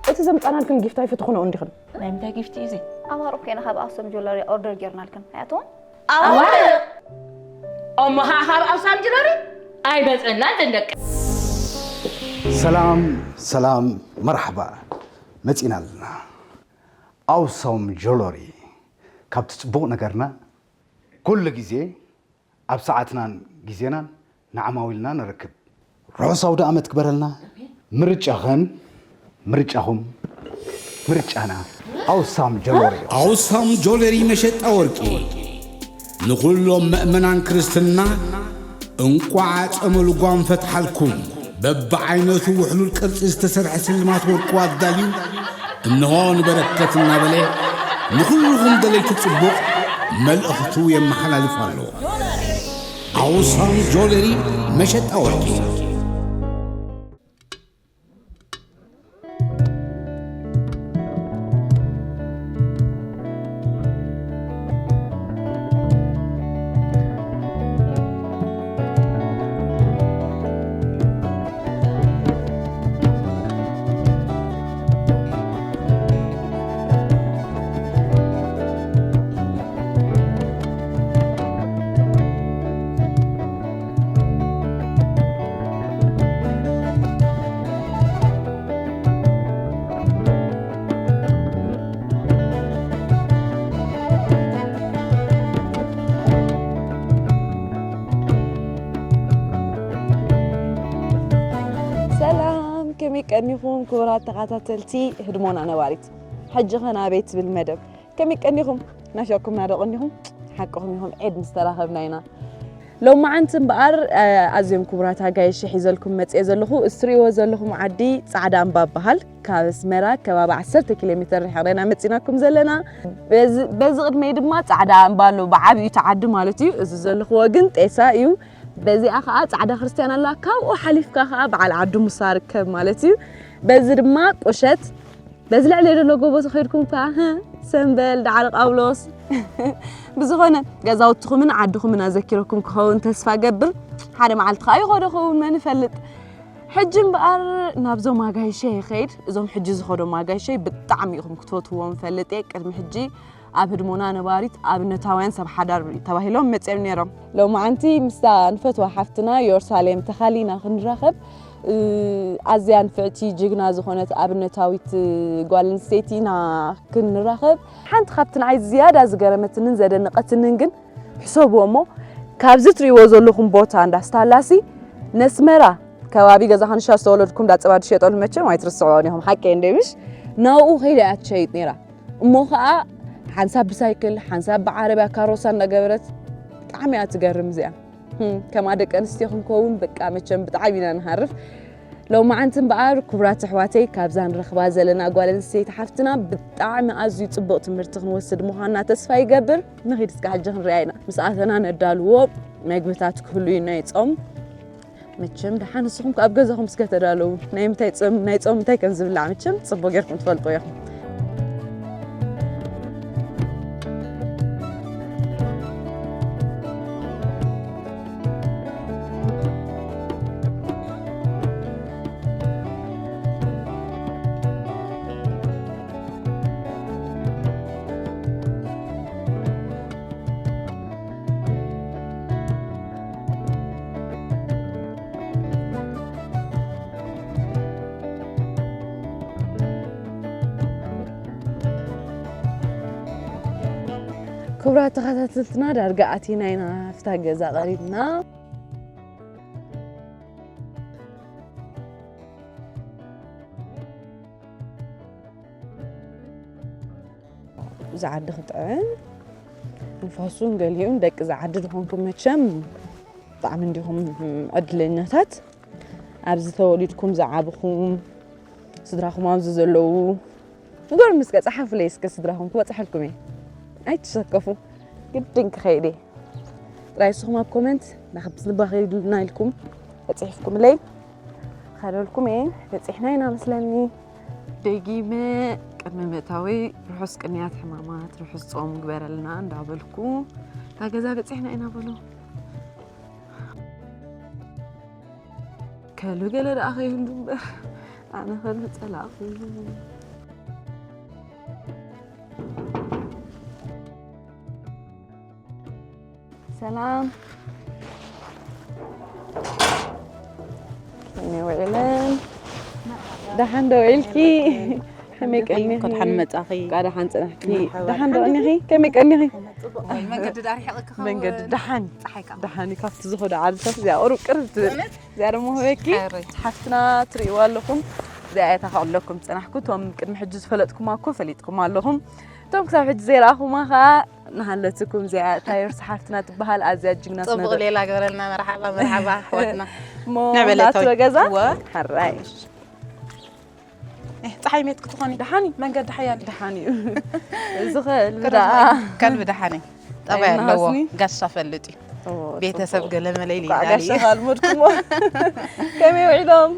እቲ ዘምጻናልክን ጊፍት ኣይፈተኹንኦ እንዲኽን። ናይ ምንታይ ጊፍት እዩ እዚ? ኣማርኡ ኮይና ካብ ኣክሱም ጆለሪ ኦርደር ጌርናልክን። ኣያትዎም? ኣዋርቕ! እሞ ኸዓ ካብ ኣክሱም ጆለሪ ኣይመጸናን ደንደቀ። ሰላም ሰላም፣ መርሓባ፣ መጺና ኣለና። ኣውሳም ጆለሪ። ካብቲ ጽቡቕ ነገርና፣ ኩሉ ግዜ ኣብ ሰዓትናን ግዜናን ንዓማዊልና ንረክብ። ርሑስ ኣውደ ኣመት ግበረልና። ምርጫኸን ምርጫኹም ምርጫና ኣውሳም ጆለሪ። ኣውሳም ጆለሪ መሸጣ ወርቂ ንኹሎም መእመናን ክርስትና እንቋዕ ጸመ ልጓም ፈትሓልኩም። በብዓይነቱ ውሕሉል ቅርጺ ዝተሰርሐ ስልማት ወርቁ ኣዳልዩ እንሆ ንበረከት እናበለ ንኹልኹም ደለይቲ ጽቡቕ መልእኽቱ የመሓላልፍ ኣሎ። ኣውሳም ጆለሪ መሸጣ ወርቂ። ሰላም፣ ከመይ ቀኒኹም ክቡራት ተኸታተልቲ ህድሞና ነባሪት? ሕጂ ኸ ናበይ ትብል መደብ? ከመይ ቀኒኹም? ናፊቕኩምና ዶ ቀኒኹም? ሓቅኹም ኢኹም፣ ዒድ ምስ ተራኸብና ኢና። ሎማዓንቲ እምበኣር፣ እ፣ ኣዝዮም ክቡራት ኣጋይሽ ሒዘልኩም መጽየ ዘለኹ። እዚ ትርእይዎ ዘለኹም ዓዲ ጻዕዳ እምባ ይበሃል። ካብ ኣስመራ ከባቢ ዓሰርተ ኪሎ ሜተር ርሒቕና ኢና መጺናኩም ዘለና። በዚ፣ በዚ ቅድመይ ድማ ጻዕዳ እምባ ኣሎ፣ ብዓብዩ እቲ ዓዲ ማለት እዩ። እዚ ዘለኽዎ ግን ጤሳ እዩ። በዚኣ ኸዓ ጻዕዳ ክርስትያን ኣላ። ካብኡ ሓሊፍካ ኸዓ በዓል ዓዲ ሙሳ ርከብ ማለት እዩ። በዚ ድማ ቁሸት በዚ ልዕሊ ዘሎ ጎቦ ተኸይድኩም ከኣ፣ ህእ፣ ሰምበል፣ ዳዕሮ ቃብሎስ። ብዝኾነ፣ ገዛውትኹምን ዓድኹምን ኣዘኪረኩም ክኸውን ተስፋ ገብር። ሓደ መዓልቲ ከኣ ይኸዶ ኸውን፣ መን ይፈልጥ። ሕጂ እምበኣር ናብዞም ኣጋይሸ ይኸይድ። እዞም ሕጂ ዝኸዶም ኣጋይሸይ ብጣዕሚ ኢኹም ክትፈትውዎም እፈልጥ እየ። ቅድሚ ሕጂ ኣብ ህድሞና ነባሪት ኣብነታውያን ሰብ ሓዳር ተባሂሎም መጺኦም ነይሮም። ሎማዓንቲ ምስታ ንፈትዋ ሓፍትና ዮርሳሌም ተኻሊና ክንራኸብ፣ እ፣ ኣዝያ ንፍዕቲ ጅግና ዝኾነት ኣብነታዊት ጓል ኣንስተይቲ ኢና ክንራኸብ። ሓንቲ ካብቲ ንዓይ ዝያዳ ዝገረመትንን ዘደነቐትንን ግን፣ ሕሰብዎ እሞ፣ ካብዚ ትርእይዎ ዘለኹም ቦታ እንዳ ስታላሲ ነስመራ ከባቢ ገዛ ኻንሻ ዝተወለድኩም ዳጸባ ዝሸጠሉ መቸም ኣይትርስዕዎን ኢኹም። ሓቀይ እንደ ምሽ? ናብኡ ከይዳ እያ ትሸይጥ ነይራ። እሞ ኸኣ ሓንሳብ ብሳይክል፣ ሓንሳብ ብዓረብያ ካሮሳ እንዳገበረት። ብጣዕሚ እያ ትገርም እዚኣ። ህም፣ ከማ ደቂ ኣንስትዮ ክንከውን በቃ መቸም ብጣዕሚ ኢና ንሃርፍ። ሎማዓንቲ እምበኣር ክቡራት ኣሕዋተይ፣ ካብዛ ንረኽባ ዘለና ጓል ኣንስተይቲ ሓፍትና ብጣዕሚ ኣዝዩ ጽቡቕ ትምህርቲ ክንወስድ ምዃንና ተስፋ ይገብር። ንኺድ እስከ ሕጂ ክንሪኣ ኢና። ምስ ኣተና ነዳልዎ መግብታት ክህሉ እዩ ናይ ጾም። መቸም ደሓን ንስኹም ከ ኣብ ገዛኹም እስከ ተዳለዉ። ናይ ምንታይ ጾም፣ ናይ ጾም እንታይ ከም ዝብላዕ መቸም ጽቡቕ ጌርኩም ትፈልጡ ኢኹም። ክቡራት ተኸታተልትና፣ ዳርጋ ኣቲና ኢና፣ ኣብታ ገዛ ቀሪብና። እዚ ዓዲ ክጥዕም፣ ንፋሱን ገሊኡን። ደቂ እዚ ዓዲ ዝኾንኩም መቸም ብጣዕሚ እንዲኹም ዕድለኛታት። ኣብዚ ተወሊድኩም ዝዓብኹም፣ ስድራኹም ኣብዚ ዘለዉ፣ ንገሩኒ እስከ፣ ጸሓፉለይ እስከ፣ ስድራኹም ክበጽሐልኩም እየ። ኣይትሰከፉ፣ ግድን ክኸይድ እየ። ጥራይ ንስኹም ኣብ ኮመንት፣ "ናኽብስ ንባኽ ኢልና" ኢልኩም ተጽሒፍኩምለይ፣ ኸደልኩም እየ። በጺሕና ኢና መስለኒ። ደጊመ ቅድሚ ምእታወይ ርሑስ ቅንያት ሕማማት፣ ርሑስ ጾም ግበረልና እንዳበልኩ፣ "እታ ገዛ በጺሕና ኢና" በሉ። ከሉ ገለ ደኣ ከይህሉ እምበር፣ ኣነ ኸሉ ጸላእኹ። ሰላም። ከመይ ውዒለን? ደሓን ዶ ውዒልኪ? ከመይ ቀኒኺ? እንኳዕ ደሓን መጻኺ። እንኳዕ ደሓን ጽናሕኪ። መርሓባ። ደሓን ዶ ቀኒኺ? ከመይ ቀኒኺ? ጽቡቕ። መንገዲ ዳር ይሕቕኪ ኸው-፣ መንገዲ ደሓን። ጸሓይ ከኣ። ደሓን እዩ። ካብቲ ዝኸዶ ዓድታት እዚኣ ቁሩብ ቅርብ ትብል። እውነት? እዚኣ ደሞ ህበኪ። ሓረይ። ሓፍትና ትርእይዋ ኣለኹም። እዚኣ እያ እታ ከቕለኩም ዝጸናሕኩ። እቶም ቅድሚ ሕጂ ዝፈለጥኩማ እኮ ፈሊጥኩማ ኣለኹም። እቶም ክሳብ ሕጂ ዘይረኣኹማ ኸኣ እናሃለትኩም እዚኣ ታዮር ሓፍትና ትበሃል። ኣዝያ ጅግና ጽቡቕ ስነ-ጥበብ። ሌላ ግበረልና። መርሓባ፣ መርሓባ ኣሕዋትና። እሞ ንዕበለታዊ። ናትወ ገዛ? እወ። ሓራይ። እህ፣ ጸሓይ ሜት ክትኾኒ። ደሓን እዩ። መንገዲ ሓያል። ደሓን እዩ። እዚ ኸል ከልቢ ደኣ። ከልቢ ደሓን እዩ። ጠባይ ኣለዎ። ኣይነሃስኒ። ጋሻ ፈልጥ እዩ። እዎ፣ ቤተሰብ ጽቡቕ። ገለ መለ ኢሉ እንኳዕ ይላል ጋሻ እዩ። ካልሞድኩሞ። ከመይ ውዒሎም?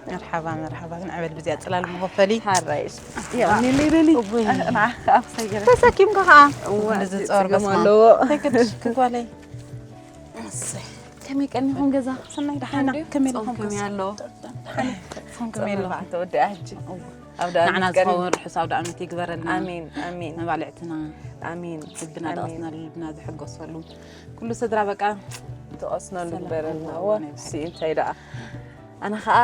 መርሓባ፣ መርሓባ። ክንዕበል ብዚኣ ጽላል መኸፈሊ። ሓራይሽ። ያው፣ ኒሊ፣ ኒሊ። እውይ። ንዓ፣ ከኣ ክሳይ ገለ። ተሰኪምካ ከኣ። እዋ፣ እዚ ጸወር ጸገም በስመ ኣብ። ኣለዎ። ተይ፣ ክድሽ፣ ክጓለይ። እሰይ። ከመይ ቀኒኹም ገዛ? ሰናይ ደሓና። ደሓን ድዩ? ከመይ ጾም ኢልኩም ከመይ ከስ-? ኣሎ? ደሓን። ጾም ከመይ ጾም ኣሎ? ኣርባዕተ ወዲኣ ሕጂ። እዋ። ኣብ ደኣ ንዓና ንስቀሪ። ዝኸውን ርሑስ ኣውደ ዓመት ይግበረልና። ኣሜን፣ ኣሜን። መባልዕትና ኣሜን። ልብና ኣሜን። ደቐስና ልብና ዝሕጎሰሉ። ኩሉ ስድራ በቃ ትቐስነሉ ሰላም ግበረልና። ኣለዎ እዎ፣ ናይ ብሓቂ። እሲ እንታይ ደኣ። ኣነ ኸኣ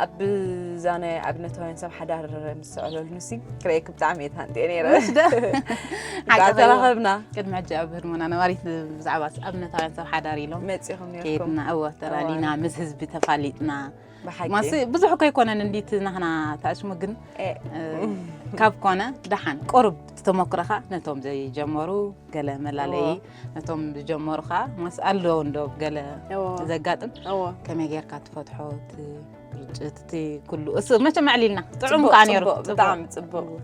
ኣብዛ ናይ ኣብነታውያን ሰብ ሓዳር ምስ ዝዕለልኑሲ ክርእየኪ ብጣዕሚ እየ ተሃንጥየ ነይረ። እሺ ደ። ብጣዕሚ ሓቂ ተራኸብና። ቅድሚ ሕጂ ኣብ ህርሞና ነባሪት ብዛዕባ ኣብነታውያን ሰብ ሓዳር ኢሎም መጺኹም ነይርኩም። ከይድና፣ እወ፣ ተራሊና፣ እወ። ምስ ህዝቢ ተፋሊጥና። ብሓቂ። ማሲ ብዙሕ እኮ ኣይኮነን እንዲት ናህና ተኣሽሙ ግን፣ ኤ። እ፣ ካብ ኮነ ደሓን ቁሩብ እቲ ተመክሮኻ ነቶም ዘይጀመሩ ገለ መላለዪ፣ እዎ። ነቶም ዝጀመሩ ኸኣ ማስ ኣሎ እንዶ ገለ እዎ። ዘጋጥም እዎ። ከመይ ጌርካ ትፈትሖ እቲ ግጭት፣ እቲ ኩሉ እሱ መቸም ኣዕሊልና። ጥዑም ጽቡቕ፣ ከኣ ነይሩ። ጽቡቕ፣ ጽቡቕ። ብጣዕሚ ጽቡቕ። እዎ።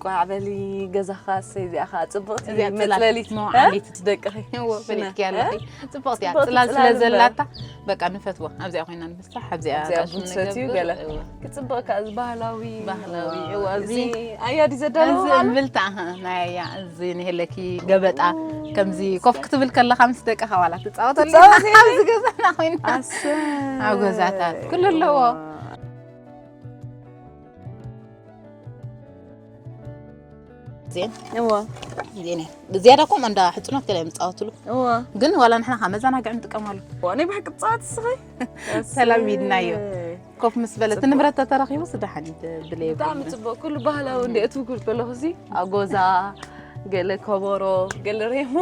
ቋዕ በሊ ገዛኻ እሰይ፣ እዚኣ ኸኣ ጽብቕቲ እዚኣ ጽላል መጽለሊት። እ? መውዓሊት። ደቅኺ። እዎ፣ ሽነ። ፈሊጥኪ ኣለኺ። እ? ጽብቕቲ እያ። ጽብቕቲ ጽላል ጽላል ስለ እምበር። ዘላታ፣ በቃ ንፈትዋ። ኣብዚኣ ኮይና ንምሳሕ፣ ኣብዚኣ ኣብዚኣ ቃሽ ቡን ሰትዩ ንገብር። ገለ። እዎ። ክጽብቕ ከኣ እዚ ባህላዊ፣ ባህላዊ፣ እዎ፣ እዚ እዚ ኣያ ድዩ ዘዳለዎ እዚ ማለት? እምብልታ፣ ኣህ፣ ናይ ኣያ፣ እዚ ንሄለኪ ገበጣ፣ ኦ። ከምዚ ኮፍ ክትብል ከለኻ ምስ ደቅኻ ዋላ ትጻወተሉ ትጻወት ኢኻ። ኣብዚ ገዛና ኮይና። ኣሰይ። ኣብ ገዛታት ኩሉ ኣለዎ። ዋ። ዜን? እዋ። ዜን እየ። ዝያዳ ከምኡ እንዳ ሕጽኖት ገለ የምጻወትሉ። እዋ። ግን ዋላ ንሕና ካብ መዘናግዒ ንጥቀመሉ። እዋ፣ ናይ ብሓቂ ትጻወት እስኺ? ተለሚድናዮ። ኣሰይ። ኮፍ ምስ በለ፣ እቲ ጽቡቕ። ንብረት ተተረኺቡ ስደሓን እዩ፣ ብለይ ብጣዕሚ ብለ። ጽቡቕ። ኩሉ ባህላዊ እንደ እትውግር ከለኹ እዚ ኣጎዛ፣ ገለ ከበሮ፣ ገለ ሬሞ።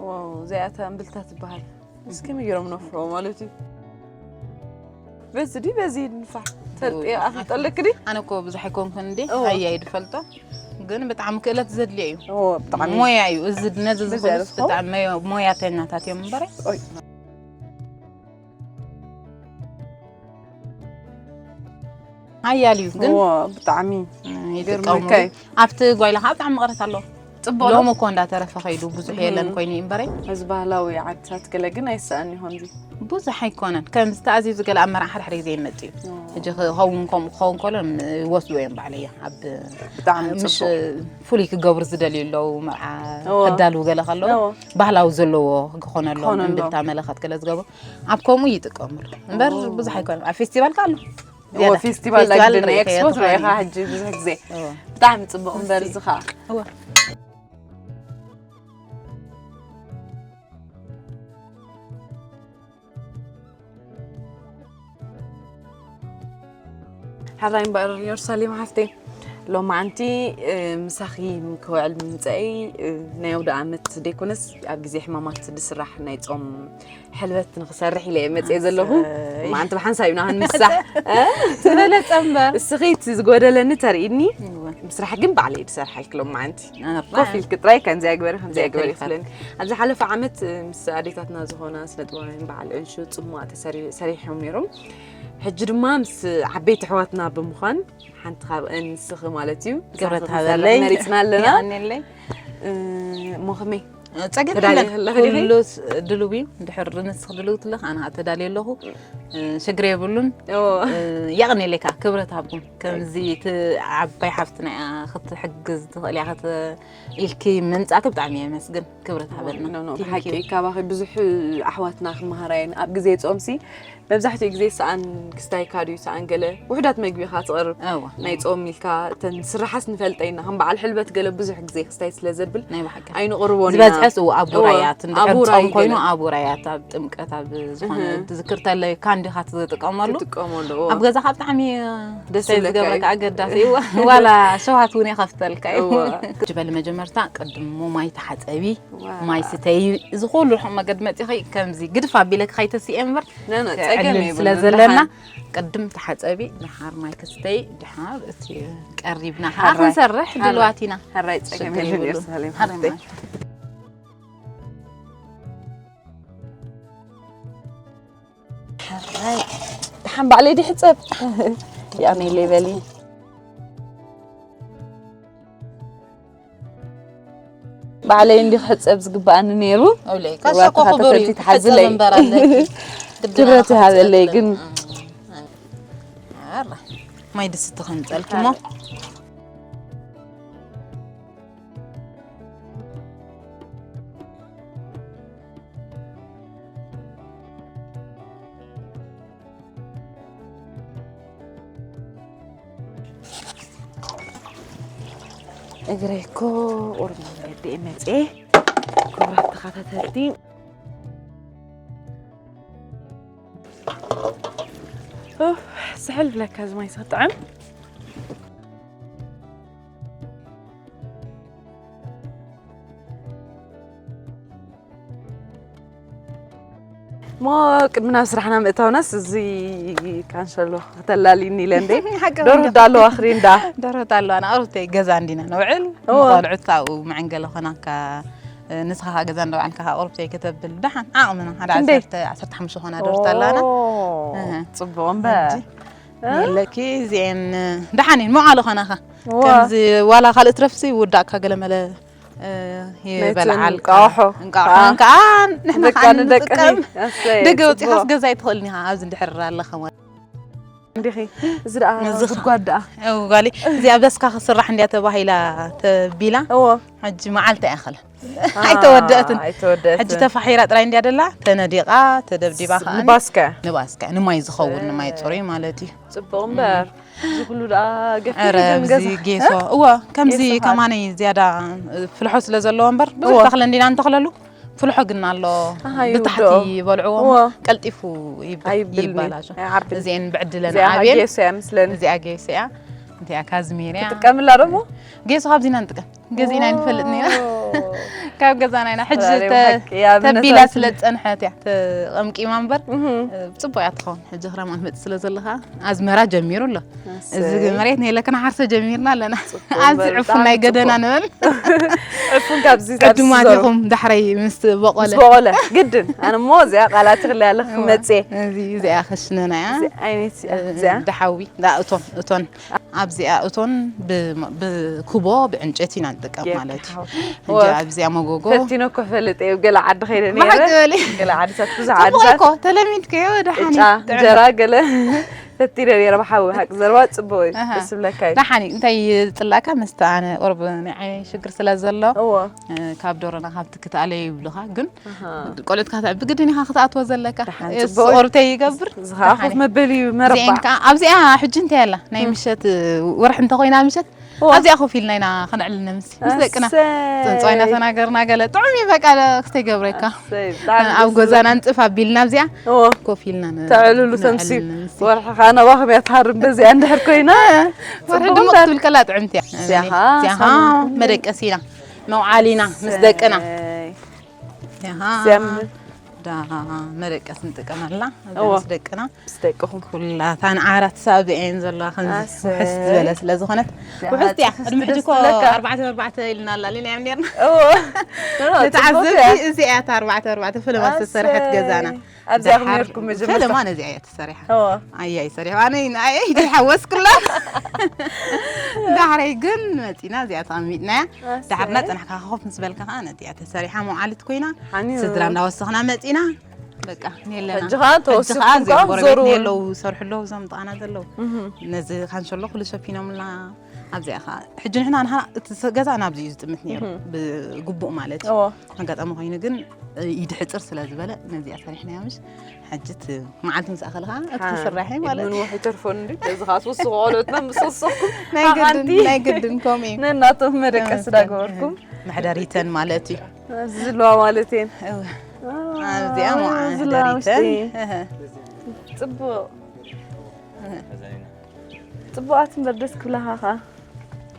ዋው፣ እዚኣ እታ እምብልታ ትበሃል። እስኪ ምይሮም ነፍሮ ማለት እዩ። በዚ ዲ በዚ ንፋሕ ተልጥየ ኣፍልጠለክ ዲ? ኣነ እኮ ብዙሕ ኣይኮንኩን እንዴ፣ እዎ። ኣያይ ድፈልጦ። ግን ብጣዕሚ ክእለት ዘድልዮ እዩ። እዎ፣ ብጣዕሚ። ሞያ እዩ። እዚ ነዚ በዚ ዝኾኑስ ኣረፍኩ። ብጣዕሚ ሞያ-፣ ሞያተኛታት እዮም እምበረ። ኦይ። ሓያል እዩ፣ ግን እዎ፣ ብጣዕሚ። ይጥቀምሉ። ይገርመካ እዩ። ኣብቲ ጓይላ ከዓ ብጣዕሚ መቐረት ኣለዎ። ጽቡቕ ሎሚ ነው። እኮ እንዳተረፈ ከይዱ ብዙሕ እም። የለን ኮይኑ እዩ እምበረይ። እዚ ባህላዊ ዓድታት ገለ ግን ኣይሰኣን እዩ ከምዚ። ብዙሕ ኣይኮነን። ከምዚ ተኣዚዙ ገለ ኣብ መርዓ ሓደ ሓደ ግዜ ይመጽእ እዩ። እዎ። ሕጂ ክኸውን ከምኡ ክኸውን ከሎ ም-፣ ይወስድዎ እዮም ባዕለይ ኣብ ብጣዕሚ ምሽ ጽቡቕ። ፍሉይ ክገብሩ ዝደልዩ ኣለዉ፣ መርዓ እዎ። ክዳልዉ ገለ ከለዉ እዎ። ባህላዊ ዘለዎ ክኾነሎም ክኾነሎም። እምብልታ መለኸት ገለ ዝገብሩ ኣብ ከምኡ ይጥቀምሉ። እምበር እዎ። ብዙሕ ኣይኮነን። ኣብ ፌስቲቫል ከኣ ኣሎ። እዎ፣ ዝያዳ። ፌስቲቫል ፌስቲቫል ዳግድን ርኢኸዮ ኤክስፖ ትኾኒ። ትረኢኻ ሕጂ ብዙሕ ግዜ። እዎ። ብጣዕሚ ጽቡቕ እምበር እሺ። እዚ ኸኣ። እዎ። ሕራይ እምበኣር የሩሳሌም ሓፍተይ፣ ሎማዓንቲ፣ እ፣ ምሳኺ ክውዕል ምምጸእይ፣ እ፣ ናይ ኣውደ ኣመት ደይኮነስ ኣብ ግዜ ሕማማት ዝስራሕ ናይ ጾም ሕልበት ንኽሰርሕ ኢለ እየ መጽየ ዘለኹ። ኣሰይ። ሎማዓንቲ ብሓንሳብ ኢና ክንምሳሕ። እ? ዝበለጸ እምበር። እስኺ እቲ ዝጎደለኒ ተርእይኒ፣ እወ። ምስራሕ ግን ባዕለይ ድሰርሓልኪ ሎማዓንቲ። ኣረ። ኮፍ ኢልኪ ጥራይ ከምዚኣ ግበሪ፣ ከምዚኣ ግበሪ ይኽለኒ። ኣብ ዝሓለፈ ዓመት፣ እ፣ ምስ ኣዴታትና ዝኾና ስነ ጥበባውያን በዓል ዕንሹ ጽሟቕ ተሰሪ-፣ ሰሪሖም ነይሮም። ሕጂ ድማ ምስ ዓበይቲ ኣሕዋትና ብምዃን ሓንቲ ካብአን ንስኺ ማለት እዩ። ግብረ ምሳኺ ክንሰርሕ ተሃበለይ። መሪጽና ኣለና። የቐንየለይ። እ፣ እሞ ከመይ? ጸገም ተዳልየ የለን። ከለኺ ዲኺ? ኩሉስ ድሉው እዩ። እንድሕር ንስኺ ድልውቲ ኣለኺ፣ ኣነ ኸኣ ተዳልየ ኣለኹ። እ፣ ሽግር የብሉን። ኦ። እ፣ የቐንየለይ ከኣ፣ ክብረት ሃብኩም። ከምዚ እቲ ዓባይ ሓፍትና እያ፣ ክትሕግዝ ትኽእል እያ፣ ከት-፣ ኢልኪ ምምጻእኪ ብጣዕሚ እየ የመስግን። ክብረት ሃበልና። ኖ፣ ኖ፣ Thank ብሓቂ you። ካባኺ ብዙሕ ኣሕዋትና ክመሃራ እየን። ኣብ ግዜ ጾምሲ መብዛሕትኡ ግዜ ሰኣን ክስታይ ካድዩ፣ ሰኣን ገለ ውሑዳት መግቢ ኢኻ ትቕርብ። እወ። ናይ ጾም ኢልካ እተን ስራሓስ ንፈልጠ ኢና። ከም በዓል ሕልበት ገለ ብዙሕ ግዜ ክስታይ ስለ ዘብል ናይ ብሓቂ። ኣይንቕርቦን ኢና። ዝበዝሐስ እወ ኣብ እወ፣ ውራያት፣ እንድሕር ኣብ ውራይ ጾም ኮይኑ ገለ። ኣብ ውራያት፣ ኣብ ጥምቀት፣ ኣብ ዝኾነ እህ። ትዝክር ተለካ እንዲኻ ትጥቀመሉ። ትጥቀመሉ፣ እወ። ኣብ ገዛኻ ብጣዕሚ ደስ ክስታይ ይብለካ ዝገብረካ እዩ። ኣገዳሲ እዩ። ዋላ ሸውሃት እውን የኸፍተልካ እዩ። እወ። ጅበሊ መጀመርታ ቅድሞ ማይ ተሓጸቢ። ዋው። ማይ ስተይ፣ እዚ ኩሉ ርሑቕ መገዲ መጺኺ ከምዚ ግድፍ ኣቢለኪ ከይተስእየ እምበር፣ ነ፣ ነ፣ ጸገም ክዕልል የብሉን። ስለ ዘለና፣ ደሓን። ቅድም ተሓጸቢ፣ ደሓር ማይ ክስተይ፣ ደሓር እቲ ቀሪብና ከዓ ሕራይ። ክንሰርሕ ሕራይ። ድልዋት ኢና። ሕራይ ጸገም ሽግር የብሉን። የብሉን። የሩሳሌም ሓፍተይ። ሕራይ። ደሓን ባዕለይ ድሕጸብ። ያኔ ሌበሊ። ባዕለይ እንዲ ክሕጸብ ዝግባኣኒ ነይሩ። ኦለይ፣ ክቡራት ካሻ እኮ ክቡር እዩ። ተኸታተልቲ ትሓዝለይ። ሕጸብ እምበር ኣለኪ። ግድና ክብረት ይሃበለይ፣ ክሕጸብ ግን ኣለና። ኣራ፣ ማይ ድስቲ ከምጸልኪ እሞ። እግረይ እኮ ቁሩብ መንገዲ እየ መፅየ። ክቡራት ተኸታተልቲ፣ ኡፍ፣ ስሕል ብለካ እዚ ማይ ዝጥዕም። እሞ ቅድሚ ናብ ስራሕና ምእታውናስ፣ እዚ ካንሸሎ ከተላልይኒ ኢለ እንዴ? ሓቂ ደርሁ እውን ዶ ኣለዋ ክሪንዳ? ደርሆት ኣለዋና፣ ቁሩብተይ ገዛ እንዲና ነውዕል። እዎ። ንቆልዑት ካብኡ መዐንገለ ኾናካ፣ ንስኻ ኸዓ ገዛ እንዳውዓልካ ኸዓ ቁሩብተይ ከተብል። ደሓን ዓቕምና፣ ሓደ ክንደይ? ዓሰርተ፣ ዓሰርተ ሓሙሽተ ኾና ደርሆት ኣለዋና። ኦ፣ እህ። ጽቡቕ እምበር። ሕጂ፣ እ? የለኪ፣ እዚኤን ደሓን እየን፣ መውዓሊ ኾናኻ። እዎ። ከምዚ ዋላ ካልእ ትረፍሲ ውዳእካ ገለመለ እ፣ ነቲ ይበልዓልካ። እንቃሖ። እንቃሖ። ኣዎ። ከኣ ንሕና በቃ ከኣ ንደቂ ንጥቀም። ኣሰይ፣ ደገ ወጺኻስ ጽቡቕ። ገዛ ኣይትኽእልን ኢኻ፣ ኣብዚ እንድሕር ኣለኻ ማለት። እንዲኺ፣ እዚ ደኣ እዚ ኸ-፣ ጉድጓድ ደኣ። እው፣ ጓለይ፣ እዚኣ በስካ ክስራሕ እንድያ ተባሂላ ተቢላ። እዎ። ሕጂ መዓልቲ ኣይኣኸለን። ኣ፣ ኣይተወደአትን። ኣይተወደአትን። ሕጂ ተፋሒራ ጥራይ እንድያ ደላ፣ ተነዲቓ፣ ተደብዲባ ስ-፣ ከኣ ንባስካ። ንባስካ፣ ንማይ ዝኸውን፣ ንማይ ኣሰይ። ጽሩይ ማለት እዩ። ጽቡቕ እምበር። እዚ ኩሉ ደኣ ገፊሕ ኧረ፣ እዩ ግን ኣብዚ ገዛ። ጌሶ፣ እ? እወ፣ ከምዚ ጌሶ ከማነይ ዝያዳ ፍልሖ ስለ ዘለዎ እምበር፣ ብዙሕ እወ። ተኽሊ እንዲና ንተኽለሉ፣ ፍልሖ ግን ኣሎ። ኣሃ፣ ብታሕቲ ይውድኦ። ይበልዕዎ፣ እወ። ቀልጢፉ ይብ-፣ ኣይብልን እዩ። ይበላሾ። ኣይዓብን። እዚኤን ብዕድለን እዚኣ ዓብየን። ጌሶ እያ ምስለኒ። እዚኣ ጌሶ እያ። እንቲኣ ካዝሜርያ። ትጥቀምላ ደሞ? ጌሶ ካብዚ ኢና ንጥቀም። ገዚእና ኣይንፈልጥን ኢና። ኦ። ካብ ገዛና ኢና። ሕጂ ተላልዮም ተ-፣ ሓቂ፣ እያ፣ ተቢላ ብነታችን። ስለ ዝጸንሐት እያ ተቐምቂማ እምበር፣ እህ። ጽቡቕ እያ ትኸውን። ሕጂ ክረምቲ ክትመጽእ ስለ ዘለኻ፣ ኣዝመራ ጀሚሩ ኣሎ። እሰይ። እዚ መሬት ንየለ ክንሓርሶ ጀሚርና ኣለና። ጽቡቕ ኣብዚ በል፣ ዕፉን ናይ ብጣዕሚ ገደና ጽቡቕ። ንበል። ዕፉን ካብዚ፣ ካብዚ ቅድማት ዝዘሩ። ኢኹም፣ ዳሕረይ ምስ በቆለ። ምስ በቆለ፣ ግድን። ኣነ እሞ እዚኣ ቃላት ክልያ ኣለኹ እወ። ክመጽእ። እዚ፣ እዚኣ ክሽነና እያ። እዚ ዓይነት እዚኣ፣ እ፣ እዚኣ። ደሓዊ፣ ዳ እቶን፣ እቶን። ኣብዚኣ እቶን ብ-፣ ብኩቦ ብዕንጨይቲ ኢና ንጥቀም ጌርካ ማለት እዩ። ሓው-፣ ሕጂ ወ-፣ ኣብዚኣ መጎጎ ፈቲነ እኮ ፈልጥ እየ፣ ገለ ዓዲ ከይደ ነይረ። ብሓቂ በሊ። ገለ ዓድታት፣ ብዙሕ ጽቡቕ ዓድታት እኮ፣ ተለሚድከዮ፣ ደሓን እዩ፣ ቂጫ፣ ጥዑም። እንጀራ፣ ገለ ፈቲነ ነይረ፣ ብሓዊ፣ ሓቂ ዘረባ ጽቡቕ እዩ፣ ኣሃ። ደስ ይብለካ እዩ። ደሓን እዩ፣ እንታይ ይጽላእካ መስተ፣ ኣነ ቁሩብ ናይ ዓይነይ ሽግር ስለ ዘሎ፣ እዎ። እ፣ ካብ ዶሮና ካብቲ ክትኣለ ይብሉኻ፣ ግን ኣሃ። ቆልዑትካ ብግድን ኢኻ ክትኣትዎ ዘለካ። ደሓን፣ እስ ጽቡቕ። ቁርብተይ ይገብር። እዚ ኸዓ ኮፍ ደሓን። መበሊ መረባ። እዚኤን ከኣ ኣብዚኣ ሕጂ እንታይ ኣላ? ናይ እም። ምሸት ወርሒ እንተኾይና ምሸት እዋ። ኣብዚኣ ኮፍ ኢልና ኢና ከነዕልል ንምሲ። ምስ ደቅና። ኣሰይ። ጽንጽዋይ እናተናገርና ገለ ጥዑም እዩ በቃ ክስተይ ገብረካ። ኣሰይ፣ ብጣዕሚ ኣብ ደስ ጎዛና ዝብል። ንጽፍ ኣቢልና ኣብዚኣ እዎ። ኮፍ ኢልና ን-፣ ተዕልሉ ነዕልል ተምሲ። ንምሲ። ወርሒ ኸዓ ናባኹም እያ ትሃርም በዚኣ እንድሕር ኮይና። ወርሒ ጽቡቕ ድምቕ እምበር። ትብል ከላ ጥዕምቲ እያ። እዚኣ ኸዓ እዚኣ ኸዓ ሳምንት። መደቀሲና። መውዓሊና ምስ ደቅና። ኣሰይ። ያሃ። ሲያም-፣ ዳ መደቀስ ንጥቀመላ። እዎ። ምስ ደቅና ምስ ደቅኹም ኩላታ ንዓራት ሳብ እዚኣ እየን ዘለዋ። ከምዚ ኣሰይ። ውሕስ ዝበለ ስለ ዝኾነት እዚኣ ውሕስቲ እያ። ጽፍቲ ቅድሚ ሕጂ ደስ እኮ ትብለካ። ኣርባዕተ ኣርባዕተ ኢልና ኣላሊና እዮም ነርና። እዎ ንተዓዘብቲ እዚኣ እታ ኣርባዕተ ኣርባዕተ ፍለማ ዝተሰርሐት ገዛና። ኣብዚኣ ኩም ነርኩም መጀመርታ ፍለማ ነዚኣ እያ ተሰሪሓ። እዎ ኣያይ ሰሪሑ ኣነ ኣይ ደይ ሓወስኩላ። ዳሕረይ ግን መፂና እዚኣ ተቐሚጥናያ። ዳሕርና ኣሰይ። ፅናሕካ ኮፍ ምስ በልካ ከዓ ነዚኣ ተሰሪሓ መውዓሊት ኮይና ሓኒኡ። ስድራ እንዳወሰኽና መፂና በቃ የለና። ሕጂ ከዓ ተወሲኽኩም ሕጂ ከዓ እዚኦም ከዓ ጎረቤት ዞሩ። የለዉ ዝሰርሑ ኣለዉ እዞም ጥቓና ዘለዉ ነዚ ካንሸሎ ኩሉ ሸፊኖምና። ኣብዚኣ ከዓ ሕጂ ንሕና ንሃ እቲ ገዛ ናብዚ እዩ ዝጥምት ነይሩ ብግቡእ ማለት እዩ። እዎ ኣጋጣሚ ኮይኑ ግን ኢድ ሕፅር ስለ ዝበለ ነዚኣ ሰሪሕናያ ምሽ። ሕጂ እቲ መዓልቲ ምስ ኣኸለ ከዓ እቲ ክስራሕ እዩ ማለት እዩ። ምንውሕ ይተርፎ እንዲ በዚ ከዓ ስወስኹ ቆልዑትና ምስ ወሰኹም ናይ ግድን ናይ ግድን ከምኡ እዩ። ነናቶም መደቀስ እንዳገበርኩም መሕደሪተን ማለት እዩ። ኣብዚ ዘለዋ ማለት እየን እወ። ኣብዚኣ ኣዎ፣ መዓ ዝለዋ መሕደሪተን ውሽጢ። ፅቡቅ ፅቡቃት እምበር ደስ ክብላካ ከዓ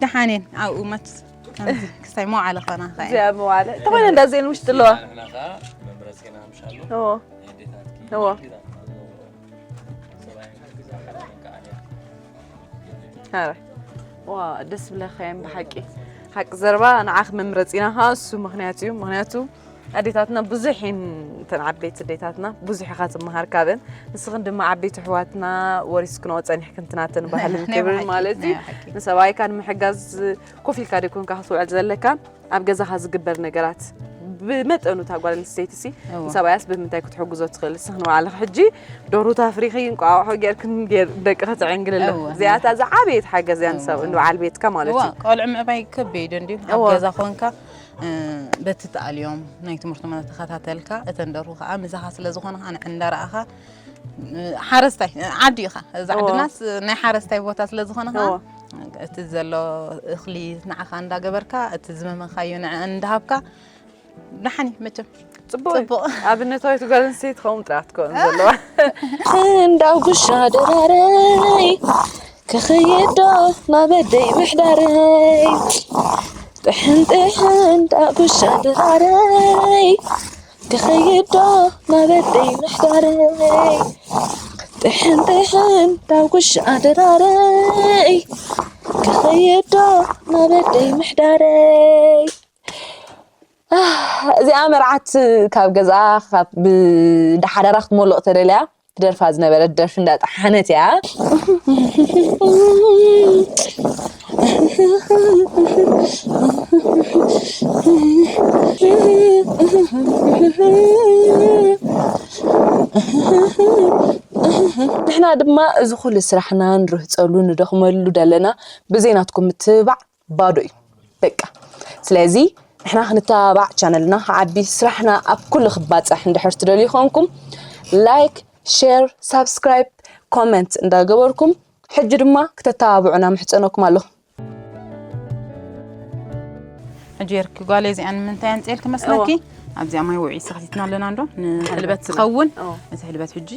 ደሓኔን ኣብኡ መት ከምዚ ክስታይ መዋዕለ ኾና ኸ እዚኣ መዋለ እንተኾይነ እንዳዘን ውሽጢ ኣለዋ እዎ እዎ ኧረ ዋ ደስ ብለካ እየን ብሓቂ ሓቂ ዘረባ ንዓኽ መምረፂና ከዓ እሱ ምክንያት እዩ ምክንያቱ ኣዴታትና ብዙሕ እየን እተን ዓበይቲ ኣዴታትና ብዙሕ ኢኻ ትመሃር ካብአን ንስኽን ድማ ዓበይቲ ኣሕዋትና ወሪስክንኦ ፀኒሕክን ትናተን ባህልን ናይ ክብርን ብሓቂ፣ ማለት እዩ ናይ ብሓቂ። ንሰብኣይካ ንምሕጋዝ ኮፍ ኢልካ ደይኮንካ ክትውዕል ዘለካ ኣብ ገዛኻ ዝግበር ነገራት ብመጠኑ እታ ጓል ኣንስተይቲ ሲ እወ። ንሰብኣያስ ብምንታይ ክትሕግዞ ትኽእል ንስኽ ንባዕልኺ ሕጂ ደሩታ ኣፍሪኺ እንቋቑሖ ጌርክን ጌር- ደቅኺ ተዐንግልለ እወ። እዚኣታ ዝዓበየት ሓገዝ እያ ንሰብ ንበዓል ቤትካ ማለት እዋ እዩ ቆልዑ ምዕባይ ከቢድ እንድዩ ኣብ እዋ። ገዛ ኮንካ እ፣ በቲ ተኣልዮም ናይ ትምህርቲ መ ተኸታተልካ እተን ደርሁ ከዓ ምሳኻ ስለ ዝኾነ ከዓ ንዕን እንዳረኣኻ እ፣ ሓረስታይ እ፣ ዓዲ ኢኻ እዛ እዋ። ዓድናስ ናይ ሓረስታይ ቦታ ስለ ዝኾነ ከዓ እዋ። እቲ ዘሎ እኽሊ ንዓኻ እንዳገበርካ እቲ ዝመመኻዮ ንዕን እንዳሃብካ ደሓን እዩ መቸም ፅቡቅ ፅቡቅ ኣብነታዊት ጓል ኣንስተይቲ ከምኡ ጥራሕ ትከውን ዘለዋ እንዳው ጉሻ ድራረይ ክኸይድ ዶ ማበደይ ምሕዳረይ ጥሕን ጥሕን እንዳው ጉሻ ድራረይ ክኸይድ ዶ ማበደይ ምሕዳረይ ጥሕን ጥሕን እንዳው ጉሻ ድራረይ ክኸይድ ዶ ማበደይ ምሕዳረይ ኣህ፣ እዚኣ መርዓት ካብ ገዝኣ ካብ ብዳሓዳራ ክትመልቕ ተደልያ ትደርፋ ዝነበረት ደርፊ እንዳጠሓነት እያ ንሕና ድማ እዚ ኩሉ ስራሕና ንርህፀሉ ንደኽመሉ ደለና ብዘይናትኩም ምትብባዕ ባዶ እዩ በቃ ስለዚ ንሕና ክንተባባዕ ቻነልና ክዓቢ ስራሕና ኣብ ኩሉ ክባፃሕ እንድሕር ትደልዩ ኮንኩም ላይክ ሼር ሳብስክራይብ ኮመንት እንዳገበርኩም ሕጂ ድማ ክተተባብዑና ምሕፀነኩም ኣለኹ ሕጂ የርኪ ጓለይ እዚኣ ንምንታይ ኣንፅኤልኪ መስለኪ ኣብዚኣ ማይ ውዒ ሰኽቲትና ኣለና እንዶ ንሕልበት ዝኸውን እቲ ሕልበት ሕጂ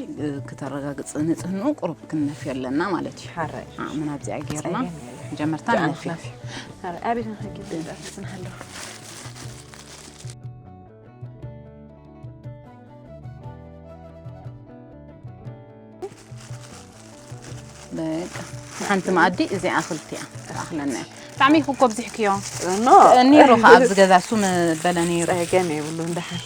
ክተረጋግፅ ንፅህንኡ ቁሩብ ክንነፍዮ ኣለና ማለት እዩ ሓራይ ምናብዚኣ ጌርና ጀመርታ ንነፍዮ ኣቤት ንኸጊ ብዛዕባ ትፅንሃለሁ ሓንቲ መኣዲ እዚኣ ክልቲኣ ተኣኽለና እያ ብጣዕሚ ይኽኮ ኣብዚሕክዮ ኒሩ ከ ኣብዚ ገዛ ሱ በለ ኒሩ ፀገም የብሉ እንዳሓን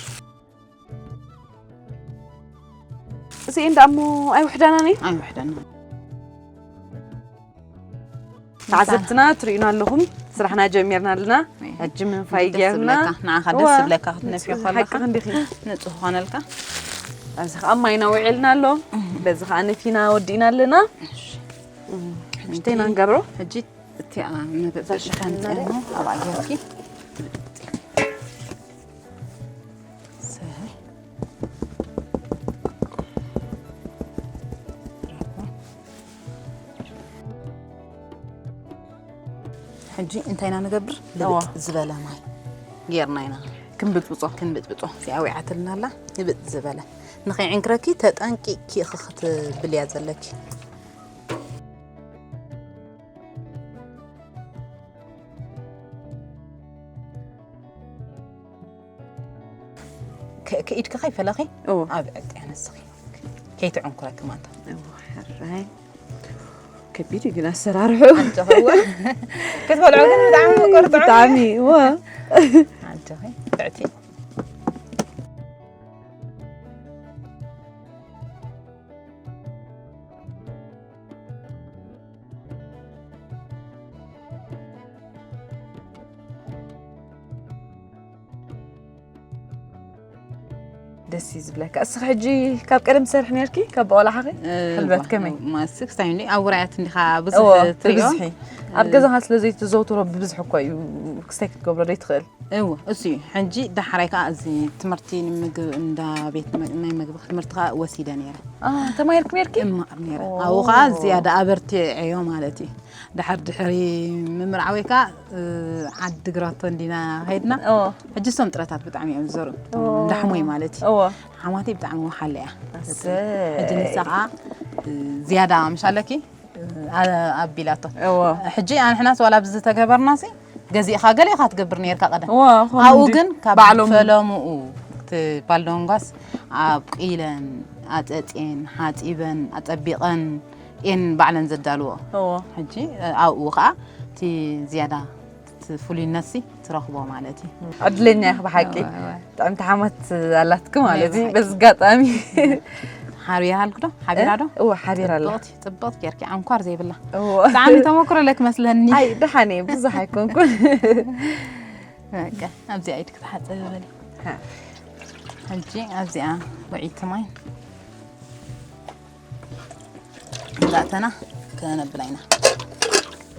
እዚ እንዳ እሞ ኣይውሕዳናን እዩ ኣይውሕዳና ተዓዘብትና ትርእዩና ኣለኹም ስራሕና ጀሚርና ኣለና ሕጂ ምንፋይ ጌርና ንዓኻ ደስ ዝብለካ ክትነፍዮ ከለካ ክንዲኺ ንፁህ ኾነልካ ኣብዚ ከዓ ማይና ውዒልና ኣሎ በዚ ከዓ ነፊና ወዲእና ኣለና ሽተይና ንገብሮ ሕጂ እቲኣ መበፀ ሽሓን ፀሞ ኣብኣ ጌርኪ ሕጂ እንታይ ኢና ንገብር ልብጥ ዝበለ ማይ ጌርና ኢና ክንብጥብጾ ክንብጥብጦ እዚኣ ዊዓትልና ኣላ ልብጥ ዝበለ ንኸይዕንክረኪ ተጠንቂቕኪ ኢኺ ክትብልያ ዘለኪ ከኢድኪ ከይፈለኺ እዎ። ኣብ ዕጥያ ንስኺ ከይትዕንኩረኪ ማንታ እዎ፣ ሕራይ። ከቢድ እዩ ግን ኣሰራርሑ። ኣጆኺ እወ። ክትበልዖ ግን ብጣዕሚ ምቁር ጥዑም ብጣዕሚ እዎ። ኣጆኺ ብዕቲ ደስ እዩ ዝብለካ። እስኺ ሕጂ ካብ ቀደም ትሰርሒ ነርኪ ካብ ቆላሓኺ? ሕልበት ከመይ? ማስክ ስታይ እንዲ ኣብ ውራያት እንዲኻ ብዙሕ እዎ ትሪኦ። ብብዝሒ ኣብ ገዛኻ ስለ ዘይተዘውትሮ ብብዝሒ እኮ እዩ ክስታይ ክትገብሮ ዘይትኽእል። እዎ እሱ እዩ። ሕጂ ዳሕራይ ከዓ እዚ ትምህርቲ ንምግብ እንዳ ቤት መ- ናይ ምግቢ ትምህርቲ ከዓ ወሲደ ነይረ። አ፣ ተማሂርክ ነርኪ? እማር ነይረ። ኦ። ኣብኡ ከዓ ዝያዳ ኣበርቲዐዮ ማለት እዩ። ድሓር ድሕሪ ምምርዓወይ ከዓ እ፣ ዓዲ ግራቶ እንዲና ከይድና። ኦ ሕጂ እሶም ጥረታት ብጣዕሚ እዮም ዝዘርኡ እንዳሕሞይ ማለት እዩ። እዎ ሓማተይ ብጣዕሚ ወሓለ እያ። እሰይ። ሕጂ ንሳ ከዓ እ፣ ዝያዳ ምሽ ኣለኪ እ፣ ኣ- ኣቢላቶ። እዎ ሕጂ ኣንሕናስ ዋላ ብዚ ተገበርናሲ ገዚእኻ ገለ ኢኻ ትገብር ነርካ ቀደም። እዎ ከምኡ ኣብኡ እንዲ- ግን ካብ ባዕሎም ፈለምኡ እቲ ባልዶንጓስ ኣብቂለን ኣፀፅየን ሓፂበን ኣፀቢቐን እየን ባዕለን ዘዳልዎ። እዎ ሕጂ ኣብኡ ከዓ እቲ ዝያዳ እቲ ፍሉይነትሲ ትረኽቦ ማለት እዩ። ዕድለኛ ኢኺ ብሓቂ። እወ፣ እወ። ጥዕምቲ ሓማት ኣላትኪ ማለት እዩ። ብሓቂ። በዚ ኣጋጣሚ ሓቢራ ኣልክ ዶ? ሓቢራ ዶ? እዎ ሓቢራ ኣላ። ፅብቕቲ፣ ፅብቕቲ ጌርኪ ዓንኳር ዘይብላ እዎ ብጣዕሚ ተመክሮ ኣለክ መስለኒ። ኣይ ደሓን እየ ብዙሕ ኣይኮንኩን። በቃ ኣብዚኣ ኢድ ክትሓፀብ በሊ። ሃ። ሕጂ ኣብዚኣ ውዒቲ ማይ ዛእተና ከነብላ ኢና።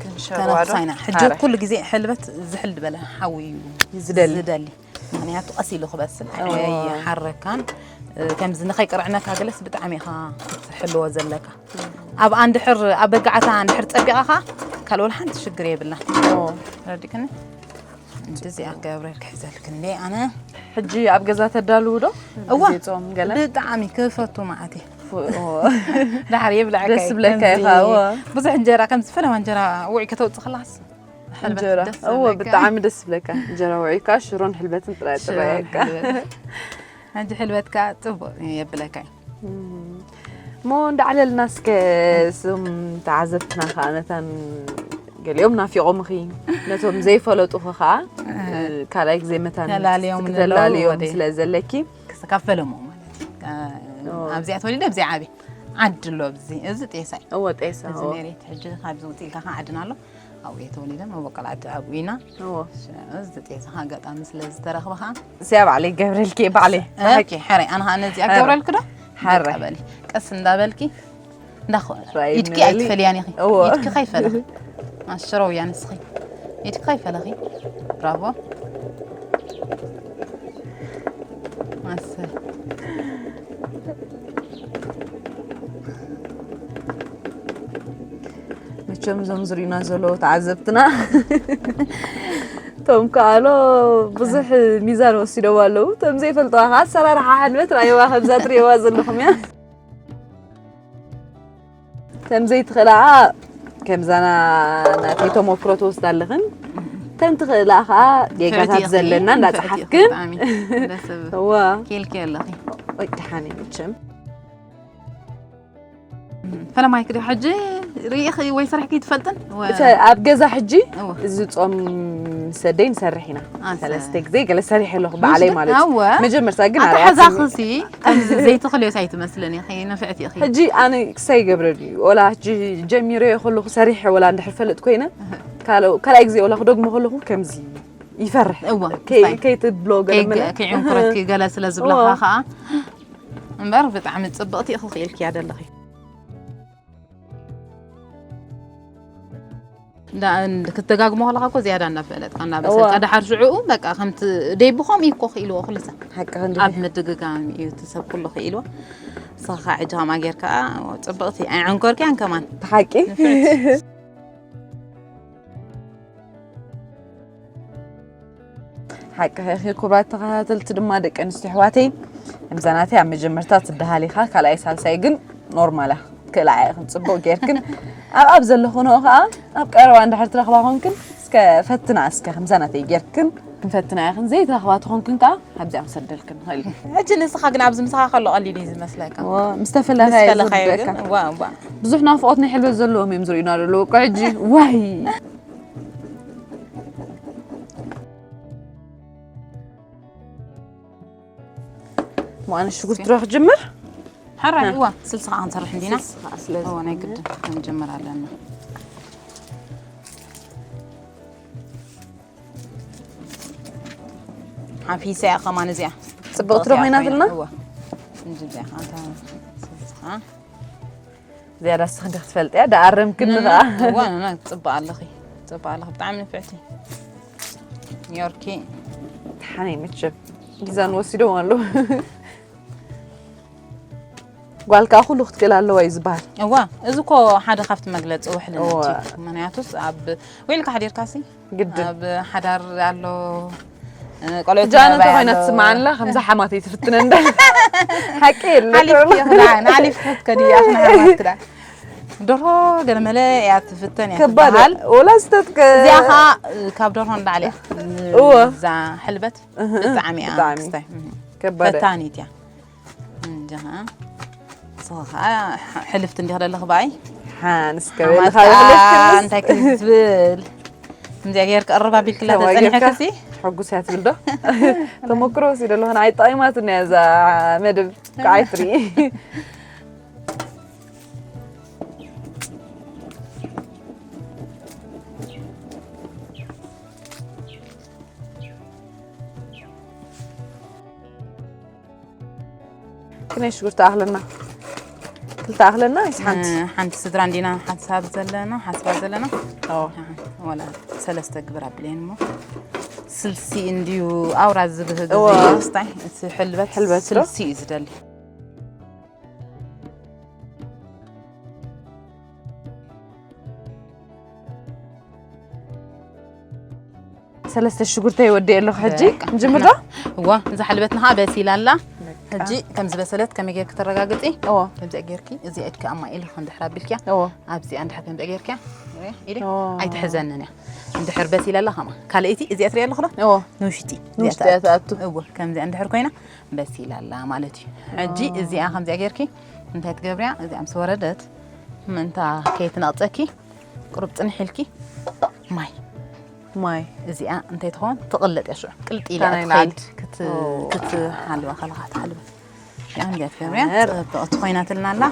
ክንሸርዋ ዶ? ከነፍሳ ኢና። ሕጂ ሓረ። ኩሉ ግዜ ሕልበት ዝሕል ዝበለ ሓዊ እዩ ዝደሊ። ዝደሊ። ምክንያቱ ቀስ ኢሉ ክበስል እዎ። ኣይሓረካን። ከምዚ ንኸይቅርዕነካ ገለስ ብጣዕሚ ኢኻ ክትሕልዎ ዘለካ። ኣብ ኣንድሕር ኣብ በጋዕታ ኣንድሕር ፀቢቓኻ ካልእ ወላ ሓንቲ ሽግር የብላን። እዎ። ረዲክኒ እንደዚኣ ገብረ ክሕዘልክ እንዴ ኣነ ሕጂ ኣብ ገዛ ተዳልዉ ዶ? እዋ ግዜ ጾም ገለ? ብጣዕሚ ክፈቱ ማዓት ፉ- እዎ። ዳሕር የብልዐካ ደስ እዩ። ዝብለካ ከምዚ ኢኻ፣ እዎ። ብዙሕ እንጀራ ከምዚ ፈለማ እንጀራ ውዒ ከተውፅእ ከላስ ሕልበት እንጀራ ደስ እዎ ዝብለካ። ብጣዕሚ ደስ ዝብለካ። እንጀራ ውዒካ ሽሮን ሕልበትን ጥራይ ጥራይ ሽሮን እካ። ሕልበት። ሕጂ ሕልበትካ ፅቡቅ የብለካ እዩ። እም። እሞ እንዳዕለልና እስከ እዞም ተዓዘብትና ከዓ መታን ገሊኦም ናፊቖምኺ ነቶም ዘይፈለጡኺ ከዓ ካልኣይ ግዜ መታን ተላልዮም ክትተላልዮም ንለው ወደ- ስለ ዘለኪ ክስ- ካብ ፈለምኡ ማለት እዩ። ካ- ኦ። ኣብዚኣ ተወሊደ ኣብዚኣ ዓብየ ዓዲ ኣሎ ኣብዚ እዚ ጤሳ እዩ። እዎ ጤሳ እዚ እዎ። መሬት ሕጂ ካብዚ ውፅእ ኢልካ ከዓ ዓድና ኣሎ ኣብኡ እየ ተወሊደ መበቆል ዓዲ ኣብኡ ኢና። እዎ እዚ ጤሳ ከዓ ኣጋጣሚ ስለ ዝተረኽበ ከዓ እዚኣ ባዕለይ ገብረልኪ ባዕለይ ኦኬ፣ ሕራይ ኣነ ከዓ ነዚኣ ሕራይ። ገብረልኪ ዶ? ሕራይ። በቃ በሊ። ቀስ እንዳበልኪ እንዳኸ ራይ ኢድኪ ንበሊ። ኣይትፈልያን ኢኺ። እዎ። ኢድኪ ከይፈለኺ ኣሽረውያ ንስኺ። ኢድኪ ከይፈለኺ። ብራቮ። ኣሰይ። መቸም እዞም ዝሪኡና ዘለዉ ተዓዘብትና እቶም ከኣሎ ብዙሕ ሚዛን ወሲዶም ኣለዉ። እቶም ዘይፈልጥዋ ከዓ ኣሰራርሓ ሕልበት ራእይዋ ከምዛ ትሪእዋ ዘለኹም እያ። ከም ዘይትኽእላ ከምዛና ናተይ ተመክሮ ትወስዳ ኣለኽን። ከም ትኽእላ ከዓ ጌጋታት ዘለና እንዳፀሓፍክን ደስብ እዋ ኬልኪ ኣለኺ። ወይ ደሓን እዩ መቸም። ፈለማይ ክዲ ሕጂ ርኢኺ ወይ ሰሪሕኪ ትፈልጥን? ወ- እተ ኣብ ገዛ ሕጂ እወ። እዚ ጾም ምስ ኣደይ ንሰርሕ ኢና። ኣሰ- ሰለስተ ግዜ ገለ ሰሪሐ ኣለኹ ባዕለይ ማለት እዩ። እወ። መጀመርታ ግን ኣታ ኣርኣያ ሕዛኺ ስኒ- ሲ ከምዚ ዘይትኽልዮ ኣይትመስልን ኢኺ፣ ንፍዕቲ ኢኺ። ሕጂ ኣነ ክሳይ ገብረሉ እዩ። ወላ ሕጂ ጀሚረዮ ከለኹ ሰሪሐ ወላ እንድሕር ፈልጥ ኮይነ ካልእ ካልኣይ ግዜ ወላ ክደግሞ ከለኹ ከምዚ ይፈርሕ። እወ፣ ከይ- ክሳይ- ከይትብሎ ገለ ከይ- መለ ከይዕንኩረኪ ገለ ስለ ዝብለኻ እወ። ከዓ እምበር ብጣዕሚ ፅብቕቲ ኢኺ ክኢልክያ ዘለኺ። እንዳ- እንድ- ክትደጋግሞ ከለኻ እኮ ዝያዳ እናፈለጥካ እናበሰልካ እወ። ድሓር ሽዕኡ በቃ ከምቲ ደይ ብኸምኡ እዩ እኮ ክኢልዎ ኩሉ ሰብ ሓቂ ክንዲ ኣብ ምድግጋም እዩ እቲ ሰብ ኩሉ ክኢልዎ። ንስኻ ከዓ ሕጂ ከምኣ ጌርካ ጽብቕቲ ኣይዓንኮርክያን ከማን። ሓቂ ሓቂ ኢኺ። ክቡራት ተኸታተልቲ ድማ ደቂ ኣንስትዮ ኣሕዋተይ፣ ከምዛ ናተይ ኣብ መጀመርታ ትደሃል ኢኻ፣ ካልኣይ ሳልሳይ ግን ኖርማል እያ ክትክእላ ኢኽን ጽቡቕ ጌርክን ኣብ ኣብ ዘለኹንኦ ከዓ ኣብ ቀረባ እንድሕር ትረኽባ ኮንክን እስከ ፈትና እስከ ከምዛ ናተይ ጌርክን ክንፈትና ኢኽን፣ ዘይትረኽባ ተኾንክን ከኣ ኣብዚኣ ክንሰደልክን ንኽእል ኢና። ሕጂ ንስኻ ግን ኣብዚ ምሳኻ ከሎ ቀሊል እዩ ዝመስለካ። እወ፣ ምስ ተፈለኻዮ ምስ ፈለኻዮ ዝርደካ። ግን እዋ እዋ ብዙሕ ናፍቖት ናይ ሕልበት ዘለዎም እዮም ዝርእዩና ዘለዉ እኮ ሕጂ። ዋይ። ማን ሽጉርቲ ዶ ክጅምር? ሓራይ እዋ ስልሲ ከዓ ክንሰርሕ እንዲና። ስልሲ ከዓ ስለ እዋ ናይ ግድን ክንጅምር ኣለና። ሓፊሰ እያ ከማን እዚኣ ጽብቕቲ ዶ ኮይናትልና? እዋ እንጂ እዚኣ ኣንታ ስልሲ ከዓ ዝያዳ ስኽ ዲኽ ትፈልጥያ ደኣረምክኒ ከዓ እዋ ና ጽብቕ ኣለኺ ጽብቕ ኣለኺ ብጣዕሚ ንፍዕቲ ኒዮርኪ ሓነይ መቸም ጊዛን ወሲዶም ኣለዉ። ጓል ከዓ ኩሉ ክትክእል ኣለዋ እዩ ዝበሃል። እዋ እዚ እኮ ሓደ ካብቲ መግለፂ ውሕልነት እዋ። እዩ። ምክንያቱስ ኣብ ውዒልካ ሓዲርካ ሲ ግድን ኣብ ሓዳር ኣሎ እ፣ ቆልዑት ጃነ ምዕባይ ተኮይና ኣሎ። ትስምዓላ ከምዛ ሓማተይ ትፍትነ እንደ ሓቂ የለ ሓሊፍኪ ክዳ ንሓሊፍ ክትከዲ ኣኽና ሓማት ክዳ ደርሆ ገለ መለ እያ ትፍተን እያ ከባድ ትበሃል። ወላ ዝተትከ እዚኣ ከዓ እ፣ ካብ ደርሆ ንላዕሊ እያ እወ። እዛ ሕልበት ብጣዕሚ እያ ብጣዕሚ። ክስታይ ከባድ ፈታኒት እያ እንጂ ከዓ ንስኺ ከዓ ሕልፍቲ እንዲኽ ደለኺ በኣይ ሓንስ ሓማት ከበልካ ከዓ ይኽልፍክንስ እንታይ ክትብል ከምዚኣ ጌር ቀርብ ኣቢልክላ ከማይ ተፀኒሐ ጌርካ ክሲ ሕጉስ እያ ትብል ዶ ተመክሮ ወሲደ ኣለኹ ንዓይ ጠቒማትኒ እያ እዛ መደብ ከዓ ኣይትርኢ ክንደይ ሽጉርቲ ኣኽለና ክልተ ኣኽለና ይስ ሓንቲ ሓንቲ ስድራ እንዲና ሓሳብ ዘለና ሓስባ ዘለና ኦ ወላ ሰለስተ ግብር ኣብልየን እሞ ስልሲ እንድዩ ኣውራ ዝብህግ እዋ። ስታይ እቲ ሕልበት ሕልበት ዶ? ስልሲ እዩ ዝደሊ ሰለስተ ሽጉርተይ ወዲእ ኣለኹ ሕጂ በቃ። ንጅምር ዶ እዋ እዛ ሕልበትና ከዓ በሲላ ኣላ ሕጂ ከም ዝበሰለት ከመይ ጌርክ ተረጋግፂ እዎ ከምዚኣ ጌርኪ እዚኣ ኢድኪ ኣማኢልኪ እንድሕር ኣቢልኪያ እዎ ኣብዚኣ እንድሕር ከምዚኣ ጌርኪያ ርኢ እዎ። ኣይትሕዘንን እያ እንድሕር በሲላ ኣላ ከማ ካልኣይቲ እዚኣ ትሪኣ ኣለኹ ዶ እዎ ንውሽጢ ንውሽጢ እያ ትኣቱ እዎ ከምዚኣ እንድሕር ኮይና በሲላ ኣላ ማለት እዩ ሕጂ እዚኣ ከምዚኣ ጌርኪ እንታይ ትገብርያ እዚኣ ምስ ወረደት ምእንታ ከይትነቕፀኪ ቁሩብ ፅንሕ ኢልኪ ማይ ማይ እዚኣ እንታይ ትኸውን ትቕለጥ እያ ሽዑ ቅልጥ ኢላ ታናይ ትኸይድ ላዕሊ። ክት- ክትሓልባ ከለኻ ትሓልባ እዚኣ እንዲያ ትገብርያ መር። ፅብቕቲ ኮይናትልና ኣላ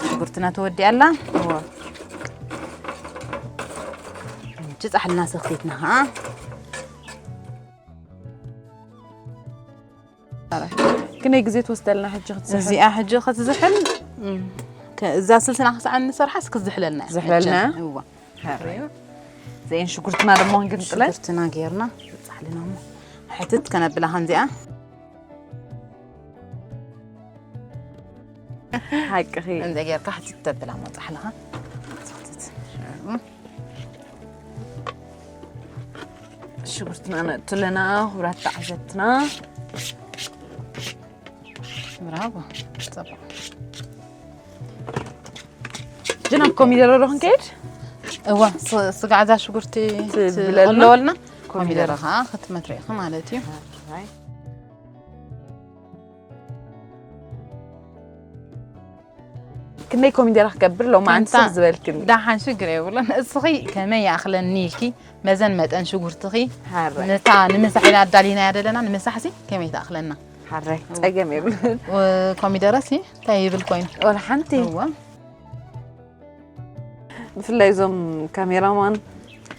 ሽጉርትና ተወዲኣ ኣላ እዎ ሕጂ ፃሕልና ሰኽቲትና ኸዓ ክንደይ ግዜ ትወስደልና ሕጂ ክትስሕል እዚኣ ሕጂ ክትዝሕል እም፣ ከ- እዛ ስልስና ክሳዕ እንሰርሓስ ክትዝሕለልና እያ። ዝሕለልና? እዋ ዘን ሽጉርትና ድማ ክንግንጥለን ሽጉርትና ጌርና ፃሕልና እሞ ሕትት ከነብላ ከምዚኣ ሓቅኺ እንደ ጌርካ ሕትት ተብላ ሞ ፃሕልኻ ሽጉርትና ነእትለና ክቡራት ተዓዘብትና ብራቦ ፅቡቅ ጅናብ ኮሚደረ ዶ ክንከይድ እዋ ስ- ስጋዕ እዛ ሽጉርቲ ትብለልና? ትቕለወልና ኮሚደረ። ኮሚደረ ከዓ ክትመትሪኢኺ ማለት እዩ ክንደይ ኮሚደረ ክገብር ሎማዓንቲ ከምታ- ስቕ ዝበልክኒ ዳሓን ሽግር የብሉን እስኺ ከመይ ይኣኽለኒ ኢልኪ መዘን መጠን ሽጉርትኺ ሓራይ ነታ ንምሳሕ ኢና ኣዳሊናያ ዘለና ንምሳሕሲ ከመይ ትኣኽለና ሓራይ ጸገም የብሉን ኮሚደረሲ እንታይ ይብል ኮይኑ ወላ ሓንቲ እዋ ብፍላይ እዞም ካሜራማን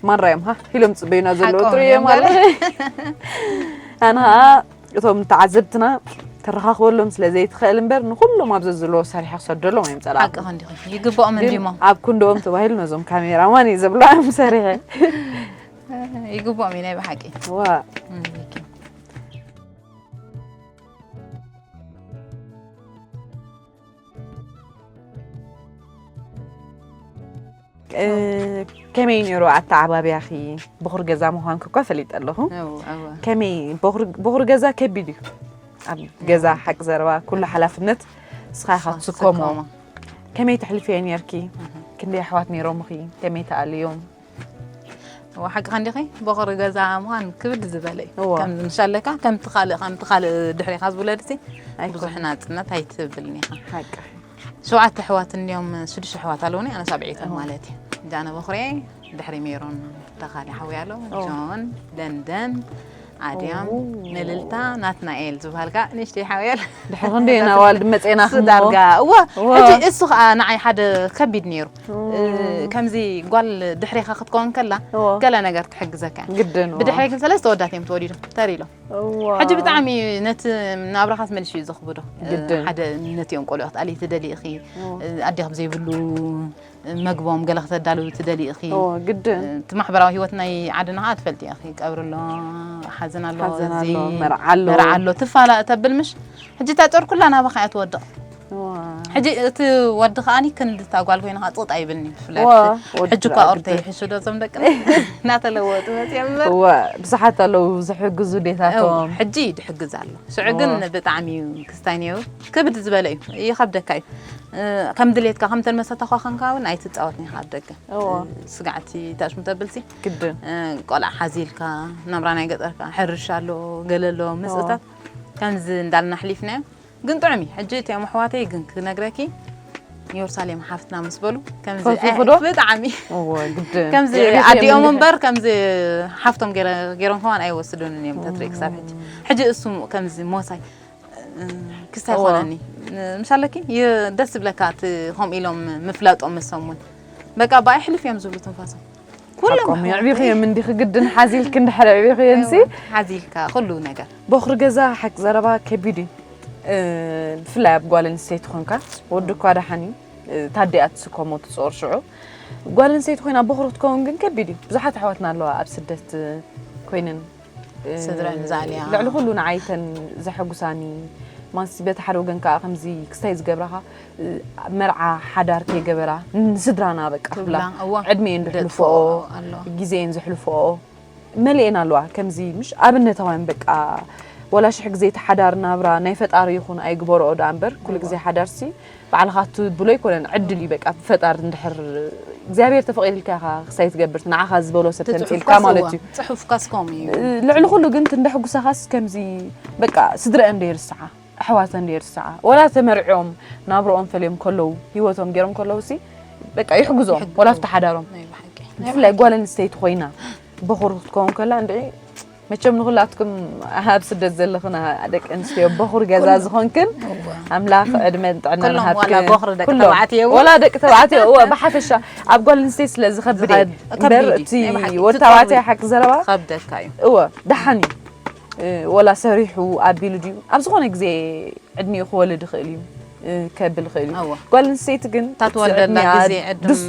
ማራ እዮም ሃ ኢሎም ዝጽበዩና ዘለዉ ሓቆም ጥሩይ እዮም እዮም ኣለ ኣነ ኸዓ እቶም ተዓዘብትና ተረኻኽበሎም ስለ ዘይትኽእል እምበር ንኹሎም ኣብ ዘዝለዎ ሰሪሐ ክሰደሎም እዮም ጸላእኹ ሓቂ ከንዲኹ ይግብኦም ግን እንዲሞ ኣብ ክንድኦም ተባሂሉ ነዞም ካሜራማን እዩ ዘብሎም ሰሪሐ ይግብኦም እዩ ናይ ብሓቂ ዋ እ፣ ከመይ ነይሩ ኣተዓባብያኺ? በኹሪ ገዛ ምዃንኪ እኳ ፈሊጠ ኣለኹ። እው፣ እው። ከመይ በኹሪ በኹሪ ገዛ ከቢድ እዩ። ኣብ ገዛ ሓቂ ዘረባ ኩሉ ሓላፍነት ንስኻ ኢኻ ትስከሞ። ትስከሞ። ከመይ ተሕልፍዮ ነርኪ? ክንደይ ኣሕዋት ነይሮምኺ? ከመይ ተኣልዮም? እዋ፣ ሓቅኻ እንዲኺ፣ በኹሪ ገዛ ምዃን ክብድ ዝበለ እዩ። እዋ። ከም ምሻለካ፣ ከምቲ ካልእ፣ ከምቲ ካልእ ድሕሬኻ ዝውለድሲ ኣይኮነን። ብዙሕ ናጽነት ኣይትብልን ኢኻ። ሓቂ። ሸውዓተ ኣሕዋት እንዲዮም፣ ሽዱሽተ ኣሕዋት ኣለውኒ፣ ኣነ ሳብዐይቶም እዋ። ማለት እዩ። እዛ ኣነ በኹሪ ድሕሪ ሜሮን ተኻሊ ሓውያ ኣሎ፣ እዋ። ጆን፣ ደንደን፣ ኣድያም፣ ኦ። እልልታ፣ ናትናኤል ዝበሃል ከኣ ንእሽተይ ሓውያ ኣሎ። ድሕሪ ክንደይ ኢና ኣዋልድ መጼና እሱ ክሞ? ዳርጋ፣ እዋ፣ እዋ። ሕጂ እሱ ከኣ ንዓይ ሓደ ከቢድ ነይሩ። ኦ። እ፣ ከምዚ ጓል ድሕሬኻ ክትከውን ከላ፣ እዋ። ገለ ነገር ትሕግዘካ እያ። ግድን፣ እዋ። ብድሕረይ ግን ሰለስተ ወዳት እዮም ተወሊዶም፣ ተር ኢሎም። እዋ። ሕጂ ብጣዕሚ ነቲ ናብራኻስ መሊሱ እዩ ዘኽብዶ። ግድን። ሓደ ነቲኦም ቆልዑ ክትኣልዪ ትደልዪ ኢኺ፣ እዋ። ኣዴኹም ዘይብሉ መግቦም ገለ ከተዳልዊ ትደልዪ ኢኺ። እዎ፣ ግድን። እቲ ማሕበራዊ ህይወት ናይ ዓድና ኸዓ ትፈልጢ ኢኺ። ቀብሪ ኣሎ፣ ሓዘን ኣሎ፣ ሓዘን እዚ ኣሎ፣ መርዓ ኣሎ። መርዓ ኣሎ፣ ትፋላእ ተብል ምሽ? ሕጂ እታ ጾር ኩላ ናባኻ እያ ትወድቕ። እዋ። ሕጂ እቲ ወዲ ከኣኒ ክንዲ እታ ጓል ኮይና ኸዓ ጽቕጥ ኣይብልኒ፣ ብፍላይ እዋ፣ ወዲ ሕጂ እኳ ብጣዕሚ ኦርተ ግድን። ይሕሹ ዶ እዞም ደቅና? እናተለወጡ መጽዮም እምበር። እዋ፣ ብዙሓት ኣለዉ ዝሕግዙ ዴታቶም። እው፣ ሕጂ ይድሕግዝ ኣሎ። ሽዑ ግን እዋ። ብጣዕሚ እዩ ክስታይ ነይሩ። ክብድ ዝበለ እዩ፣ ይኸብደካ እዩ። እ፣ ከም ድሌትካ፣ ከምተን መሰታኻ ኸንካ እውን ኣይትጻወትን ኢኻ ኣብ ደገ። እዎ። እ፣ ስጋዕቲ ታሽሙ ተብልሲ፣ ግድን። እ፣ ቆልዓ ሓዚልካ፣ ናብራ ናይ ገጠርካ፣ ሕርሻ ኣሎ፣ ገለ ኣሎ፣ እዎ። ምስእታት፣ ከምዚ እንዳልና ኣሕሊፍናዮ። ግን ጥዑም እዩ። ሕጂ እቲኦም ኣሕዋተይ ግን ክነግረኪ፣ የሩሳሌም ሓፍትና ምስ በሉ፣ ከምዚ፣ ፈትኹ እ፣ ዶ? ብጣዕሚ። እዎ፣ ግድን። ከምዚ የዕቤት ኣዲኦም እዮም እምበር፣ ከምዚ ሓፍቶም ገይረ-፣ ገይሮም ከማን ኣይወስዱንን እዮም፣ ተትርኢ ክሳብ ሕጂ። ሕጂ እሱ ከምዚ ሞሳይ፣ እ፣ ክስታይ እዎ። ይኾነኒ። እ፣ ምሻለኪ፣ ይ-፣ ደስ ይብለካ እቲ ከምኡ ኢሎም ምፍላጦም መሰሙን። በቃ ብኣይ ሕልፍ እዮም ዝብሉ ትንፋሶም። ኩሎም ሓቆም፣ ኣሕዋት። የዕቢኽዮም እንዲኺ ግድን ሓዚልኪ እንድሕር ኣዕቢኽዮንሲ። እዎ፣ ሓዚልካ ኩሉ ነገር። በኹሪ ገዛ ሓቂ ዘረባ ከቢድ እዩ። እ፣ ብፍላይ ኣብ ጓል ኣንስተይቲ ኾንካ፣ ወዲ እኳ ደሓን እዩ፣ እ፣ ታዲኣ ትስከሞ ትጾር ሽዑ። ጓል ኣንስተይቲ ኮይና በኹሪ ክትከውን ግን ከቢድ እዩ። ብዙሓት ኣሕዋትና ኣለዋ ኣብ ስደት ኮይነን፣ እ፣ ስድረን ዝኣልያ። ልዕሊ ኩሉ ንዓይ እተን ዘሐጉሳኒ፣ ማንሲ በቲ ሓደ ወገን ከኣ ከምዚ ክስታይ ዝገብራኻ፣ እ፣ መርዓ ሓዳር ከይገበራ ንስድራና በቃ ክብላ፣ ክብላ፣ እዋ። ዕድሜን ዘሕልፍኦ፣ ደጥፍኦ ኣሎ። ግዜን ዘሕልፍኦ መሊኤን ኣለዋ። ከምዚ ምሽ ኣብነታውያን በቃ ወላ ሽሕ ግዜ እቲ ሓዳር ናብራ ናይ ፈጣሪ ይኹን ኣይግበርኦ ደኣ እምበር፣ ኩሉ እዋ። ግዜ ሓዳርሲ ባዕልኻ ትብሎ ኣይኮነን፣ ዕድል እዩ በቃ። ብፈጣሪ እንድሕር እግዚኣብሔር ተፈቒድልካ ኢኻ ክስታይ ትገብር፣ ንዓኻ ዝበሎ ሰብ ትጽሑፍካስ ተንጺልካ ማለት እዋ፣ እዩ። ጽሑፍካስ ከምኡ እዩ። ልዕሊ ኩሉ ግን እንደ ሕጉሳኻስ ከምዚ በቃ ስድረአን ደይርስዓ፣ ኣሕዋተን ደይርስዓ፣ ወላ ተመርዕዮም ናብርኦም ፈልዮም ከለዉ፣ ህይወቶም ገይሮም ከለዉሲ በቃ ይሕግዞም፣ ይሕግዞም። ወላ ኣብቲ ሓዳሮም። ናይ ብሓቂ። ብፍላይ ጓል ኣንስተይቲ ኮይና በኹር ክትከውን ከላ እንድዒ መቸም ንኹላትኩም ኣብ ስደት ዘለኽና ደቂ ኣንስትዮ በኹር ገዛ ኩሎም። ዝኾንክን እዋ። ኣምላኽ ዕድመን ጥዕናን ኩሎም ይሃብክን። ዋላ በኹር ደቂ ኩሎም። ተባዕትዮ እውን። ዋላ ደቂ ተባዕትዮ፣ እወ፣ ብሓፈሻ ኣብ ጓል ኣንስተይቲ ስለ ዝኸብድ እዩ። ዝኸብድ እምበር እዩ። እቲ ናይ ብሓቂ ወዲ እቲ ተባዕታይ ጾር ሓቂ ዘረባ፣ ይኸብደካ እዩ። እወ፣ ደሓን እዩ። እ፣ ወላ ሰሪሑ ኣቢሉ ድዩ? ኣብ ዝኾነ ግዜ ዕድሚኡ ክወልድ ይኽእል እዩ፣ እ፣ ከብል ይኽእል እዩ። እዋ። ጓል ኣንስተይቲ ግን እታ ትወልደላ ዕድሚኣ ግዜ ዕድም ድስ-፣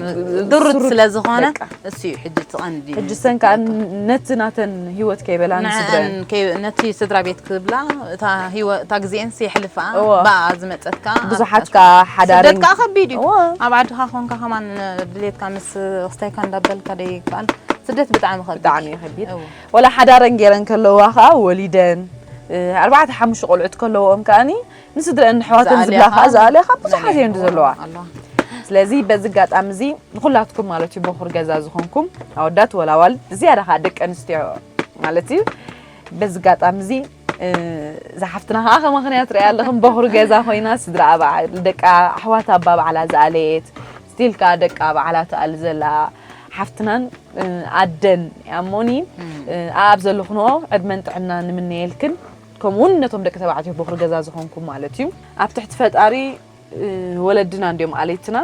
ድሩት ስሩት ስለ ዝኾነ፣ በቃ። እሱ እዩ ሕጂ እቲ ቀንዲ ሕጂ ሰን ከዓ ዝፍለጥ። ነቲ ናተን ህይወት ከይበላ ንስድረን። ንዐን ከይ-፣ ነቲ ስድራ ቤት ክብላ፣ እታ ህይወ-፣ እታ ግዜኤንስ የሕልፋ፣ እዋ። ብኣ ዝመጸት ከዓ ብዙሓት ኣብታ ከዓ ሓዳረን ስደት ከዓ ከቢድ እዩ። እዋ። ኣብ ዓድኻ ኮንካ ከማን ድሌትካ ምስ ክስታይካ እንዳበልካ ደይከኣል። ስደት ብጣዕሚ ከቢድ ብጣዕሚ እዩ። እዩ ከቢድ። እዋ። ወላ ሓዳረን ገይረን ከለዋ ከዓ ወሊደን፣ እ፣ ኣርባዕተ ሓሙሽተ ቆልዑት ከለዎም ከኣኒ ንስድረአን ንኣሕዋተን ዝኣልያ ዝብላ ከዓ ከዓ ዘኣልያ ከዓ ብዙሓት መሊአን እየን ዘለዋ። ኣለዋ። ስለዚ በዚ ኣጋጣሚ እዚ ንኹላትኩም ማለት እዩ በኹር ገዛ ዝኾንኩም ኣወዳት ወላ ኣዋልድ ዝያዳ ከዓ ደቂ ኣንስትዮ ማለት እዩ። በዚ ኣጋጣሚ እዚ፣ እ፣ እዛ ሓፍትና ከዓ ከም ምኽንያት ሪኣ ኣለኽን በኹር ገዛ ኮይና ስድራ ኣባዓል ደቃ ኣሕዋት ኣባ ባዕላ ዝኣለየት ስቲል ከዓ ደቃ ባዕላ ትኣሊ ዘላ ሓፍትናን፣ እ፣ ኣደን እያ እሞኒ፣ እም። እ፣ ኣብ ዘለኽንኦ ዕድመን ጥዕና ንምነየልክን፣ ከምኡ እውን ነቶም ደቂ ተባዕትዮ በኹሪ ገዛ ዝኾንኩም ማለት እዩ። ኣብ ትሕቲ ፈጣሪ፣ እ፣ ወለድና እንዲዮም ኣለይትና።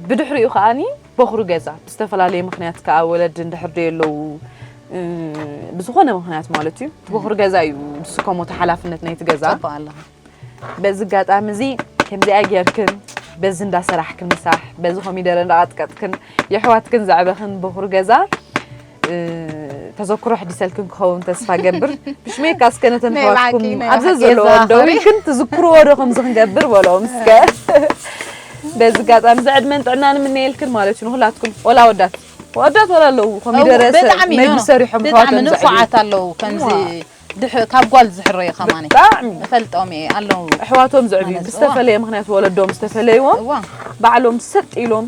ብድሕሪኡ ከኣኒ በኹሪ ገዛ ብዝተፈላለየ ምኽንያት ከኣ ወለዲ እንድሕር ደየለዉ፣ እ፣ ብዝኾነ ምኽንያት ማለት እዩ። እቲ በኹሪ ገዛ እዩ ዝስከሞ እቲ ሓላፍነት ናይቲ ገዛ። ጽቡቕ ኣለኻ። በዚ ኣጋጣሚ እዚ ከምዚኣ ጌርክን በዚ እንዳሰራሕክን ምሳሕ፣ በዚ ኮሚደረ እንዳቐጥቀጥክን የሕዋትክን ዘዕበኽን በኹሪ ገዛ፣ እ፣ ተዘክሮ ኣሕዲሰልክን ክኸውን ተስፋ ገብር። ብሽመይካ እስከ ነተን ናይ ኣሕዋትኩም ብሓቂ፣ ናይ ኣብዚ ብሓቂ ዘለዋ የዘኻኽሪ። ደዊልክን ትዝክርዎ ዶ ከምዚ ክንገብር በሎም እስከ። በዚ ኣጋጣሚ እዚ ዕድመን ጥዕናን ንምነየልክን ማለት እዩ ንኹላትኩም። ወላ ኣወዳት፣ ኣወዳት ወላ ኣለዉ፣ ኮሚደረ ሰ-፣ ብጣዕሚ መግቢ ኖ፣ ሰሪሖም ብጣዕሚ ኣሕዋቶም ዘዕብዩ። ንፉዓት ኣለዉ፣ ከምዚ እዋ። ድሕ-፣ ካብ ጓል ዝሕረዩ ከማኒ። ብጣዕሚ። እፈልጦም እየ፣ ኣለዉ። ኣሕዋቶም ዘዕብዩ፣ ማለት፣ ብዝተፈለየ እዋ። ምኽንያት ወለዶም ዝተፈለይዎም፣ እዋ። ባዕሎም ሰጥ ኢሎም፣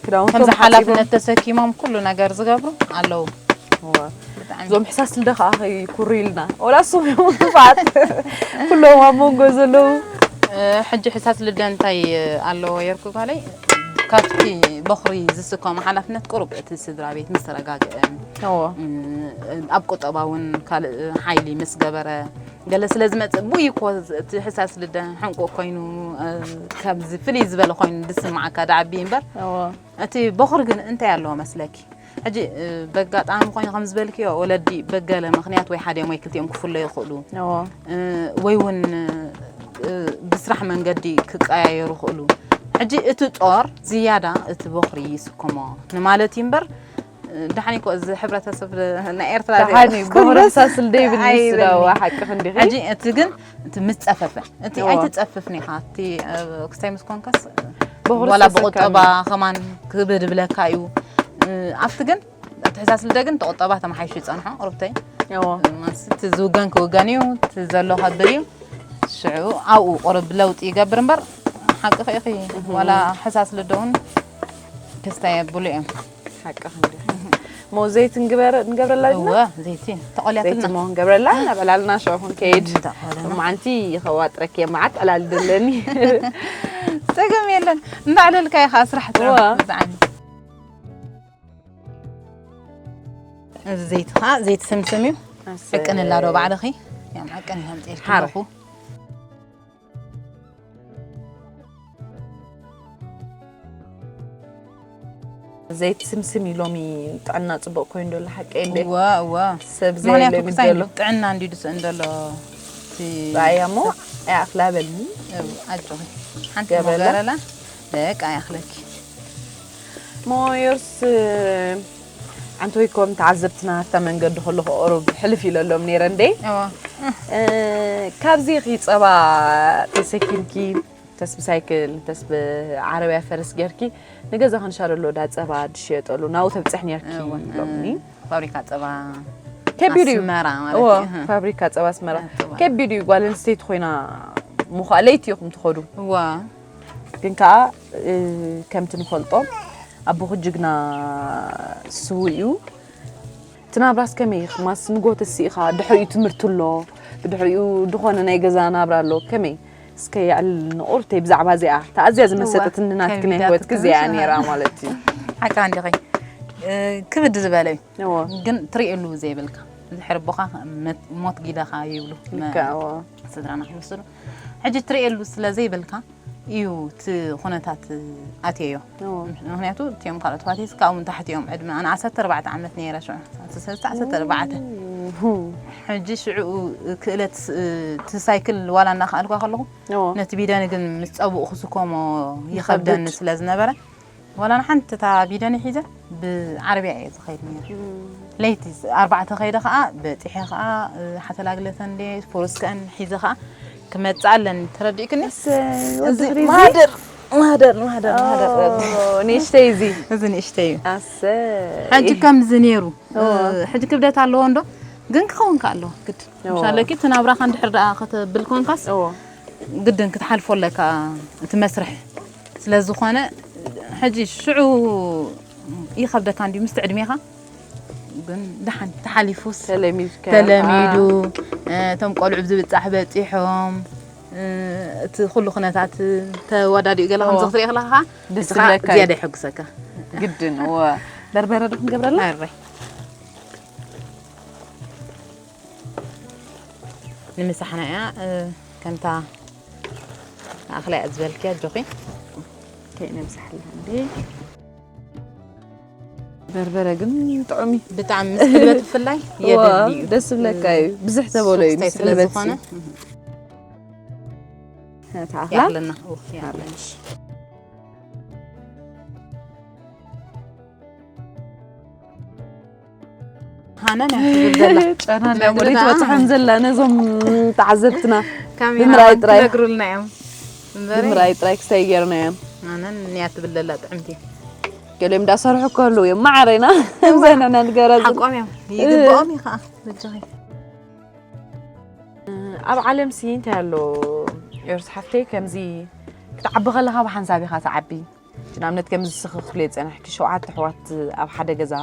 ክዳውንቶም ከምዚ ሓላፍነት ተሰኪሞም ኩሉ ነገር ዝገብሩ ኣለዉ። እዞም ሕሳስ ልደ ከዓ ከይኩሩ ኢልና ወላ እሶም እዮም ክፋት ኩሎም ኣብ መንጎ ዘለዉ። ሕጂ ሕሳስ ልደ እንታይ ኣለዎ የርኩ ጓለይ? ካብቲ በኹሪ ዝስከሞ ሓላፍነት ቁሩብ እቲ ስድራ ቤት ምስ ተረጋግአ፣ ኣብ ቁጠባ እውን ካልእ ሓይሊ ምስ ገበረ፣ ገለ ስለ ዝመጽእ፣ ብኡ እኮ እቲ ሕሳስ ልደ ሕንቁቕ ኮይኑ፣ ከምዚ ፍልይ ዝበለ ኮይኑ ዝስምዓካ ዳዓቢ እምበር፣ እቲ በኹሪ ግን እንታይ ኣለዎ መስለኪ? ሕጂ በጋጣሚ ኮይኑ ከም ዝበልክዮ፣ ወለዲ በገለ ምኽንያት ወይ ሓዲኦም ወይ ክልቲኦም ክፍለዩ ይኽእሉ። ወይ እውን ብስራሕ መንገዲ ክቀያየሩ ይኽእሉ። ሕጂ እቲ ጦር ዝያዳ እቲ በኹሪ ይስከሞ ንማለት እዩ እምበር፣ ደሓን እኮ እዚ ሕብረተሰብ ናይ ኤርትራ በሃኒ ጎረሳ ስልደይ ብንስዳዋ ሓቂ ክንዲኺ። ሕጂ እቲ ግን እቲ ምስ ጸፈፈ፣ እቲ ኣይትጸፍፍን ኢኻ። እቲ ክስታይ ምስ ኮንካስ፣ ወላ ብቁጠባ ከማን ክብድ ብለካ እዩ። ኣብቲ ግን፣ እቲ ሕሳስ ልደ ግን ተቁጠባ ተመሓይሹ ይጸንሖ ቁርብተይ። እቲ ዝውገን ክውገን እዩ፣ እቲ ዘሎ ከብል እዩ። ሽዑ ኣብኡ ቁርብ ለውጢ ይገብር እምበር፣ ሓቂ ኺኢኺ፣ ዋላ ሕሳስ ልደ እውን ክስታይ የብሉ እዮም። ሓቂ ክንዲ። እሞ ዘይቲ ንግበር-፣ ንገብረላ ዲና? እወ፣ ዘይቲ ተቆልያትና። ዘይቲ እሞ ንገብረላ፣ ናብ ዕላልና ሽዑ ክንከይድ። እንዳቆለና። እሞ ኣንቲ ይኸዋጥረኪ እየ፣ መዓት ዕላል ደለኒ። ጸገም የለን። እንዳዕለልካ ኢኻ ስራሕ ጥዑም። እወ። ብጣዕሚ። እዚ ዘይቲ ኸዓ ዘይቲ ስምስም እዩ። ኣሰይ። ዕቅንላ ዶ ባዕልኺ? ያም ዕቅን ኢለ ኣምፅኤልኪ ሓር። ኣለኹ። ዘይቲ ስምስም እዩ ሎሚ ጥዕና ጽቡቕ ኮይኑ ዘሎ ሓቀይ እንዴ? እወ፣ እወ። ሰብ ምኽንያቱ ዘየለ ክሳይ ዘሎ። ጥዕና እንዲ ድስእን ዘሎ እቲ ራእያ እሞ ኣይኣኽላ በልኒ። እው፣ ኣጆኺ። ሓንቲ ገበላ? ሞገረላ ደቃ ይኣኽለኪ። ሞዮርስ፣ ኣንቶይ ኮም ተዓዘብትና ኣብታ መንገዲ ከለኹ ቁሩብ ሕልፍ ኢለሎም ነይረ እንዴ? እዋ። እ፣ ካብዚ ኺ ጸባ ተሰኪምኪ፣ ተስ ብሳይክል፣ ተስ ብዓረብያ ፈረስ ጌርኪ፣ ንገዛ ክንሻለሎ ዳ ጸባ ድሽየጠሉ ናብኡ ተብጽሕ ኔርኪ እዋ፣ እ፣ ኢሎምኒ። ፋብሪካ ጸባ ከቢድ እዩ። ኣስመራ ማለት እዋ፣ እዩ። ፋብሪካ ጸባ ኣስመራ። ጸባ። ከቢድ እዩ። ጓል ኣንስተይቲ ኮይና ምዃእ ለይቲ ኢኹም ትኸዱ። እዋ። ግን ከኣ፣ እ፣ ከምቲ ንፈልጦ፣ ኣቦኹ ጅግና ስዉእ እዩ። እቲ ናብራስ ከመይ? ማስ ንጎ ተሲእኻ፣ ድሕሪኡ ትምህርቲ ኣሎ፣ ብድሕሪኡ ድኾነ ናይ ገዛ ናብራ ኣሎ። ከመይ? እስከ የዕልልኒ ቁርተይ ብዛዕባ እዚኣ። እታ ኣዝያ ዝመሰጠትኒ እዋ፣ ናትኪ ናይ ከቢዳትኪ ህይወትኪ እዚኣ እያ ነይራ ማለት እዩ። ሓቃ እንዲኺ። እ፣ ክብድ ዝበለ እዩ። እዎ። ግን ትርእየሉ ዘይብልካ። ድሕሪ ኣቦኻ መት-፣ ሞት ጊደኻ ይብሉ። ልክዕ፣ እዎ። ስድራና ክምስሉ። ሕጂ ትርእየሉ ስለ ዘይብልካ፣ እዩ እቲ ኩነታት ኣትየዮ። እዎ። ምኽንያቱ እቲኦም ካልኦት ኣሕዋተይስ ካብኡ ንታሕቲ እዮም ዕድመ። ኣነ ዓሰርተ ኣርባዕተ ዓመት ነይረ ሽዑ፣ ዓሰርተ ሰለስተ፣ ዓሰርተ ኣርባዕተ። እው። ሕጂ ሽዑ ክእለት ስ-፣ እቲ ሳይክል ዋላ እናኸኣልኳ ከለኹ፣ እዎ። ነቲ ቢደኒ ግን ምስ ጸቡቕ ክስከሞ ይኸብደኒ ይኸብድ። ስለ ዝነበረ፣ ዋላ ንሓንቲ እታ ቢደኒ ሒዘ ብዓረብያ እየ ዝኸይድ ነይረ። እም። ለይቲ ኣርባዕተ ከይደ ኸኣ በጺሐ ኸኣ፣ እ፣ ሓተላግለተን እንደ ፎረስከን ሒዘ ኸኣ ክመጽእ ኣለኒ። ተረዲእክኒ? እሰይ፣ እዚ ወዲ ፍሪዚ? ማህደር፣ ማህደር፣ ማህደር፣ ማህደር። ኦ፣ ንእሽተይ እዚ። እዚ ንእሽተይ እዩ። ኣሰይ። ሕጂ ከምዚ ነይሩ። ኦ። እ፣ ሕጂ ክብደት ኣለዎ እንዶ? ግን ክኸውን ከ ኣለዎ፣ ግድ። ኦ። ምሻለኪ እቲ ናብራኻ እንድሕር ደኣ ከተብል ኮንካስ፣ ኦ። ግድን ክትሓልፎ ኣለካ እቲ መስርሕ። ስለ ዝኾነ፣ ሕጂ ሽዑ ይኸብደካ እንድዩ ምስቲ ዕድሜኻ፣ ግን ደሓን ተሓሊፉስ ተለሚድካ ተለሚዱ፣ ኢኻ። እ፣ እቶም ቆልዑ ብዝብጻሕ በጺሖም፣ እ፣ እቲ ኩሉ ኩነታት ተወዳዲኡ ገለ እዎ። ከምዚ ክትርኢ ከለኻ ደስ እቲ ኸኣ ዝብለካ እዩ። ዝያዳ የሐጉሰካ። ግድን፣ እወ። በርበረ ዶ ክንገብረላ? ኣረ። ንምሳሕና እያ፣ እ፣ ከምታ ኣኽላ እያ ዝበልክያ፣ ኣጆኺ። ከይነብዛሕላ እንዴ። በርበረ ግን ጥዑም እዩ። ብጣዕሚ ምስ ሕልበት ብፍላይ እዋ፣ የደሊ እዩ። ደስ ዝብለካ እዩ። ብዙሕ ተበሎ እዩ፣ ሱቅ ምስ ስታይ ስለ ሕልበት ዝኾነ፣ እዩ። እህ። እታ ኣኽላ? ይኣኽለና፣ እው፣ ይኣኽለና። ሃነን እያ ትብል ዘላ። ጨና ናይ ድምሪ ሞሪት ከኣ በጽሖም ዘላ ነዞም ተዓዘብትና። ካሜራ ብምራይ ጥራይ። ትነግሩልና እዮም። እምበረይ። ብምራይ ጥራይ ክሳይ ጌርና እዮም። ሃነን እያ ትብል ዘላ ጥዕምቲ። ገሊኦም እንዳሰርሑ ከለዉ እዮም ማዕረና። እዋ። ዘና ንገራ ዝብል። ሓቆም እዮም። ይግብኦም እዩ ከኣ። በጃኺ። ኣብ ዓለም ሲ እንታይ ኣሎ? ኤርስ ሓፍተይ ከምዚ ክትዓቢ ከለኻ ብሓንሳብ ኢኻ ትዓቢ። ንኣብነት ከምዚ ስኺ ክትብልዮ ዝጸናሕኪ ሸውዓተ ኣሕዋት ኣብ ሓደ ገዛ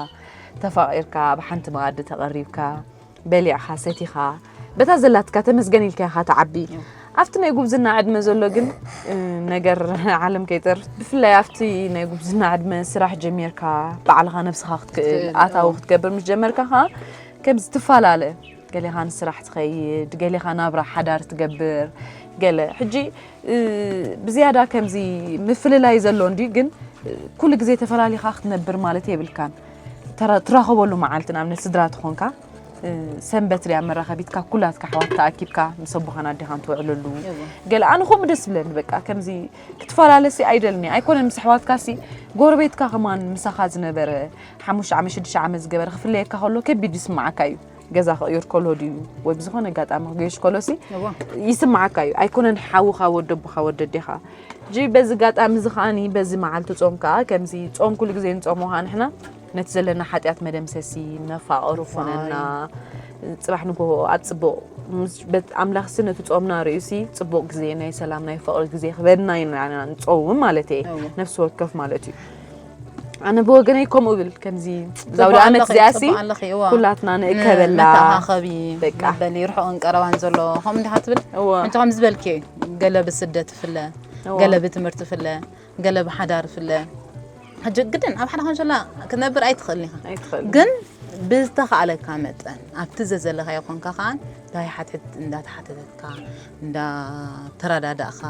ተፋቒርካ ኣብ ሓንቲ መኣዲ ተቐሪብካ በሊዕኻ ሰቲኻ በታ ዘላትካ ተመስገን ኢልካ ኢኻ ትዓቢ። ኣብቲ ናይ ጉብዝና ዕድመ ዘሎ ግን እ፣ ነገር ዓለም ከይጠር ብፍላይ ኣብቲ ናይ ጉብዝና ዕድመ ስራሕ ጀሚርካ ባዕልኻ ነብስኻ ክትክእል ኣታዊ ክትገብር ምስ ጀመርካ ከዓ ከምዚ ትፈላለ ገሌኻ ንስራሕ ትኸይድ ገሌኻ ናብራ ሓዳር ትገብር ገለ ሕጂ እ፣ ብዝያዳ ከምዚ ምፍልላይ ዘሎ እንዲ ግን እ፣ ኩሉ ግዜ ተፈላሊኻ ክትነብር ማለት የብልካን ተራ- ትራኸበሉ መዓልቲ ንኣብነት ስድራ ትኾንካ እ፣ ሰንበት ድያ መራኸቢትካ ኩላትካ ኣሕዋት ተኣኪብካ ምስ ኣቦኻን ኣዴኻን ትውዕልሉ ገለ ኣነ ከምኡ ደስ ብለኒ በቃ ከምዚ ክትፈላለሲ ኣይደልኒ ኣይኮነን ምስ ኣሕዋትካሲ ጎረቤትካ ከማን ምሳኻ ዝነበረ ሓሙሽተ ዓመት ሽዱሽተ ዓመት ዝገበረ ክፍለየካ ከሎ ከቢድ ይስምዓካ እዩ ገዛ ክቕይር ከሎ ድዩ ወይ ብዝኾነ ኣጋጣሚ ክገይሽ ከሎሲ ይስምዓካ እዩ ኣይኮነን ሓውኻ ወደቦኻ ወደዴኻ ጂ በዚ ኣጋጣሚ እዚ ከዓኒ በዚ መዓልቲ ጾም ከዓ ከምዚ ጾም ኩሉ ግዜ ንጾሞ ከዓ ንሕና ነቲ ዘለና ሓጢኣት መደምሰሲ መፋቐሩ ኮነና ጽባሕ ንጎሆ ኣብ ጽቡቕ ኣምላኽሲ ነቲ ጾምና ርእዩሲ ጽቡቕ ግዜ ናይ ሰላም ናይ ፍቕሪ ግዜ ክበና ኢና ንጸውም ማለት እየ ነፍሲ ወከፍ ማለት እዩ ኣነ ብወገነይ ከምኡ ብል ከምዚ ዛውዲ ኣመት እዚኣሲ ኩላትና ንእከበላ መተኻኸቢ በሊ ርሑቕን ቀረባን ዘሎ ከምኡ እንዲኻ ትብል እንተ ከም ዝበልኪ ገለ ብስደት ፍለ ገለ ብትምህርቲ ፍለ ገለ ብሓዳር ፍለ ሕጂ ግድን ኣብ ሓደ ከንሸላ ክትነብር ኣይትኽእልን ኢኻ ግን ብዝተኻእለካ መጠን ኣብቲ ዘዘለኻዮ ኮንካ ከዓን ዳይ ሓትሕት እንዳተሓተተትካ እንዳተረዳዳእካ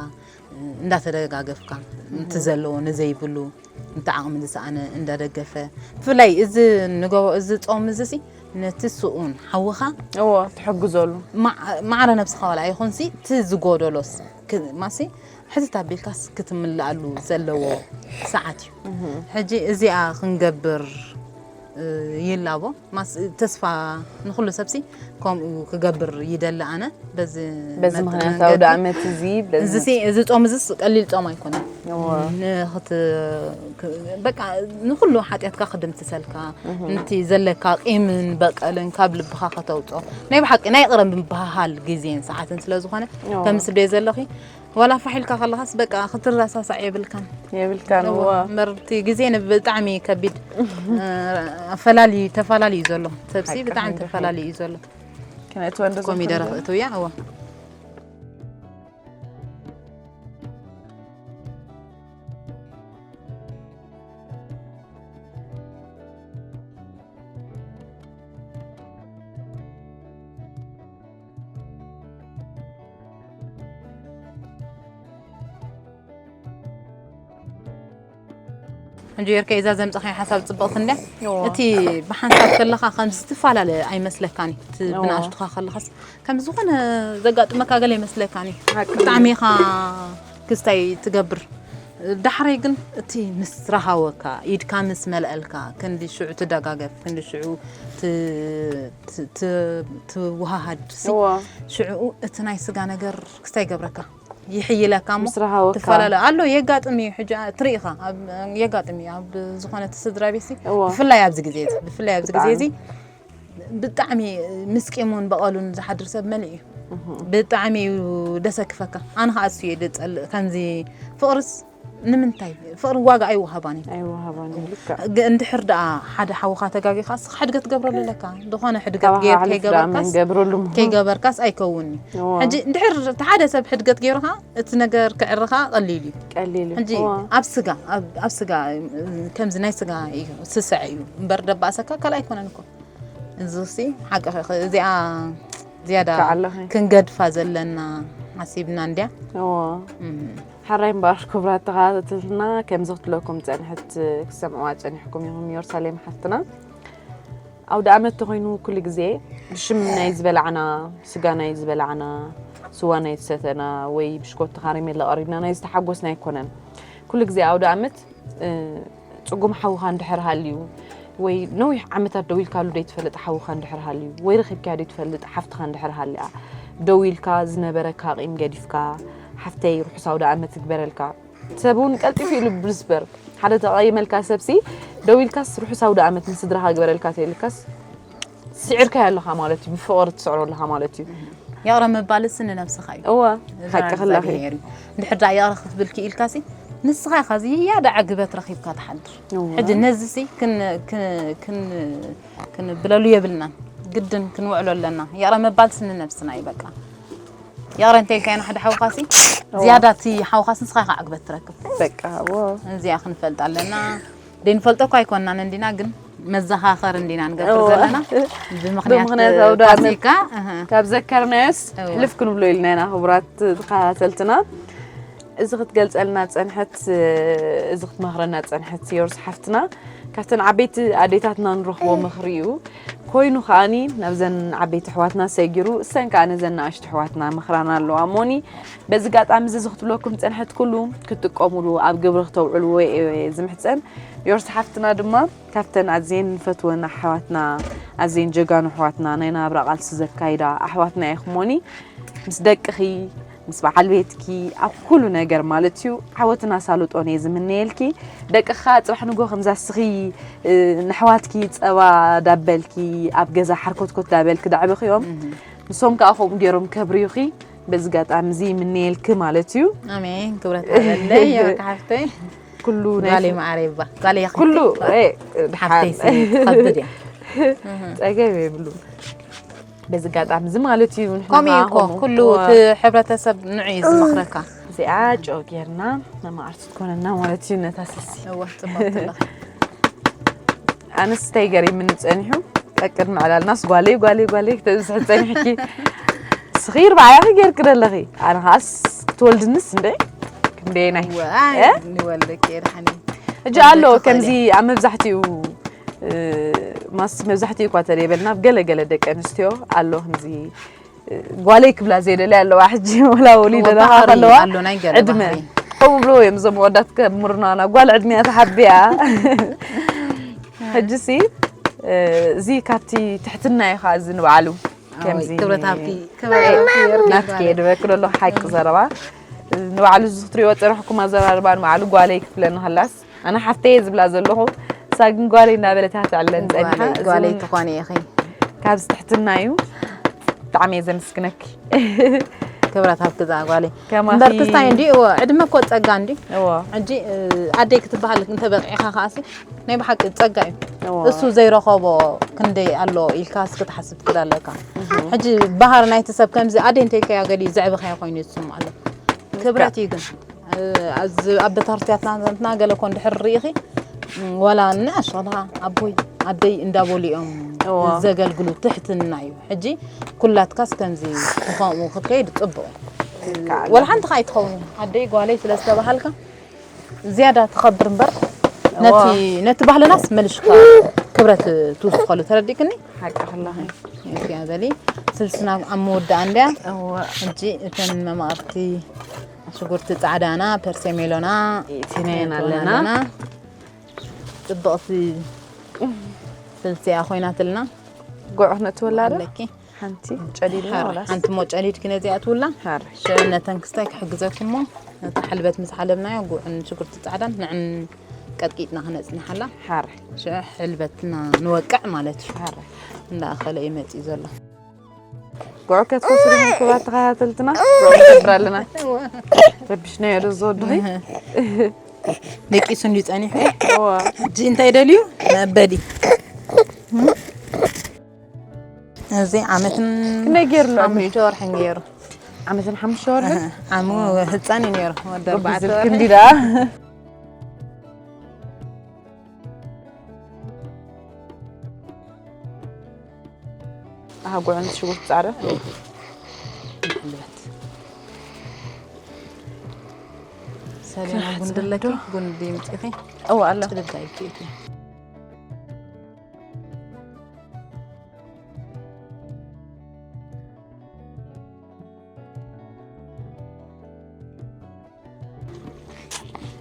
እንዳተደጋገፍካ እቲ ዘለዎ ንዘይብሉ እቲ ዓቕሚ ዝሰኣነ እንዳደገፈ ብፍላይ እዚ ንገቦ እዚ ጾም እዚ ሲ ነቲ ስኡን ሓውኻ እዎ ትሕግዘሉ ማዕረ ነብስኻ ዋላ ኣይኹንሲ እቲ ዝጎደሎስ ማሲ ሕትት ኣቢልካስ ክትምልኣሉ ዘለዎ ሰዓት እዩ ሕጂ እዚኣ ክንገብር ይላቦ ተስፋ ንኩሉ ሰብሲ ከምኡ ክገብር ይደሊ ኣነ በዚ ምክንያት ኣውደ ዓመት እዚ እዚ ጾም እዚስ ቀሊል ጾም ኣይኮነን በቃ ንኩሉ ሓጢኣትካ ክድምስሰልካ ንቲ ዘለካ ቂምን በቀልን ካብ ልብኻ ከተውፅኦ ናይ ብሓቂ ናይ ቅረ ምብሃሃል ግዜን ሰዓትን ስለዝኾነ ከምስደዮ ዘለኺ ዋላ ፋሕ ኢልካ ከለኻስ በቃ ክትረሳሳዕ የብልካን የብልካን እዋ እምበር እቲ ግዜ ብጣዕሚ ከቢድ ኣፈላልዩ ተፈላለዩ ዘሎ ሰብሲ ብጣዕሚ ተፈላለዩ እዩ ዘሎ ኮሚደረ ክእትውያ እዋ ሕጂ ጌርካ እዛ ዘምፀኻዮ ሓሳብ ፅብቕቲ እንድያ እቲ ብሓንሳብ ከለኻ ከም ዝትፈላለ ኣይመስለካን እዩ ብንኣሽቱኻ ከለኻስ ከም ዝኾነ ዘጋጥመካ ገለ ይመስለካን እዩ ብጣዕሚ ኢኻ ክስታይ ትገብር ዳሕረይ ግን እቲ ምስ ረሃወካ ኢድካ ምስ መልአልካ ክንዲ ሽዑ ትደጋገፍ ክንዲ ሽዑ ትወሃሃድ ሽዑ እቲ ናይ ስጋ ነገር ክስታይ ይገብረካ ይሕይለካ እሞ ትፈላለ ኣሎ የጋጥም እዩ ሕጂ ትርኢኻ የጋጥም እዩ ኣብ ዝኾነ ስድራ ቤት ብፍላይ ኣብዚ ግዜ ብፍላይ ኣብዚ ግዜ እዚ ብጣዕሚ ምስቂሙን በቐሉን ዝሓድር ሰብ መሊእ እዩ ብጣዕሚ እዩ ደሰክፈካ ኣነ ከዓ እሱ እየ ዝፀልእ ከምዚ ፍቕርስ ንምንታይ ፍቕሪ ዋጋ ኣይወሃባን እዩ ኣይወሃባን እዩ ልክዕ ግ- እንድሕር ደኣ ሓደ ሓውኻ ተጋጊኻስ ሕድገት ትገብረሉ ኣለካ ዝኾነ ሕድገት ካባኻ ጌር ኣሕሊፉ ደኣ ከይገበርካስ መን ገብረሉ እሞ? ከይገበርካስ ኣይከውን እዩ እዋ። ሕጂ እንድሕር እቲ ሓደ ሰብ ሕድገት ገይሩኻ እቲ ነገር ክዕርኻ ቀሊል እዩ ቀሊል እዩ ሕጂ እዋ። ኣብ ስጋ ኣብ ኣብ ስጋ እ፣ ከምዚ ናይ ስጋ እዩ ስስዐ እዩ እምበር ደባእሰካ ካልእ ኣይኮነን እኮ እዚሲ ሓቅኺ እዚኣ ዝያዳ ከዓለኺ። ክንገድፋ ዘለና ሓሲብና እንድያ እዎ እም። ሓራይ እምበኣር ክቡራት ተኸታተልትና ከምዚ ክትለኩም ዝጸንሐት ክሰምዕዋ ጸኒሕኩም ኢኹም ኢየሩሳሌም ሓፍትና ኣውደ ኣመት ተኾይኑ ኩሉ ግዜ ብሽም ናይ ዝበላዕና ስጋ ናይ ዝበላዕና ስዋ ናይ ዝሰተና ወይ ብሽኮቲ ካሪሜላ ቀሪብና ናይ ዝተሓጎስና ኣይኮነን ኩሉ ግዜ ኣውደ ኣመት ጽጉም ሓውኻ እንድሕር ሃልዩ ወይ ነዊሕ ዓመታት ደው ኢልካሉ ዘይትፈልጥ ሓውኻ እንድሕር ሃልዩ ወይ ረኺብካያ ዘይትፈልጥ ሓፍትኻ እንድሕር ሃልያ ደው ኢልካ ዝነበረካ ቂም ገዲፍካ ሓፍተይ ርሑስ ኣውደ ኣመት ይግበረልካ ሰብ እውን ቀልጢፉ ኢሉ ብዝበር ሓደ ተቐይመልካ ሰብሲ ደው ኢልካስ ርሑስ ኣውደ ኣመት ንስድራኻ ግበረልካ ተይልካስ ስዒርካዮ ኣለኻ ማለት እዩ ብፍቕሪ ትስዕሮ ኣለኻ ማለት እዩ ይቕረ ምባልስ ንነብስኻ እዩ እወ ሓቂ ክላኺ እንድሕር ደኣ ይቕረ ክትብል ክኢልካሲ ንስኻ ኢኻ ዝያዳ ዕግበት ረኺብካ ትሓድር። እወ። ሕጂ ነዚ ሲ ክን-፣ ክን-፣ ክን-፣ ክንብለሉ የብልናን። ግድን ክንውዕሎ ኣለና። ይቕረ ምባል ስኒ ነብስና እዩ በቃ። ይቕረ እንተ ኢልካዮ ንሓደ ሓውኻሲ፣ እወ። ዝያዳ እቲ ሓውኻሲ ንስኻ ኢኻ ዕግበት ትረክብ። በቃ፣ እወ። እዚኣ ክንፈልጥ ኣለና። ደይንፈልጦ እኳ ኣይኮንናን እንዲና፣ ግን መዘኻኸር እንዲና ንገብር እወ። ዘለና። ብምኽንያት ብምኽንያት ኣውደ ዓመት ፋሲካ፣ እህ። ካብ ዘከርናዮስ እወ። ሕልፍ ክንብሎ ኢልና ኢና፣ ክቡራት ተኸታተልትና። እዚ ክትገልጸልና ጸንሐት፣ እዚ ክትመኽረና ጸንሐት ዮርስ ሓፍትና፣ ካብተን ዓበይቲ ኣዴታትና ንረኽቦ ምኽሪ እዩ። ኮይኑ ከኣኒ ናብዘን ዓበይቲ ኣሕዋትና ሰጊሩ፣ እሰን ከኣ ነዘን ንኣሽቱ ኣሕዋትና ምኽራና ኣለዋ እሞኒ። በዚ ኣጋጣሚ እዚ፣ እዚ ክትብለኩም ጸንሐት ኩሉ ክትጥቀሙሉ፣ ኣብ ግብሪ ክተውዕልዎ እየ ዝምሕጸን። ዮርስ ሓፍትና ድማ ካብተን ኣዝየን ንፈትወን ኣሕዋትና፣ ኣዝየን ጀጋኑ ኣሕዋትና፣ ናይ ናብራ ቃልሲ ዘካይዳ ኣሕዋትና ኢኹሞኒ። ምስ ደቅኺ፣ ምስ በዓል ቤትኪ፣ ኣብ ኩሉ ነገር ማለት እዩ፣ ዓወትን ኣሳልጦን እየ ዝምነየልኪ። ደቅኻ ጽባሕ ንግሆ ከምዛ እስኺ፣ እ፣ ንኣሕዋትኪ ጸባ ዳበልኪ፣ ኣብ ገዛ ሓርኮትኮት ዳበልኪ ደዕብኽዮም። እህ። ንሶም ከኣ ከምኡ ገይሮም ከብርዩኺ፣ በዚ ኣጋጣሚ እዚ ይምነየልኪ ማለት እዩ። ኣሜን። ክብረት ሃበለይ፣ የበካ ሓፍተይ። ኩሉ ናይ ጓለይ ፍ-፣ መዓረይ እባ። ጓለይ ኩሉ፣ ይኽፍት። ኤ፣ ሓፍተይ ሓ-፣ ሲ ትኸብድ እያ። ጸገም የብሉን። በዚ ኣጋጣሚ እዚ ማለት እዩ፣ ንሕና ከምኡ እዩ እኮ፣ ከምኡ። ኩሉ እወ። እቲ ሕብረተሰብ ንዑ እዩ ዝመኽረካ። እዚኣ ጨው ጌርና፣ መማቕርቲ ትኮነና ማለት እዩ፣ ነታ ስልሲ። እወ፣ ጽቡቕ ትብላ። ኣነስ እንታይ ገሪምኒ ጸኒሑ፣ ቀቅድሚ ዕላልናስ ጓለይ፣ ጓለይ፣ ጓለይ ክተብዝሒ ጸኒሕኪ። ስኺር ብዓያኺ ጌርኪ ደለኺ። ኣነ ኸኣስ ክትወልድንስ እንደ ክንደየናይ? ዋይ፣ እ? ንወልደኪ የድሓኒ። ሕጂ ኣሎ፣ ወልደኪ ከምዚ ኾነ። ኣብ መብዛሕትኡ፣ እ፣ ማስ-፣ መብዛሕትኡ እኳ ተለይበልና፣ ኣብ ገለ ገለ ደቂ ኣንስትዮ ኣሎ፣ ከምዚ፣ እ፣ ጓለይ ክብላ ዘይደልያ ኣለዋ። ሕጂ ወላ ወሊደን እወ፣ ባህሪ ከለዋ ኣሎ፣ ናይ ገለ ዕድመ። ባህሪ። ከምኡ ብሎ እዮም እዞም ወዳት፣ ከም ምርናና ጓል ዕድሚያ ተሓብያ። ሕጂሲ፣ እ፣ እዚ ካብቲ ትሕትና እዩ ኸዓ እዚ ንባዕሉ። ኣወይ፣ ከምዚ ክብረት ሃብኪ፣ ክብረት ሃብኪ፣ የርኪ ናትኪ ጓለይ። ድበክሎ ኣለኹ ሓቂ ዘረባ። ንባዕሉ እዚ ክትሪኦ ጸረሕኩም ኣዘራርባ ንባዕሉ ጓለይ ክፍለኒ ከላስ፣ ኣነ ሓፍተይ እየ ዝብላ ዘለኹ፣ እሳ ግን ጓለይ እናበለት እያ ተዕልለን ጸኒሓ። ጓለይ፣ እዚ ጓለይ እውን ትኾኒ ኢኺ። ካብዚ ትሕትና እዩ። ብጣዕሚ እየ ዘመስግነኪ። ክብረት ሃብኪ እዛ ጓለይ። ከማኺ እምበር ክስታይ እንዲ፣ እወ፣ ዕድመ እኮ ጸጋ እንዲ። እወ። ሕጂ፣ እ፣ ኣደይ ክትበሃል እንተ በቂዕኻ ከኣሲ፣ ናይ ብሓቂ ጸጋ እዩ። እወ። እሱ ዘይረኸቦ ክንደይ ኣሎ ኢልካ እስኪ ትሓስብ ትኽእል ኣለካ። እህ። ሕጂ ባህሪ ናይቲ ሰብ ከምዚ ኣደይ እንተይልካያ ገሊ ዘዕበኻዮ ኮይኑ ይስምዖ ኣሎ። ክብረት እዩ ግን። እ፣ ኣዚ ኣብ ቤተክርስትያንና ገለ እኮ እንድሕር ርኢኺ፣ ወላ ንኣሽቱ ቆልዓ ኣቦይ ኣደይ እንዳበሉ እዮም እወ። ዘገልግሉ፣ ትሕትና እዩ። ሕጂ ኩላትካስ ከምዚ ብኸምኡ ክትከይድ ጽቡቕ እዩ። ትክክል። ወላ ሓንቲ ከኣ ኣይትኸውን። ኣደይ ጓለይ ስለ ዝተባሃልካ ዝያዳ ትኸብር እምበር፣ እወ። ነቲ፣ ነቲ ባህልናስ መሊሽካ ክብረት ትውስኸሉ፣ ተረዲእክኒ? ሓቂ ከለኺ። እስኪ በሊ፣ ስልስና ኣብ ምውዳእ እንድያ። እወ። ሕጂ እተን መማቕርቲ ሽጉርቲ ጻዕዳና፣ ፐርሰሜሎና፣ ኢቲናየን ኣለና። ኣለና። ጽብቕቲ ስልሲ እያ ኮይናትልና። ጉዕ ክነእትወላ ዶ? ኣለኪ። ሓንቲ ጨዲድና ሓር-፣ ወላስ? ሓንቲ ሞ ጨዲድኪ ነዚኣ ትውላ። ሓር። ሽዑ ነተን ክስታይ ክሕግዘኩም ሞ፣ ነታ ሕልበት ምስ ሓለብናዮ፣ ጉዕን ሽጉርቲ ጻዕዳን ንዕን ቀጥቂጥና ክነጽንሓላ። ሓር። ሽዑ ሕልበትና ንወቅዕ ማለት እዩ። ሓር። እንዳኣኸለ እዩ መጺኡ ዘሎ። ጉዕ ከትኮስሉ ኢኹም ክቡራት ተኸታተልትና፣ ጉዕ ንገብር ኣለና። ረቢሽናዮ ዶ ዝወድኺ? ደቂሱ እንድዩ ጸኒሑ። እዋ። ሕጂ እንታይ ደልዩ? መበሊ። እዚ ዓመትን ክንደይ ገይሩ ኣሎ ዕድሚኡ? ሓሙሽተ ወርሕን ገይሩ። ዓመትን ሓሙሽተ ወርሕን? እህ፣ ዓሙ ህጻን እዩ ነይሩ፣ ወዲ ኣርባዕተ ወርሒ። ክንዲ ደኣ? ኣሃ፣ ጉዕን ሽጉርቲ ጻዕዳ። ሰሌና ክንሓጽብ ጉንድለኪ፣ ዶ? ጉንዲ ምጽኺ። እዋ፣ ኣላ። ጭልዳ ይብኪ።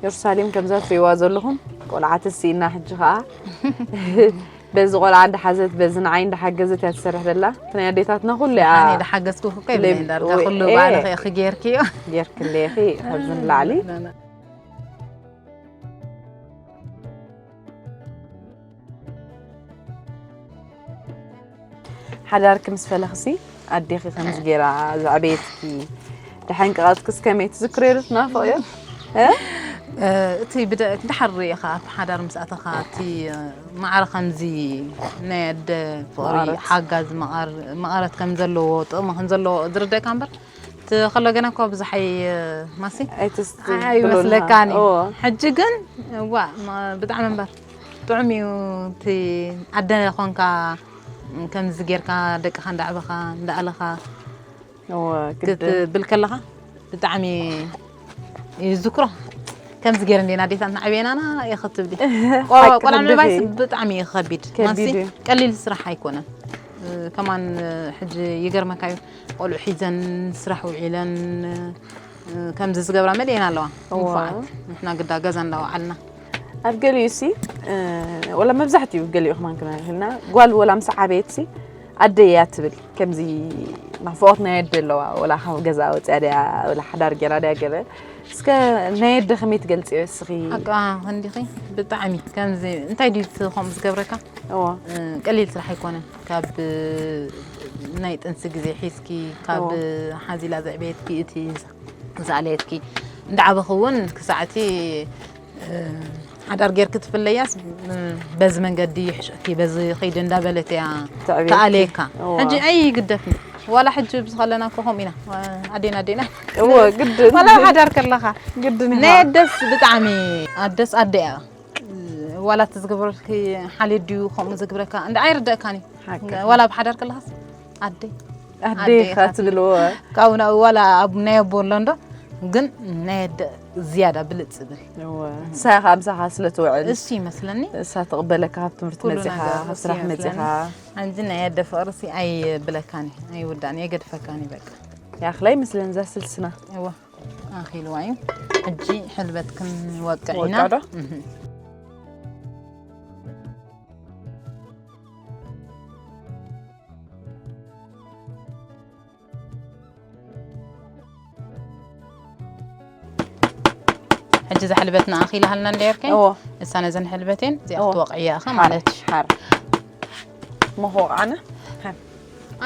የሩሳሌም ከምዛ ትሪእዋ ዘለኹም ቆልዓ ተስኢና፣ ሕጂ ኸኣ በዚ ቆልዓ እንዳሓዘት፣ በዚ ንዓይ እንዳሓገዘት እያ ትሰርሕ ዘላ። እቲ ናይ ኣዴታትና ኩሉ እያ። ኣነ ዝሓገዝኩ እኮ ይብለኝ ዳርጋ ኩሉ ባዕልኺ ኢኺ ጌርክዮ። ጌርክለይ ኢኺ፣ ካብዚ ንላዕሊ። ሓዳርኪ ምስ ፈለኽሲ ኣዴኺ ከምዚ ጌራ ዘዕበየትኪ፣ ደሓን ቀቐትክስ ከመይ ትዝክርዮ ዶ ትናፍቕዮ? እ? እቲ ብደ- ድሓር ርኢኻ ኣብ ሓዳር ምስ ኣተኻ እቲ ማዕረ ከምዚ ናይ ኣደ ፍቕሪ መቐረት። ሓጋዝ መቐር- መቐረት ከም ዘለዎ ጥቕሚ ከም ዘለዎ ዝርደካ እምበር እቲ ከሎ ገና እኳ ብዙሕ ኣይ ማሲ ኣይትስቲ ኣይመስለካን እዩ እዎ ሕጂ ግን እዋ ማ- ብጣዕሚ እምበር ጥዑም እዩ እቲ ኣደ ኮንካ ከምዚ ጌርካ ደቅኻ እንዳዕበኻ እንዳኣለኻ እዎ ግድ ክትብል ከለኻ ብጣዕሚ ይዝክሮ ከምዚ ገይረ እንዴና ኣዴታት ንዓብየናና ኢኸ ትብሊ ቆልዓ ምዕባይ ብጣዕሚ እዩ ከቢድ ከቢድ እዩ ቀሊል ስራሕ ኣይኮነን ከማን ሕጂ ይገርመካ እዩ ቆልዑ ሒዘን ስራሕ ውዒለን ከምዚ ዝገብራ መሊኤን ኣለዋ ንፉዓት ንሕና ግዳ ገዛ እንዳወዓልና ኣብ ገሊኡ ሲ ወላ መብዛሕትኡ ገሊኡ ክማን ክና ጓል ወላ ምስ ዓበየት ሲ ኣደይ እያ ትብል ከምዚ ናፍቆት ናይ ኣደ ኣለዋ ወላ ካብ ገዛ ወፅያ ድያ ወላ ሓዳር ገይራ ድያ ገለ እስከ ናይ ኣደ ከመይ ትገልፅዮ እስኺ ኣቃ ክንዲኺ ብጣዕሚ ከምዚ እንታይ ድዩ እቲ ከምኡ ዝገብረካ እዎ ቀሊል ስራሕ ኣይኮነን ካብ ናይ ጥንሲ ግዜ ሒዝኪ ካብ ሓዚላ ዘዕበየትኪ እቲ ዝኣለየትኪ እንዳዓበኺ እውን ክሳዕቲ ሓዳር ጌርኪ ትፍለያስ በዚ መንገዲ ይሕሸኪ በዚ ኸይዲ እንዳበለት እያ ተዕብየኪ። ተኣለየካ እዋ። ሕጂ ኣይግደፍን ዋላ ሕጂ ብዝኸለና እኮ ከምኡ ኢና ኣዴና ኣዴና እዎ ግድን ዋላ ሓዳር ከለኻ ግድን ኢኻ። ናይ ኣደስ ብጣዕሚ ኣደስ ኣደ እያ ዋላ እቲ ዝገበረልኪ ሓልዮ ድዩ ከምኡ ዝግብረካ እንዳ ኣይርደእካን እዩ ሓቂ። ዋላ ብሓዳር ከለኻስ ኣደይ ኣደይ ኢኻ ትብልዎ ካብኡ ናብኡ ዋላ ኣብ ናይ ኣቦ ኣሎ እንዶ ግን ናይ ኣደ ዝያዳ ብልፅ ዝብል እወ። ንሳ ኢኻ ምሳኻ ስለ ትውዕል እሱ ይመስለኒ እሳ ትቕበለካ ካብ ትምህርቲ ኩሉ መፂኻ ነገር ካብ እሱ ስራሕ ይመስለኒ መፂኻ ሕጂ ናይ ኣደ ፍቕርሲ ኣይብለካን እዩ ኣይውዳእን የገድፈካን እዩ በቃ ያኽላይ ምስለን እዛ ስልስና እወ ኣኺልዋ እዩ ሕጂ ሕልበት ክንወቅዕ ኢና ወቅዕ ዶ? እህ። ሕጂ እዛ ሕልበትና ኣኺላ ሃልና እንደ ርካይ እዎ እሳ ነዘን ሕልበቴን እዚኣ እዎ። ክትወቕዕያ ኢኻ ማለት እዩ ሓር መኾቕ ኣነ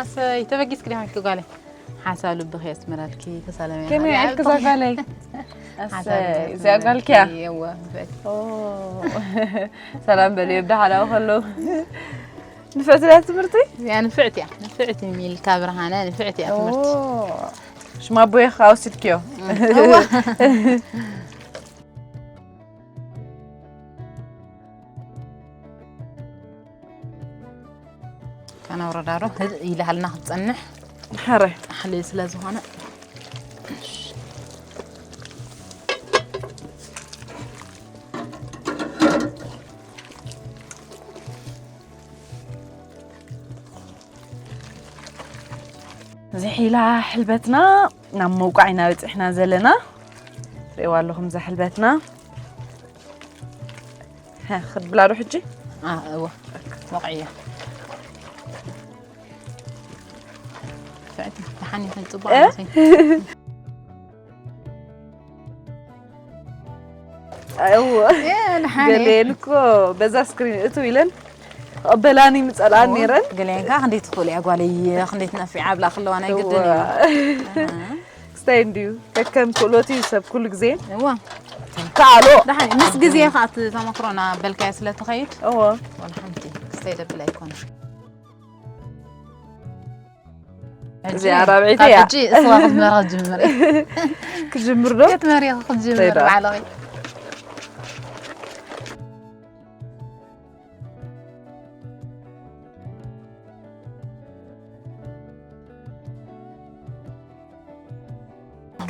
ኣሰይ ተበጊስኪ ዲኻ ኢልኪ ጓለይ ሓሳብ ልብኺ የስምረልኪ ተሳለመ ከመይ ኣልክ ዛጓለይ ሓሳብ እዚኣ ጓልክያ የዋ ኦ፣ ሰላም በልዮ ብደሓላዊ ከለዉ ንፈትላ ትምህርቲ እዚኣ ንፍዕቲ እያ ንፍዕቲ ሚልካ ብርሃነ ንፍዕቲ እያ ትምህርቲ ሽማ ኣቦየ ከዓ ወሲድክዮ እዋ። ከነውረዳ ዶ ህድእ ኢላሃልና ክትፀንሕ ሕረ ፃሕሊ ስለ ዝኾነ ዝሒላ ሕልበትና ናብ መውቃዕ ኢና በፂሕና ዘለና ትሪእዋ ኣለኹም እዛ ሕልበትና ሀ፣ ክትብላ ዶ ሕጂ እወ ወቕዕያ ተሓኒኸን ፅቡቅ እ? ኣለኺ እዎ እ፣ ንሓነ ገሌን እኮ በዛ ስክሪን እቱ ኢለን ተቐበላኒ ምፀልኣን ነይረን ገሌን ከዓ ክንደይ ትኽእሉ እያ ጓለይ ክንደይ ትነፊዓ ኣብላ ክለዋ ናይ ግድን እዩ ክስታይ እንድዩ ከከም ክእሎት እዩ ሰብ ኩሉ ግዜ እዋ ከኣሎ ደሓን ምስ ግዜ ከዓ እቲ ተመክሮና በልካዮ ስለ ትኸይድ እዎ ወላ ሓንቲ ክስታይ ደብል ኣይኮነ እዚኣ ራብዐይቲ እያ። ሕጂ እስዋ ክትመራ ጅምር ክጅምር ዶ ክትመሪ ክትጅምር ዶ? ባዕለኺ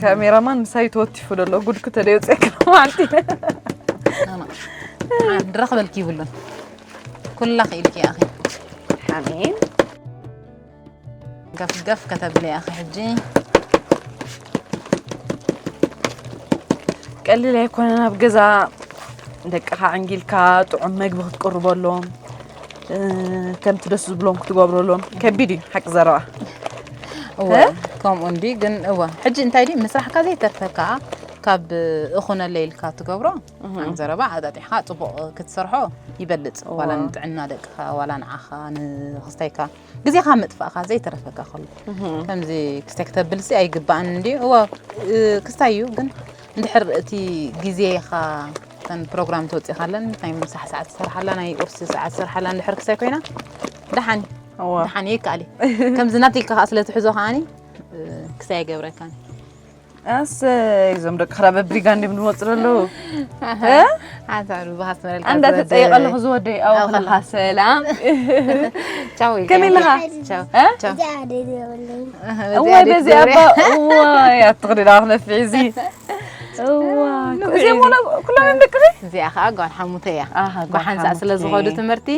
ካሜራማን ምሳይ ተወቲፉ ደሎ ጉድኩ ተደውፅካ ማዓንቲ ድረኽበልኪ ይብሉን ኩላ ክኢልኪ ኣኺ ሓሜን ገፍ ገፍ ከተብሊ ኣኺ ሕጂ ቀሊል ኣይኮነን ኣብ ገዛ ደቅኻ ዕንጊልካ ጥዑም መግቢ ክትቅርበሎም እ፣ ከምቲ ደስ ዝብሎም ክትገብረሎም ከቢድ እዩ ሓቂ ዘረባ እወ እ? ከምኡ እንዲ ግን እወ ሕጂ እንታይ ድዩ ምስራሕካ ዘይተርፈካ ካብ እኹነለ ኢልካ ትገብሮ ከም ዘረባ ኣጣጢሕካ ፅቡቅ ክትሰርሖ ይበልፅ ዋላ ንጥዕና ደቅካ ዋላ ንዓኻ ንክስታይካ ግዜኻ ምጥፋእካ ዘይተረፈካ ከሎ ከምዚ ክስታይ ክተብልሲ ኣይግባእን እንዲ እወ እ፣ ክስታይ እዩ ግን እንድሕር እቲ ግዜኻ እተን ፕሮግራም ተወፂኻለን ናይ ምሳሕ ሰዓት ትሰርሓላ ናይ ቁርሲ ሰዓት ትሰርሓላ እንድሕር ክሳይ ኮይና ደሓን እዩ። እዋ። ደሓን እየ ይከኣል እዩ። ከምዚ ናተይካ ከዓ ስለ ትሕዞ ከዓኒ ክሳይ ኣይገብረካን። ኣሰይ እዞም ደቂ ክራ በብሪጋ እንዲም ዝመፁ ዘለዉ። ሓሳብ ብሃስ መለልካ ኣንዳ ዝወደይ። ተፀይቐለኹ ዝወደይ ኣውኽልኻ ሰላም። ቻው ኢልካ ከመይ ኣለኻ? ቻው። እ? ቻው። እዛ ደይ ደበለይ። እዋ በዚ ኣባ እዋ ያትኽድዳ ክነፍዕ እዚ። እዋ እዚ ሞላ ኩሎም እዮም ደቅኺ? እዚኣ ከዓ ጓል ሓሙተ እያ። ኣሃ፣ ጓል ብሓንሳእ ስለ ሓሙተ። ዝኸዱ ትምህርቲ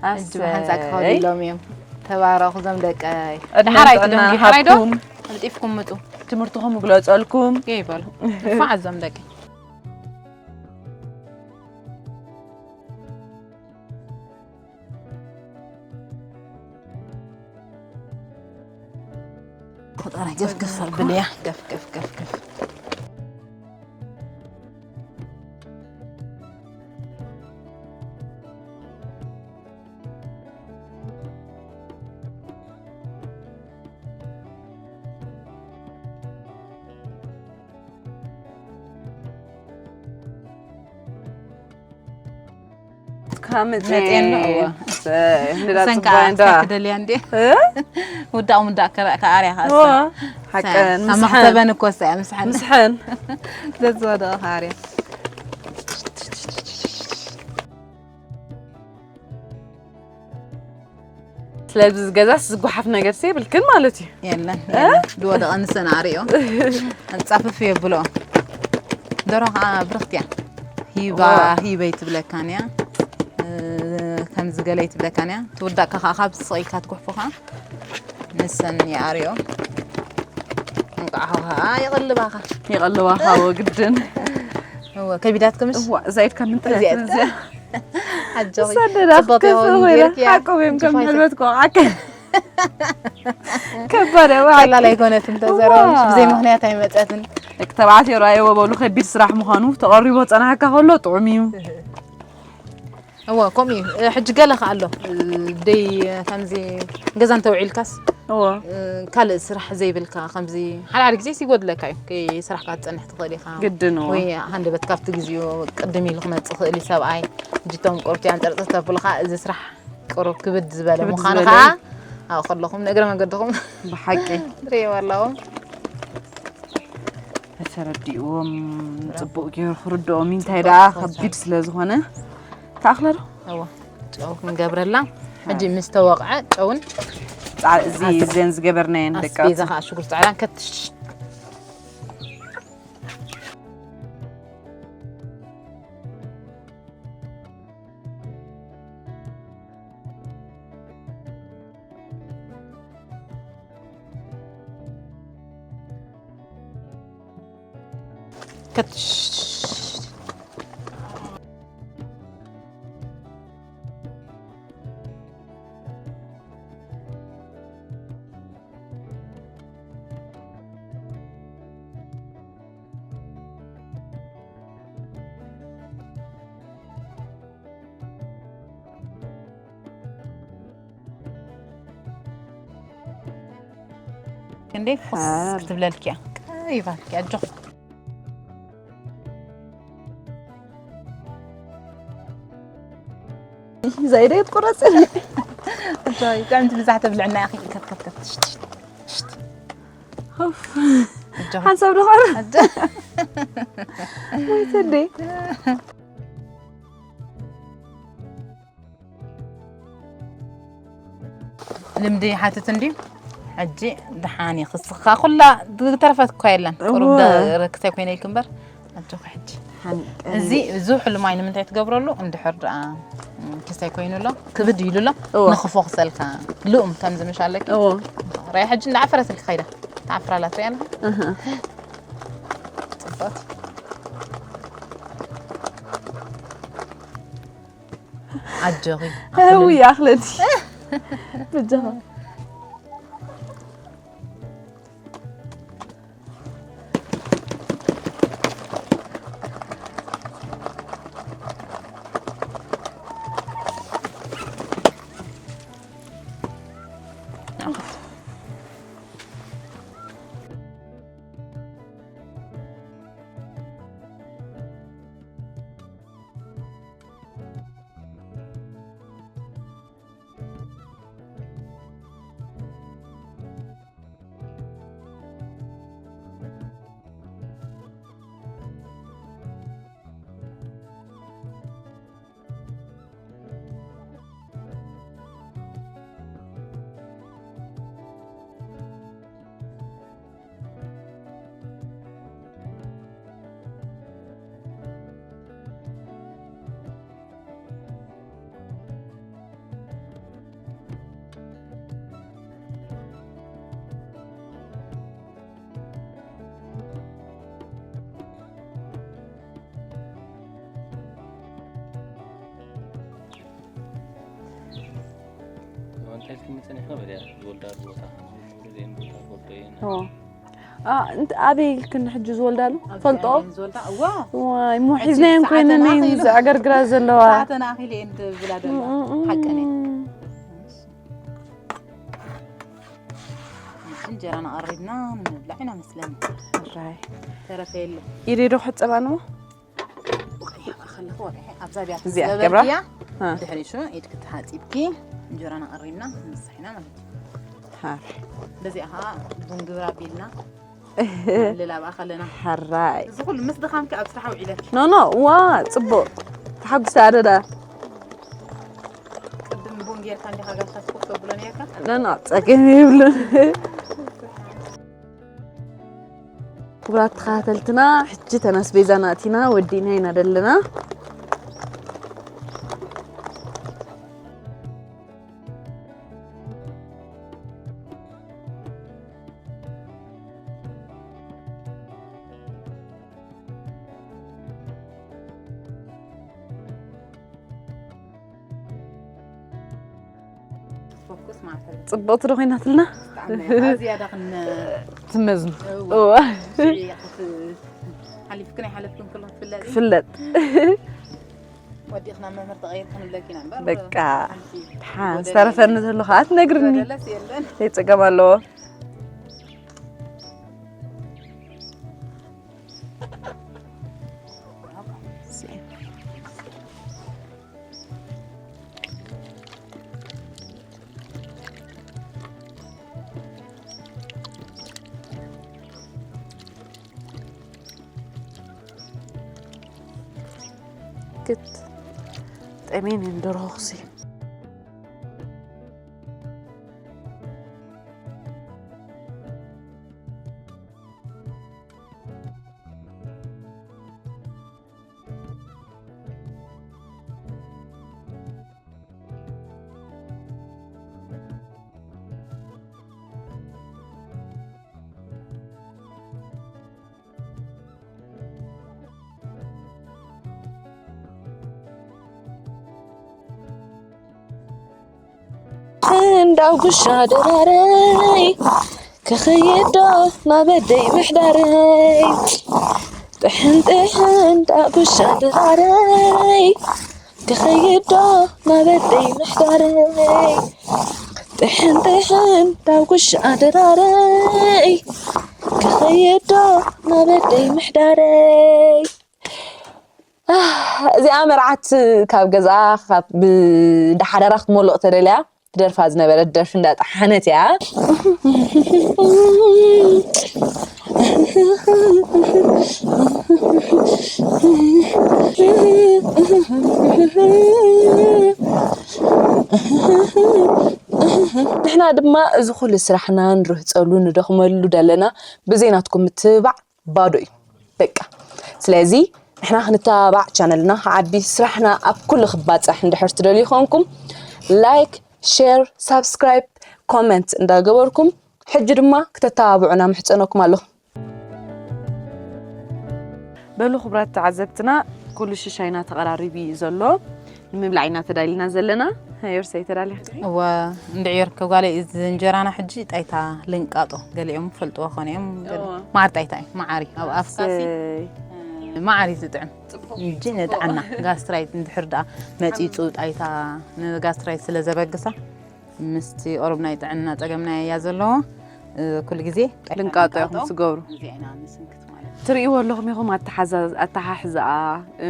ኣሰይ። እጅ ብሓንሳእ ክኸዱ ኢሎም እዮም። ተባረኹ እዞም ደቀይ። ዕድመን ድሓር ጥዕናን ኣይትደንጉዩ፣ ሕራይ ዶ? ይሃብኩም። ቀልጢፍኩም ምጡ። ትምህርትኹም ይግለጸልኩም። ይበሉ። ንፉዓት እዞም ደቀይ። ፈጣሪ ገፍ ገፍ ኣብልያ፣ ገፍ ገፍ ገፍ ገፍ። ካብ መፅኤ መፅኤ ነው፣ እዋ። ሰ-፣ እንዳ ሰንካ ፅባይ እንዳ። ኣስካ ክደልያ እንዴ? እ? ውዳቕ ምዳቕ ከራ-፣ ከኣርያ ከኣ እዋ፣ እሳ። ሓቀን፣ ሰ-፣ ምስሐን። መኽተበን እኮ እሳ እያ፣ ምስሐን። ምስሐን። ስለዝወደቐ ከኣርያ። ስለዚ ገዛስ ዝጓሓፍ ነገር የብልክን ማለት እዩ። የለን፣ እ? የለን። ዝወደቐ ንሰን ኣርእዮ። ኣጻፍፍ የብሎ። ደሮ ኸዓ ብርኽቲ እያ። ሂባ፣ እዋ። ሂበይ ትብለካን እያ። እ፣ ከምዚ ገለይ ትብለካን እያ። ትውዳእካ ኸዓ ካብ ስቕ ኢልካ ትጉሕፎ ኸዓ ንሰን ይኣርዮ። እንቋዕ ኸዓ ይቕልባኻ። ይቕልባኻ፣ እዎ፣ ግድን። እዎ፣ ከቢዳትክምሽ? እዋ፣ እዛ ኢድካ ምንታይ እዚኣ እያ? እዚኣ? ኣጆኺ። ሰደዳ ጽቡቕ ክትከፍእ ይኸውን ኮይና፣ ጌርኪ እያ። ሓቆም እዮም ከም ሕልበት ቆቓዕ። ከባድ እያ፣ ቀላል ኣይኮነትን፣ ተዘረበ እዋ። ብዘይ ምኽንያት ኣይመጸትን። ደቂ ተባዕትዮ ረኣይዎ በሉ፣ ከቢድ ስራሕ ምዃኑ ተቐሪቦ ጸናሕካ ከሎ ጥዑም እዩ። እወ፣ ከምኡ እዩ። ሕጂ ገለ ከኣ ኣሎ፣ ደይ ከምዚ ገዛ እንተውዒልካስ፣ እወ። ካልእ ስራሕ ዘይብልካ፣ ከምዚ ሓደ ሓደ ግዜ ይጎድለካ እዩ። ከይ ስራሕካ ክትጸንሕ ትኽእል ኢኻ። ግድን እወ። ወይ ሃንደበት ካብቲ ግዜኡ ቅድም ኢሉ ክመጽእ ይኽእል እዩ ሰብኣይ። ሕጂ እቶም ቁሩብ ኣንጠርጠር ተብሉኻ፣ እዚ ስራሕ ቁሩብ ክብድ ዝበለ ክብድ ምዃኑ ዝበለ። ከኣ ኣብኡ ከለኹም ንእግረ መንገድኹም ብሓቂ። ትርእይዎ ኣለኹም። ተረዲእዎም፣ ጽቡቕ ገይሩ ክርድኦም እዩ። እንታይ ጽቡቕ ደኣ ክኸውን ከቢድ ስለ ዝኾነ። ተኣኽለ ዶ? እወ፣ ጨው ክንገብረላ። ሕጂ ምስ ተወቕዐ ጨውን ጻ-፣ እዚ ኣስ-፣ ዘን ዝገበርናየን ደቂ ኣስቤዛ ኣውፂ። ከኣ ሽጉርቲ ጻዕዳን ከትሽ። ከትሽ። ክንደይ ፍኹስ ሓር። ክትብለልኪ እያ። ቀሪባልኪ፣ ኣጆኺ። ዛይደ ክትቁረጽ። ኣጆኺ፣ ጥዕምቲ ብዛሕ ተብልዕና ኢኺ። ከት፣ ከት፣ ከት። ሽት፣ ሽት፣ ሽት። ኡፍ። ኣጆኺ። ሓንሳብ ዶ ቐረ? ኣጆ-፣ ወይ ተደይ። ልምዲ ይሓትት እንድዩ። ሕጂ ደሓን እዩ ክስኻ። ኩላ ዝተረፈት እኳ የለን። ቁሩብ እወ። ደ-፣ ክሳይ ኮይነ ኢልኪ እምበር። ኣጆኺ ሕጂ። ሓን-፣ እዚ፣ እዚ ውሕሉ ማይ ንምንታይ ትገብረሉ? እንድሕር ደኣ፣ ም፣ ክሳይ ኮይኑ ኣሎ፣ ክብድ ኢሉ ኣሎ፣ እወ። ንኽፎኽሰልካ። ልኡም ከምዚ ምሽ ኣለኪ። እወ። ራያ ሕጂ እንዳዓፈረትልኪ ከይዳ። ትዓፍር ኣላ ትሪኣ ኣለኺ? እህ። ጽብቕቲ። ኣጆኺ። እው ይኣኽለኒ። በጃኻ። ሕልክኒ ጸኒሕካ በልያ ዝወልዳሉ ቦታ፣ ዝወልደን ቦታ ፈልጦ እየ። ኦ። አ፣ እንት-፣ ኣበይ ኢልክኒ ሕጂ ዝወልዳሉ? ኣብዚ ፈልጦ? ኣየን ዝወልዳ? እዋ። ዋይ፣ እሞ ሒዝናየን ኮይነን እየን ዝዕገርግራ ዘለዋ። ሰዓተን ኣኺለ እየን ዝብላ ዘለዋ። ሓቀን እየን። እንጀራና ቀሪብና ንምብላዕ ኢና መስለኒ። ራይ። ተረፈ የለ። ኢደይ ዶ ክሕጸባ ነው? ከለኹ ወርሒ ኣብዛ ቢያ እዚኣ ዝገበርክያ። ገብራ? አ። ድሕሪ ሽዑ ኢድኪ ተሓጺብኪ እንጀራና ቀሪብና ንምሳሕ ኢና ማለት እዩ። ሃ። በዚኣ ከዓ ቡን ግብር ኣቢልና ልላብኣ ከለና ሓራይ። እዚ ኩሉ ምስ ድኻምኪ ኣብ ስራሕ ውዒለኪ ኖ ኖ፣ ዋ፣ ጽቡቅ። ተሓጉሳ ኣደዳ። ቅድም ቡን ጌርካ እንዲኻ ጋሻ ስፖርት ተብሎ ነርካ ኖ ኖ፣ ጸገም የብሉን። ክቡራት ተኸታተልትና፣ ሕጂ ተናስቤዛና ኣቲና ወዲእና ኢና ዘለና። ፎኩስ ማለት ጽብቕቲ ዶ ኮይናትልና? ዝያዳ ክን ትመዝኑ። እዋ። እዋ። ሓሊፍክን ኣይሓለፍክን ክሎ ትፍለጥ ክፍለጥ። ወዲእኽና መምህር ተቐይር ክንብለኪ ኢና እምበር በቃ። ሓንቲ ሓን ወደ ዝተረፈኒ ዘሎ ከዓ ትነግርኒ። ዘለስ የለን ዘይጸገም ኣለዎ። ክት ጠሜን እንደረኹሲ እንዳው ጉሻ ድራረይ ክኸይድ ዶ ናበደይ ምሕዳረይ ጥሕን ጥሕን እንዳጉሻ ድራረይ ክኸይድ ዶ ናበደይ ምሕዳረይ ጥሕን ጥሕን እንዳጉሻ ድራረይ ክኸይድ ዶ ናበደይ ምሕዳረይ እዚኣ መርዓት ካብ ገዛ ካብ ብዳሓዳራ ክትመልቕ ተደልያ ትደርፋ ዝነበረት ደርፊ እንዳጠሓነት እያ። ንሕና ድማ እዚ ኩሉ ስራሕና ንርህፀሉ ንደኽመሉ ደለና ብዘይናትኩም ምትብባዕ ባዶ እዩ በቃ። ስለዚ ንሕና ክንተባባዕ ቻነልና ክዓቢ ስራሕና ኣብ ኩሉ ክባፃሕ እንድሕር ትደልዩ ኮንኩም ላይክ፣ ሼር፣ ሳብስክራይብ፣ ኮመንት እንዳገበርኩም ሕጂ ድማ ክተተባብዑና ምሕፀነኩም ኣለኹ። በሉ ክቡራት ተዓዘብትና ኩሉ ሽሻይና ተቐራሪቡ እዩ ዘሎ ንምብላዕ ኢና ተዳሊና ዘለና። ዮርሰይ ተዳሊያ እወ እንድዕዮር ከጓለ እዚ እንጀራና ሕጂ ጣይታ ልንቃጦ ገሊኦም ፈልጥዎ ኾነ እዮም ማዓር ጣይታ እዩ ማዓሪ ኣብ ኣፍካሲ ማዓሪ ዝጥዕም እንጂ ንጥዕና ጋስትራይት እንድሕር ደኣ መፂፁ ጣይታ ንጋስትራይት ስለ ዘበግሳ ምስቲ ቁሩብ ናይ ጥዕና ፀገምና እያ ዘለዎ ኩሉ ግዜ ልንቃጦ ኢኹም ትገብሩ እዚኣ ኢና ንስንክት ማለት ትርእይዎ ኣለኹም ኢኹም ኣተሓዛዝ- ኣተሓሕዛኣ እ፣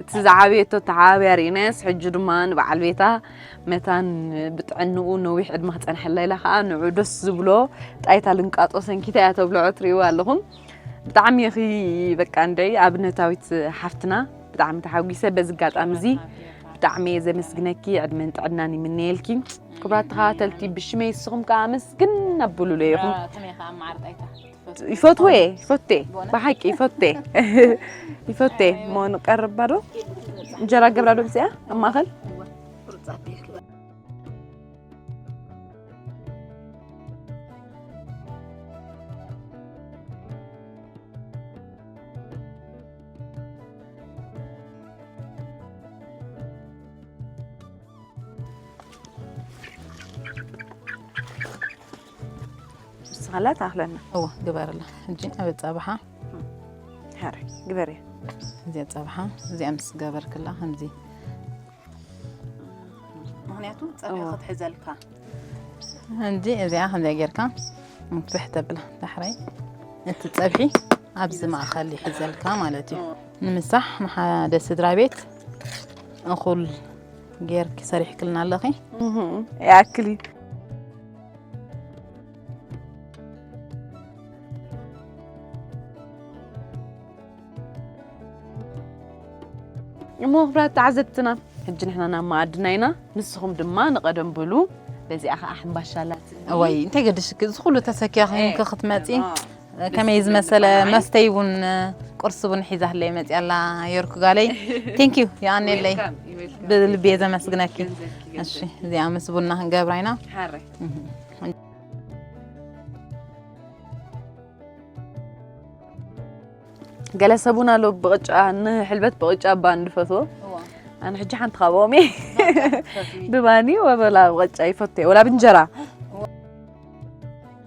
እቲ ዝዓበየቶ ተዓባብያ ርኢናያስ ሕጂ ድማ ንበዓል ቤታ መታን ብጥዕንኡ ነዊሕ ዕድመ ክፀንሐላ ኢላ ከዓ ንዑ ደስ ዝብሎ ጣይታ ልንቃጦ ሰንኪታ እያ ተብልዖ ትርእይዎ ኣለኹም ብጣዕሚ ኢኺ በቃ እንድዒ ኣብነታዊት ሓፍትና ብጣዕሚ ተሓጒሰ በዚ ኣጋጣሚ እዚ ብጣዕሚ እየ ዘመስግነኪ ዕድመን ጥዕናን ይምነየልኪ ክቡራት ተኸታተልቲ ብሽመይ ንስኹም ከዓ ኣመስግን ኣብሉሉ ኢኹም ከመይ ከዓ ማዓር ጣይታ ይፈትዎ እየ ይፈቱ እየ ብሓቂ ይፈቱ እየ ይፈቱ እየ እሞ ንቀርብ ባዶ እንጀራ ገብራ ዶ ምፅያ ኣብ ማእኸል ኣላ ትኣኽለና። እዎ ግበርላ። ሕጂ ኣብ ጸብሓ ሓረ ግበርያ። እዚኣ ጸብሓ እዚኣ ምስ ገበርክላ ከምዚ ምክንያቱ ጸብሒ ክትሕዘልካ እንጂ እዚኣ ከምዚኣ ጌርካ ምፍሕ ተብላ ዳሕራይ እቲ ጸብሒ ኣብዚ ማእኸል ይሕዘልካ ማለት እዩ። ንምሳሕ ንሓደ ስድራ ቤት እኹል ጌርኪ ሰሪሕክልና ኣለኺ። ይኣክል እዩ። እሞ ክብራት ተዓዘብትና ሕጂ ንሕና ናብ መኣድና ኢና። ንስኹም ድማ ንቐደም ብሉ። በዚኣ ከዓ ሕምባሻ ኣላት። እዋይ እንታይ ገድሽኪ እዚ ኩሉ ተሰኪያ ኮይንኪ ክትመፂ ከመይ ዝመሰለ መስተይ እውን ቁርሲ እውን ሒዛህለይ መፅያ ኣላ። የርኩ ጋለይ thank you የቐንየለይ። ብልቢ እየ ዘመስግነኪ። እሺ እዚኣ ምስ ቡና ክንገብራ ኢና። ሓረ ገለ ሰቡን ኣሎ ብቕጫ ንሕልበት ብቕጫ እባ እንድፈትዎ። ኣነ ሕጂ ሓንቲ ካብኦም እየ። ብባኒ ወበላ ብቕጫ ይፈትዮ ወላ ብእንጀራ።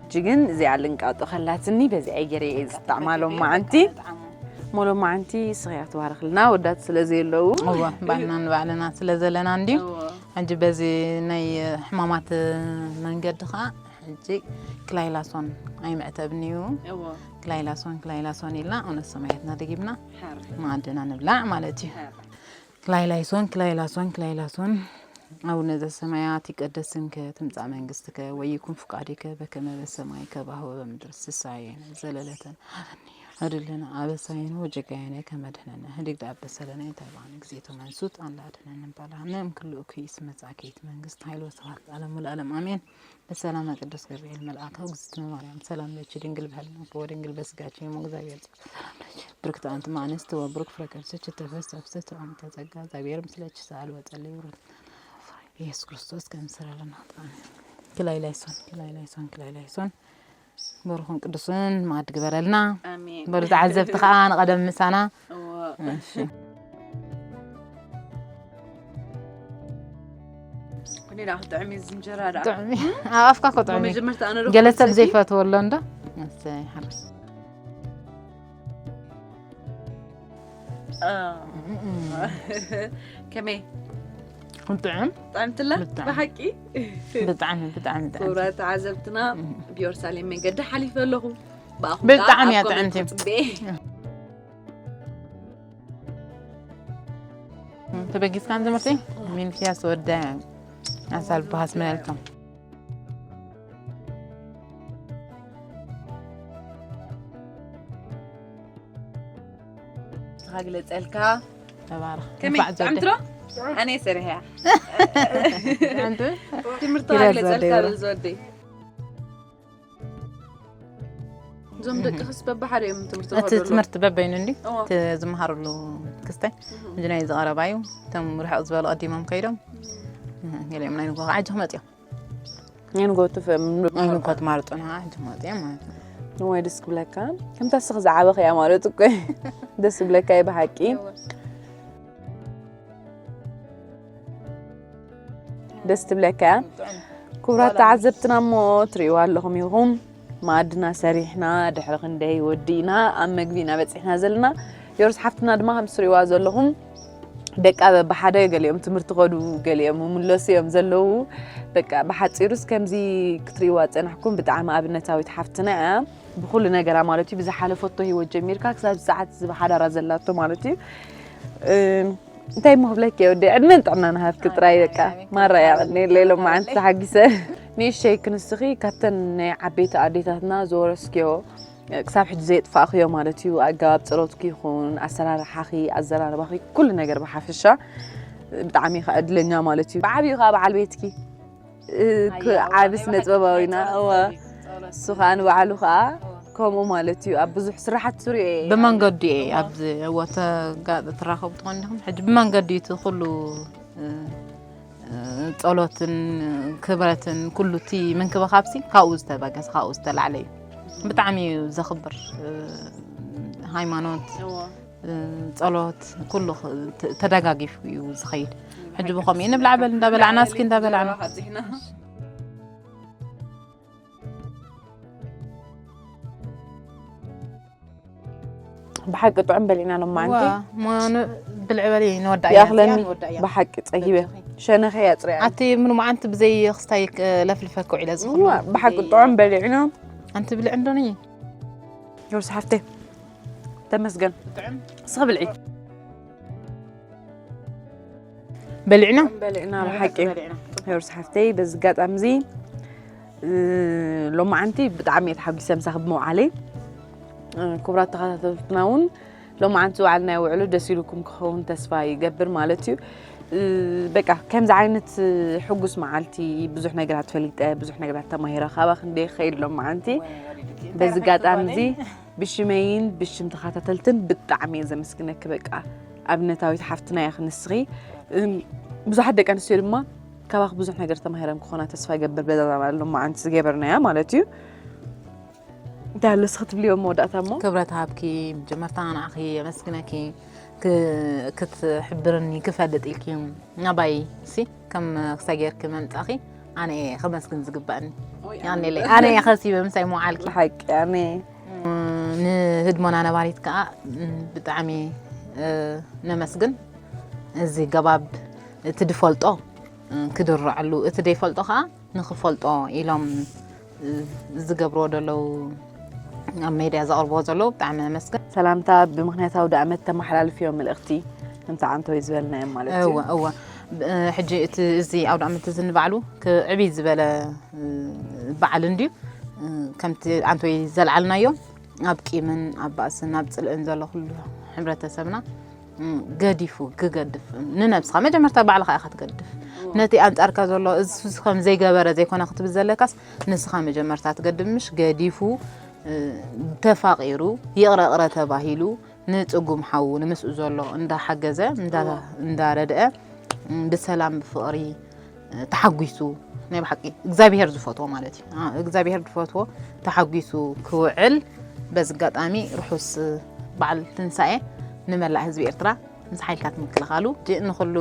ሕጂ ግን እዚኣ ልንቃጦ ከላትኒ በዚኣ ገይረ እየ ዝጣዕማ ሎማዓንቲ። እሞ ሎማዓንቲ ስኽያ ትባርኽልና ወዳት ስለ ዘየለዉ እወ ባዕልና ንባዕልና ስለ ዘለና እንድዩ። ሕጂ በዚ ናይ ሕማማት መንገዲ ከዓ ሕጂ ክላይላሶን ኣይምዕተብን እዩ። ክላይላሶን ክላይላሶን ኢልና እውነት ሰማያትና ደጊምና መኣድና ንብላዕ ማለት እዩ። ክላይላይሶን ክላይላሶን ክላይላሶን አቡነ ዘሰማያት ይቀደስ ስምከ ትምጻእ መንግስትከ ወይኩን ፍቃድከ በከመ በሰማይ ከማሁ በምድር። ሲሳየነ ዘለለተን ሀበኒ ሀድለነ አበሳየነ ወጌጋየነ ከመ ድህነነ ህድግ ደአበሰለነ ተባን እግዚእቶ መንሱት አላ አድነን እምባላነ እምክሉ እኩይ እስመ ጻኬት መንግስት ኃይል ወስብሐት ለዓለሙ ለዓለም አሜን። በሰላመ ቅዱስ ገብርኤል መልአከ እግዝእትነ ማርያም ሰላም ለኪ ድንግል በህልናኪ ወድንግል በስጋኪ እም እግዚአብሔር ጸባኦት ሰላም ለኪ ብርክት አንቲ እም አንስት ወብሩክ ፍሬ ከርሥኪ ተፈሥሒ ፍስሕት አንቲ ጸጋ እግዚአብሔር ምስለኪ ሰአል ወጸልይ ብሩክ ኢየሱስ ክርስቶስ ከምስረልና ጣን ክላይ ላይሶን ክላይ ላይሶን ክላይ ላይሶን በሩኹን ቅዱስን ማዕድ ግበረልና። ኣሜን። በሩ ተዓዘብቲ ከዓ ንቐደም ምሳና እወ። እሺ። ኩኒ ዳ ክጥዕም እዩ እዚ እንጀራ ዳ። ጥዑም እዩ። ኣብ ኣፍካ እኮ ጥዑም እዩ። መጀመርታ ኣነ ዶ ገለ ሰብ ክሰቲ? ዘይፈትዎ ኣሎ እንዶ። እሰይ ሓርስ። አ። ከመይ ጥዑም ጥዕምትላ ብጣዕሚ። ብሓቂ ብጣዕሚ ብጣዕሚ ጥዑም። ክቡራት ተዓዘብትና ብዮርሳሌም መንገዲ ሓሊፈ ኣለኹ። ብኣኹም ብጣዕሚ ከዓ እያ ኣብ ኮመንት ጥዕምቲ። ጽበየ። ተበጊስካን ትምህርቲ ሚልክያስ ወደ ኣሳል በሃስ መለልቶም ንስኻ ግለፀልካ ተባረኽ። ከመይ እንኳዕ ዘወደ- ጥዕምትሎ ኣነ ሰሪሐያ ጥዕምቲ? ትምህርቲ ይረዘ ግለፀልካ ደይሩ። በዝወደይ እዞም ደቅኽስ በብሓደ እዮም ትምህርቲ እቲ ዝኸዱ ኣለዉ። ትምህርቲ በበይኑ እንዲ እዎ። እቲ ዝመሃርሉ ክስታይ እንጂ ናይ ዝቐረባ እዩ። እቶም ርሕቕ ዝበሉ ቀዲሞም ከይዶም ገሊኦም ናይ ንጎ ዓጅ ክመፅኦም ናይ ንጎቱ ፈም ናይ ንጎ ትማርጡና ዓጅ ክመፅኦም ማለት ነው። ንዋይ ደስ ክብለካ ከምታ ስኽ ዝዓበኽያ ማለት እኮ እዩ። ደስ ክብለካ እዩ ብሓቂ። ደስ ትብለካ እያ። ክቡራት ተዓዘብትና እሞ ትርእይዋ ኣለኹም ኢኹም። መኣድና ሰሪሕና ድሕሪ ክንደይ ወዲእና ኣብ መግቢ ኢና በፂሕና ዘለና። ዮርስ ሓፍትና ድማ ከም ትርእይዋ ዘለኹም ደቃ በብሓደ ገሊኦም ትምህርቲ ከዱ ገሊኦም ምምለሱ እዮም ዘለዉ። በቃ ብሓፂሩስ ከምዚ ክትርእይዋ ዝፀናሕኩም ብጣዕሚ ኣብነታዊት ሓፍትና እያ። ብኩሉ ነገራ ማለት እዩ ብዝሓለፈቶ ህይወት ጀሚርካ ክሳብ ሰዓት እዚ ብሓዳራ ዘላቶ ማለት እዩ። እም፣ እንታይ እሞ ክብለኪ እየ ወደይ ዕድመን ጥዕናን ሃብኪ ጥራይ በቃ ማራ እያ ቀኒለ ኢሎም መዓንቲ ተሓጊሰ ንእሽተይ ክንስኺ ካብተን ናይ ዓበይቲ ኣዴታትና ዝወረስክዮ ክሳብ ሕጂ ዘየጥፋእክዮ ማለት እዩ ኣገባብ ፀሎትኪ ይኹን ኣሰራርሓኺ ኣዘራርባኺ ኩሉ ነገር ብሓፈሻ ብጣዕሚ ኢኻ ዕድለኛ ማለት እዩ ብዓብዩ ከዓ በዓል ቤትኪ እ፣ ክ- ዓቢ ስነ ጥበባዊና እወ እሱ ከዓ ንባዕሉ ከዓ ከምኡ ማለት እዩ ኣብ ብዙሕ ስራሓት ትሪኦ እየ ብመንገዲ እየ ኣብዚ ወተጋ ትራኸቡ ትኾን ዲኹም ሕጂ ብመንገዲ እቲ ኩሉ እ፣ እ፣ ጸሎትን ክብረትን ኩሉ እቲ ምንክብኻብሲ ካብኡ ዝተበገሰ ካብኡ ዝተላዕለ እዩ። ብጣዕሚ እዩ ዘኽብር እ፣ ሃይማኖት ጸሎት ኩሉ ተደጋጊፉ እዩ ዝኸይድ። ሕጂ ብኸምኡ ንብላዕ በል እንዳበላዕና እስኪ እንዳበላዕና ብሓቂ ጥዑም በሊዕና ሎማዓንቲ። ዋ፣ ሞ ን- ብልዒ በሊ ንወዳእ ይኣኽለኒ። ንወዳእ ብሓቂ ጸጊበ ሸነኸ ያጽርያ። ኣቲ ምን መዓንቲ ብዘይ ክስታይ ለፍልፈ ከውዒለ ዝኾነ እዋ፣ ብሓቂ ጥዑም በሊዕና። ኣንቲ ብልዕ እንዶኒ ዮርስ ሓፍተይ ተመስገን። ስኺ ብልዒ። በሊዕና በሊዕና ብሓቂ። ዮርስ ሓፍተይ በዚ ኣጋጣሚ እዚ እ፣ ሎማዓንቲ ብጣዕሚ እየ ተሓጒሰ ምሳኺ ብምውዓለይ። እ፣ ክቡራት ተኸታተልትና እውን ሎማዓንቲ ዝወዓልናዮ ውዕሎ ደስ ኢሉኩም ክኸውን ተስፋ ይገብር ማለት እዩ። እ፣ በቃ ከምዚ ዓይነት ሕጉስ መዓልቲ ብዙሕ ነገራት ፈሊጠ፣ ብዙሕ ነገራት ተማሂረ፣ ካባኺ እንደ ይኸይድ ሎማዓንቲ። በዚ ኣጋጣሚ እዚ ብሽመይን ብሽም ተኸታተልትን ብጣዕሚ እየ ዘመስግነኪ። በቃ ኣብነታዊት ሓፍትና ኢኺ ንስኺ። እም፣ ብዙሓት ደቂ ኣንስትዮ ድማ ካባኺ ብዙሕ ነገር ተማሂረን ክኾና ተስፋ ይገብር። በዛ ሎማዓንቲ ዝገበርናያ ማለት እዩ። እንታይ ኣሎ እስኺ ትብልዮ መወዳእታ እሞ? ክብረት ሃብኪ መጀመርታ ንዓኺ የመስግነኪ። ክ- ክትሕብርኒ ክፈልጥ ኢልኪ ናባይ ሲ ከም ክሳይ ጌርኪ መምጻኺ ኣነ እየ ከመስግን ዝግባእኒ። ያኔለ ኣነ እየ ከሲበ ምሳይ ምውዓልኪ። ብሓቂ ኣነ ንህድሞና ነባሪት ከዓ ብጣዕሚ ነመስግን። እዚ ገባብ እቲ ድፈልጦ ክድረዐሉ፣ እቲ ደይፈልጦ ከዓ ንክፈልጦ ኢሎም ዝገብርዎ ዘለዉ፣ ኣብ ሜድያ ዘቕርብዎ ዘለዉ ብጣዕሚ ነመስግን። ሰላምታ ብምኽንያት ኣውደ ኣመት ተመሓላልፍዮ መልእኽቲ ከምቲ ዓንተወይ ዝበልናዮም ማለት እዩ። እወ እወ። ሕጂ እቲ እዚ ኣውደ ኣመት እዚ ንባዕሉ ክዕብይ ዝበለ በዓል እንድዩ። ከምቲ ኣንቶይ ዘልዓልናዮ ኣብ ቂምን ኣብ ባእስን ኣብ ጽልእን ዘሎ ኩሉ ሕብረተሰብና ገዲፉ ክገድፍ ንነብስኻ መጀመርታ ባዕልኻ ኢኻ ትገድፍ። ነቲ ኣንጻርካ ዘሎ እዚ ከም ዘይገበረ ዘይኮነ ክትብል ዘለካስ ንስኻ መጀመርታ ትገድፍ ምሽ ገዲፉ ተፋቒሩ ይቕረ ቅረ ተባሂሉ ንጽጉም ሓዉ ንምስኡ ዘሎ እንዳሓገዘ እንዳረድአ ብሰላም ብፍቕሪ ተሓጒሱ ናይ ብሓቂ እግዚኣብሄር ዝፈትዎ ማለት እዩ። እግዚኣብሄር ዝፈትዎ ተሓጒሱ ክውዕል በዚ ኣጋጣሚ ርሑስ በዓል ትንሳኤ ንመላእ ህዝቢ ኤርትራ ምስ ሓይልታት ምክልኻሉ ንኩሉ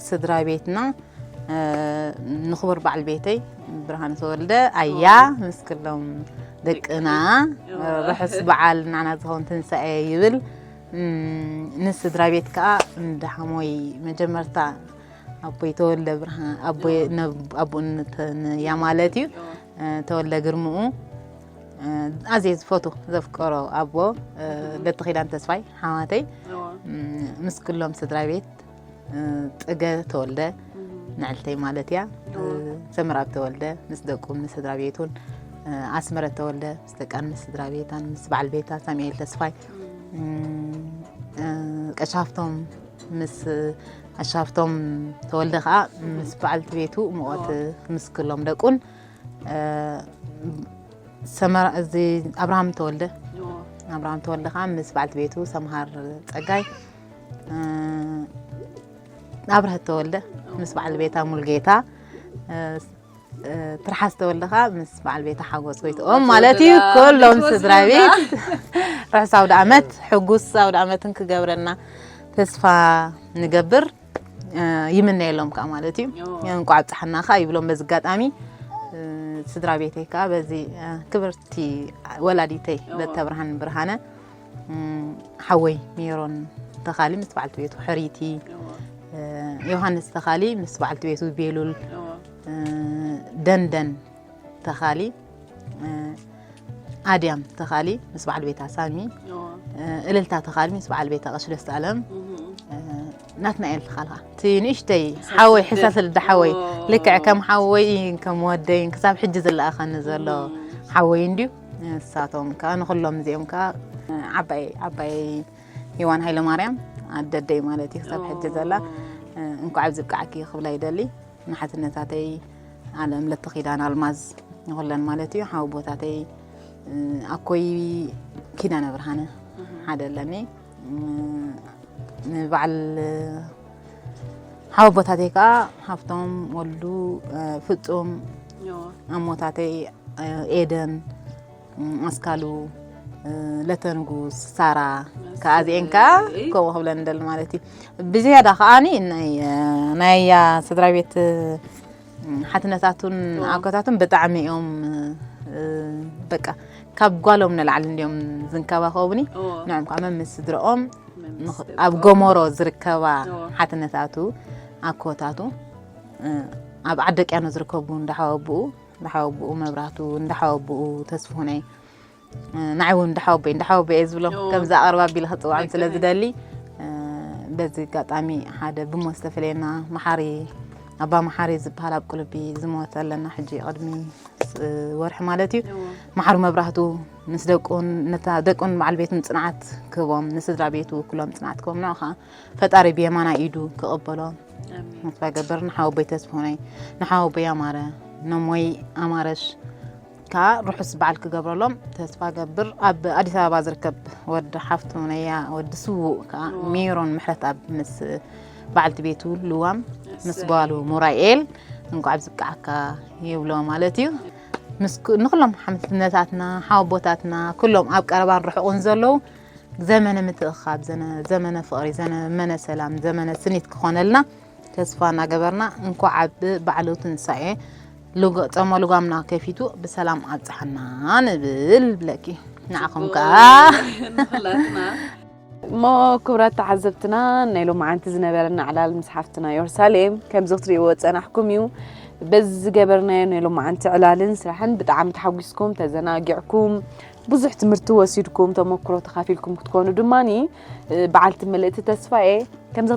ስድራ ቤትና ንክቡር በዓል ቤተይ ብርሃነ ተወልደ ኣያ ምስ ክሎም ደቅና ርሑስ በዓል ናና ዝኸውን ትንሳኤ ይብል። ንስድራ ቤት ከዓ እንዳሓሞይ መጀመርታ ኣቦይ ተወልደ ብርሃን ኣቦይ ኣቦኡ ያ ማለት እዩ ተወልደ ግርምኡ ኣዝየ ዝፈቱ ዘፍቀሮ ኣቦ ለተኺዳን ተስፋይ ሓማተይ ምስ ክሎም ስድራ ቤት ጽገ ተወልደ ንዕልተይ ማለት እያ። ሰምራብ ተወልደ ምስ ደቁ ምስ ስድራ ቤቱን ኣስመረት ተወልደ ምስ ደቃን ምስ ስድራ ቤታን ምስ በዓል ቤታ ሳሙኤል ተስፋይ ቀሻፍቶም ምስ ኣሻፍቶም ተወልደ ከዓ ምስ በዓልቲ ቤቱ ሙቐት ምስ ክሎም ደቁን ሰመራ እዚ ኣብርሃም ተወልደ ኣብርሃም ተወልደ ከዓ ምስ በዓልቲ ቤቱ ሰምሃር ፀጋይ ኣብርሀት ተወልደ ምስ በዓል ቤታ ሙልጌታ ትርሓስ ተወልደ ከዓ ምስ በዓል ቤታ ሓጎስ ጎይትኦም ማለት እዩ። ኩሎም ስድራ ቤት ርሑስ ኣውደ ዓመት ሕጉስ ኣውደ ዓመትን ክገብረልና ተስፋ ንገብር። ይምነየሎም ከዓ ማለት እዩ። እንቋዕ ኣብፀሓና ከዓ ይብሎም በዚ ኣጋጣሚ ስድራ ቤተይ ከዓ በዚ ክብርቲ ወላዲተይ ለተብርሃን ብርሃነ ሓወይ ሜሮን ተኻሊ ምስ በዓልቲ ቤቱ ሕሪቲ ዮሃንስ ተኻሊ ምስ በዓልቲ ቤቱ ቤሉል ደንደን ተኻሊ ኣድያም ተኻሊ ምስ በዓል ቤታ ሳሚ እልልታ ተኻሊ ምስ በዓል ቤታ ቀሺ ደስታ ኣለም ናትናኤል ተኻልካ እቲ ንእሽተይ ሓወይ ሕሳስ ልዳ ሓወይ ልክዕ ከም ሓወይ ከም ወደይን ክሳብ ሕጂ ዝለኣኸኒ ዘሎ ሓወይ እንድዩ። ንሳቶም ከዓ ንኩሎም እዚኦም ከዓ ዓባይ ዓባይ ሂዋን ሃይለ ማርያም ኣደደይ ማለት እዩ ክሳብ ሕጂ ዘላ እንኳዕ ኣብዚ ብቃዕኪ ክብላ ይደሊ። ንሓትነታተይ ኣለም ለተኺዳን ኣልማዝ ንኩለን ማለት እዩ ሓወቦታተይ ኣኮይ ኪዳነ ብርሃነ ሓደ ኣለኒ። ንበዓል ሓወቦታተይ ከዓ ሃፍቶም ወልዱ ፍጹም ኣሞታተይ ኤደን ኣስካሉ ለተንጉስ ሳራ ከዓ እዚኤን ከዓ ከምኡ ክብለን ደል ማለት እዩ። ብዝያዳ ከዓኒ ናይ ስድራ ቤት ሓትነታቱን ኣኮታቱን ብጣዕሚ እዮም በቃ ካብ ጓሎም ንላዕሊ እንዲዮም ዝንከባኸቡኒ። ንዕም ከዓ መምስ ስድረኦም ኣብ ጎመሮ ዝርከባ ሓትነታቱ ኣኮታቱ ኣብ ዓደቅያኖ ዝርከቡ እንዳሓወብኡ እንዳሓወብኡ መብራቱ እንዳሓወብኡ ተስፍሁነይ ንዓይ እውን እንዳሓወበይ እንዳሓወበይ እየ ዝብሎም። ከምዛ ኣቅርባ ቢለ ክፅዋዕም ስለ ዝደሊ በዚ ኣጋጣሚ ሓደ ብሞት ዝተፈለየና መሓሪ ኣባ መሓሪ ዝበሃል ኣብ ቁልቢ ዝሞት ኣለና ሕጂ ቅድሚ ወርሒ ማለት እዩ። መሓሪ መብራህቱ ምስ ደቁን ነታ ደቁን በዓል ቤቱን ፅንዓት ክህቦም ንስድራ ቤቱ ኩሎም ፅንዓት ክህቦም ንዑ ከዓ ፈጣሪ ብየማና ኢዱ ክቕበሎ ተስፋ ገብር። ንሓወቦይ ተስፍሁነይ ንሓወቦይ ኣማረ ነሞይ ኣማረሽ ከዓ ርሑስ በዓል ክገብረሎም ተስፋ ገብር። ኣብ ኣዲስ ኣበባ ዝርከብ ወዲ ሓፍቱ ነያ ወዲ ስዉእ ከዓ ሜሮን ምሕረት ኣብ ምስ በዓልቲ ቤቱ ልዋም ምስ ጓሉ ሙራኤል እንኳዕ ብዝብቃዓካ ይብሎ ማለት እዩ። ንኩሎም ሓምትነታትና ሓወቦታትና ኩሎም ኣብ ቀረባን ርሑቕን ዘለዉ ዘመነ ምትእኻብ ዘመነ ፍቕሪ ዘመነ ሰላም ዘመነ ስኒት ክኾነልና ተስፋ እናገበርና እንኳዕ ኣብ በዓሉ ትንሳኤ ጸሞ ልጓምና ከፊቱ ብሰላም ኣብፅሓና ንብል ብለኪ ንዓኹም ከዓ እሞ ክቡራት ተዓዘብትና ናይ ሎማዓንቲ ዝነበረና ዕላል ምስ ሓፍትና ዮርሳሌም ከምዚ ክትሪእዎ ዝፀናሕኩም እዩ። በዚ ዝገበርናዮ ናይ ሎማዓንቲ ዕላልን ስራሕን ብጣዕሚ ተሓጒስኩም ተዘናጊዕኩም ብዙሕ ትምህርቲ ወሲድኩም ተመክሮ ተኻፊልኩም ክትኮኑ ድማ በዓልቲ ምልእቲ ተስፋ እየ። ከምዚ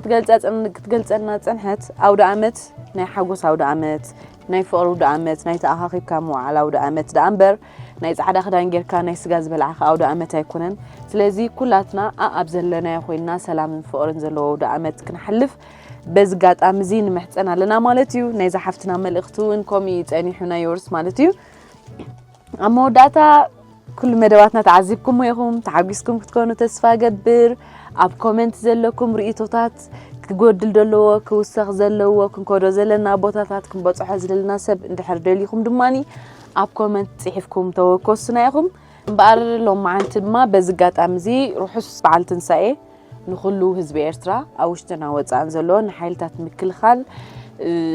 ክትገልፀልና ዝፀንሐት ኣውደ ኣመት ናይ ሓጎስ ኣውደ ኣመት ናይ ፍቕሪ ኣውደ ኣመት ናይ ተኣኻኺብካ ምውዓል ኣውደ ኣመት ደኣ እምበር ናይ ፃዕዳ ክዳን ጌርካ ናይ ስጋ ዝበላዕኻ ኣውደ ኣመት ኣይኮነን። ስለዚ ኩላትና ኣኣብ ዘለናዮ ኮይንና ሰላምን ፍቕርን ዘለዎ ኣውደ ኣመት ክነሕልፍ በዚ ኣጋጣሚ እዚ ንምሕፀን ኣለና ማለት እዩ። ናይዛ ሓፍትና መልእኽቲ እውን ከምኡ እዩ ፀኒሑ ናይ ዮርስ ማለት እዩ። ኣብ መወዳእታ ኩሉ መደባትና ተዓዚብኩሞ ኢኹም፣ ተሓጒስኩም ክትኮኑ ተስፋ እገብር። ኣብ ኮመንት ዘለኩም ርእይቶታት ክጎድል ዘለዎ፣ ክውሰኽ ዘለዎ፣ ክንከዶ ዘለና ቦታታት ክንበፅሖ ዝደለና ሰብ እንድሕር ደሊኹም ድማ ኣብ ኮመንት ፅሒፍኩም ተወከሱና ኢኹም። እምበኣር ሎማዓንቲ ድማ በዚ ኣጋጣሚ እዚ ርሑስ በዓል ትንሳኤ ንኹሉ ህዝቢ ኤርትራ ኣብ ውሽጥን ኣብ ወጻእን ዘሎ ንሓይልታት ምክልኻል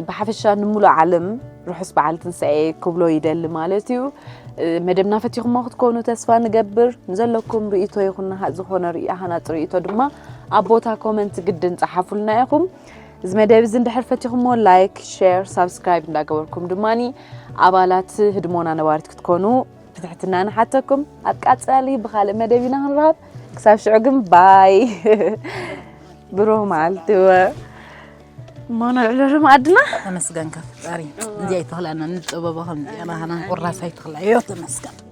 ብሓፈሻ ንሙሉእ ዓለም ርሑስ በዓል ትንሳኤ ክብሎ ይደሊ ማለት እዩ። መደብና ፈቲኹሞ ክትኮኑ ተስፋ ንገብር። ንዘለኩም ርእይቶ ይኹን ናሃ ዝኾነ ርእዮ ሃናጺ ርእይቶ ድማ ኣብ ቦታ ኮመንት ግድን ጸሓፉልና ኢኹም። እዚ መደብ እዚ እንድሕር ፈቲኹሞ ላይክ፣ ሼር፣ ሳብስክራይብ እንዳገበርኩም ድማኒ ኣባላት ህድሞና ነባሪት ክትኮኑ ብትሕትና ንሓተኩም። ኣብ ቀጻሊ ብኻልእ መደብ ኢና ክንራኸብ። ክሳብ ሽዑ ግን ባይ። ብሩህ መዓልቲ ወ እሞ ንዕለሉ መኣድና። ተመስገን ከፍጣሪ። እዚኣ ይተኽላና ንጥበቦ ከምዚኣ ናህና ቁራስ ኣይትኽላዮ ተመስገን።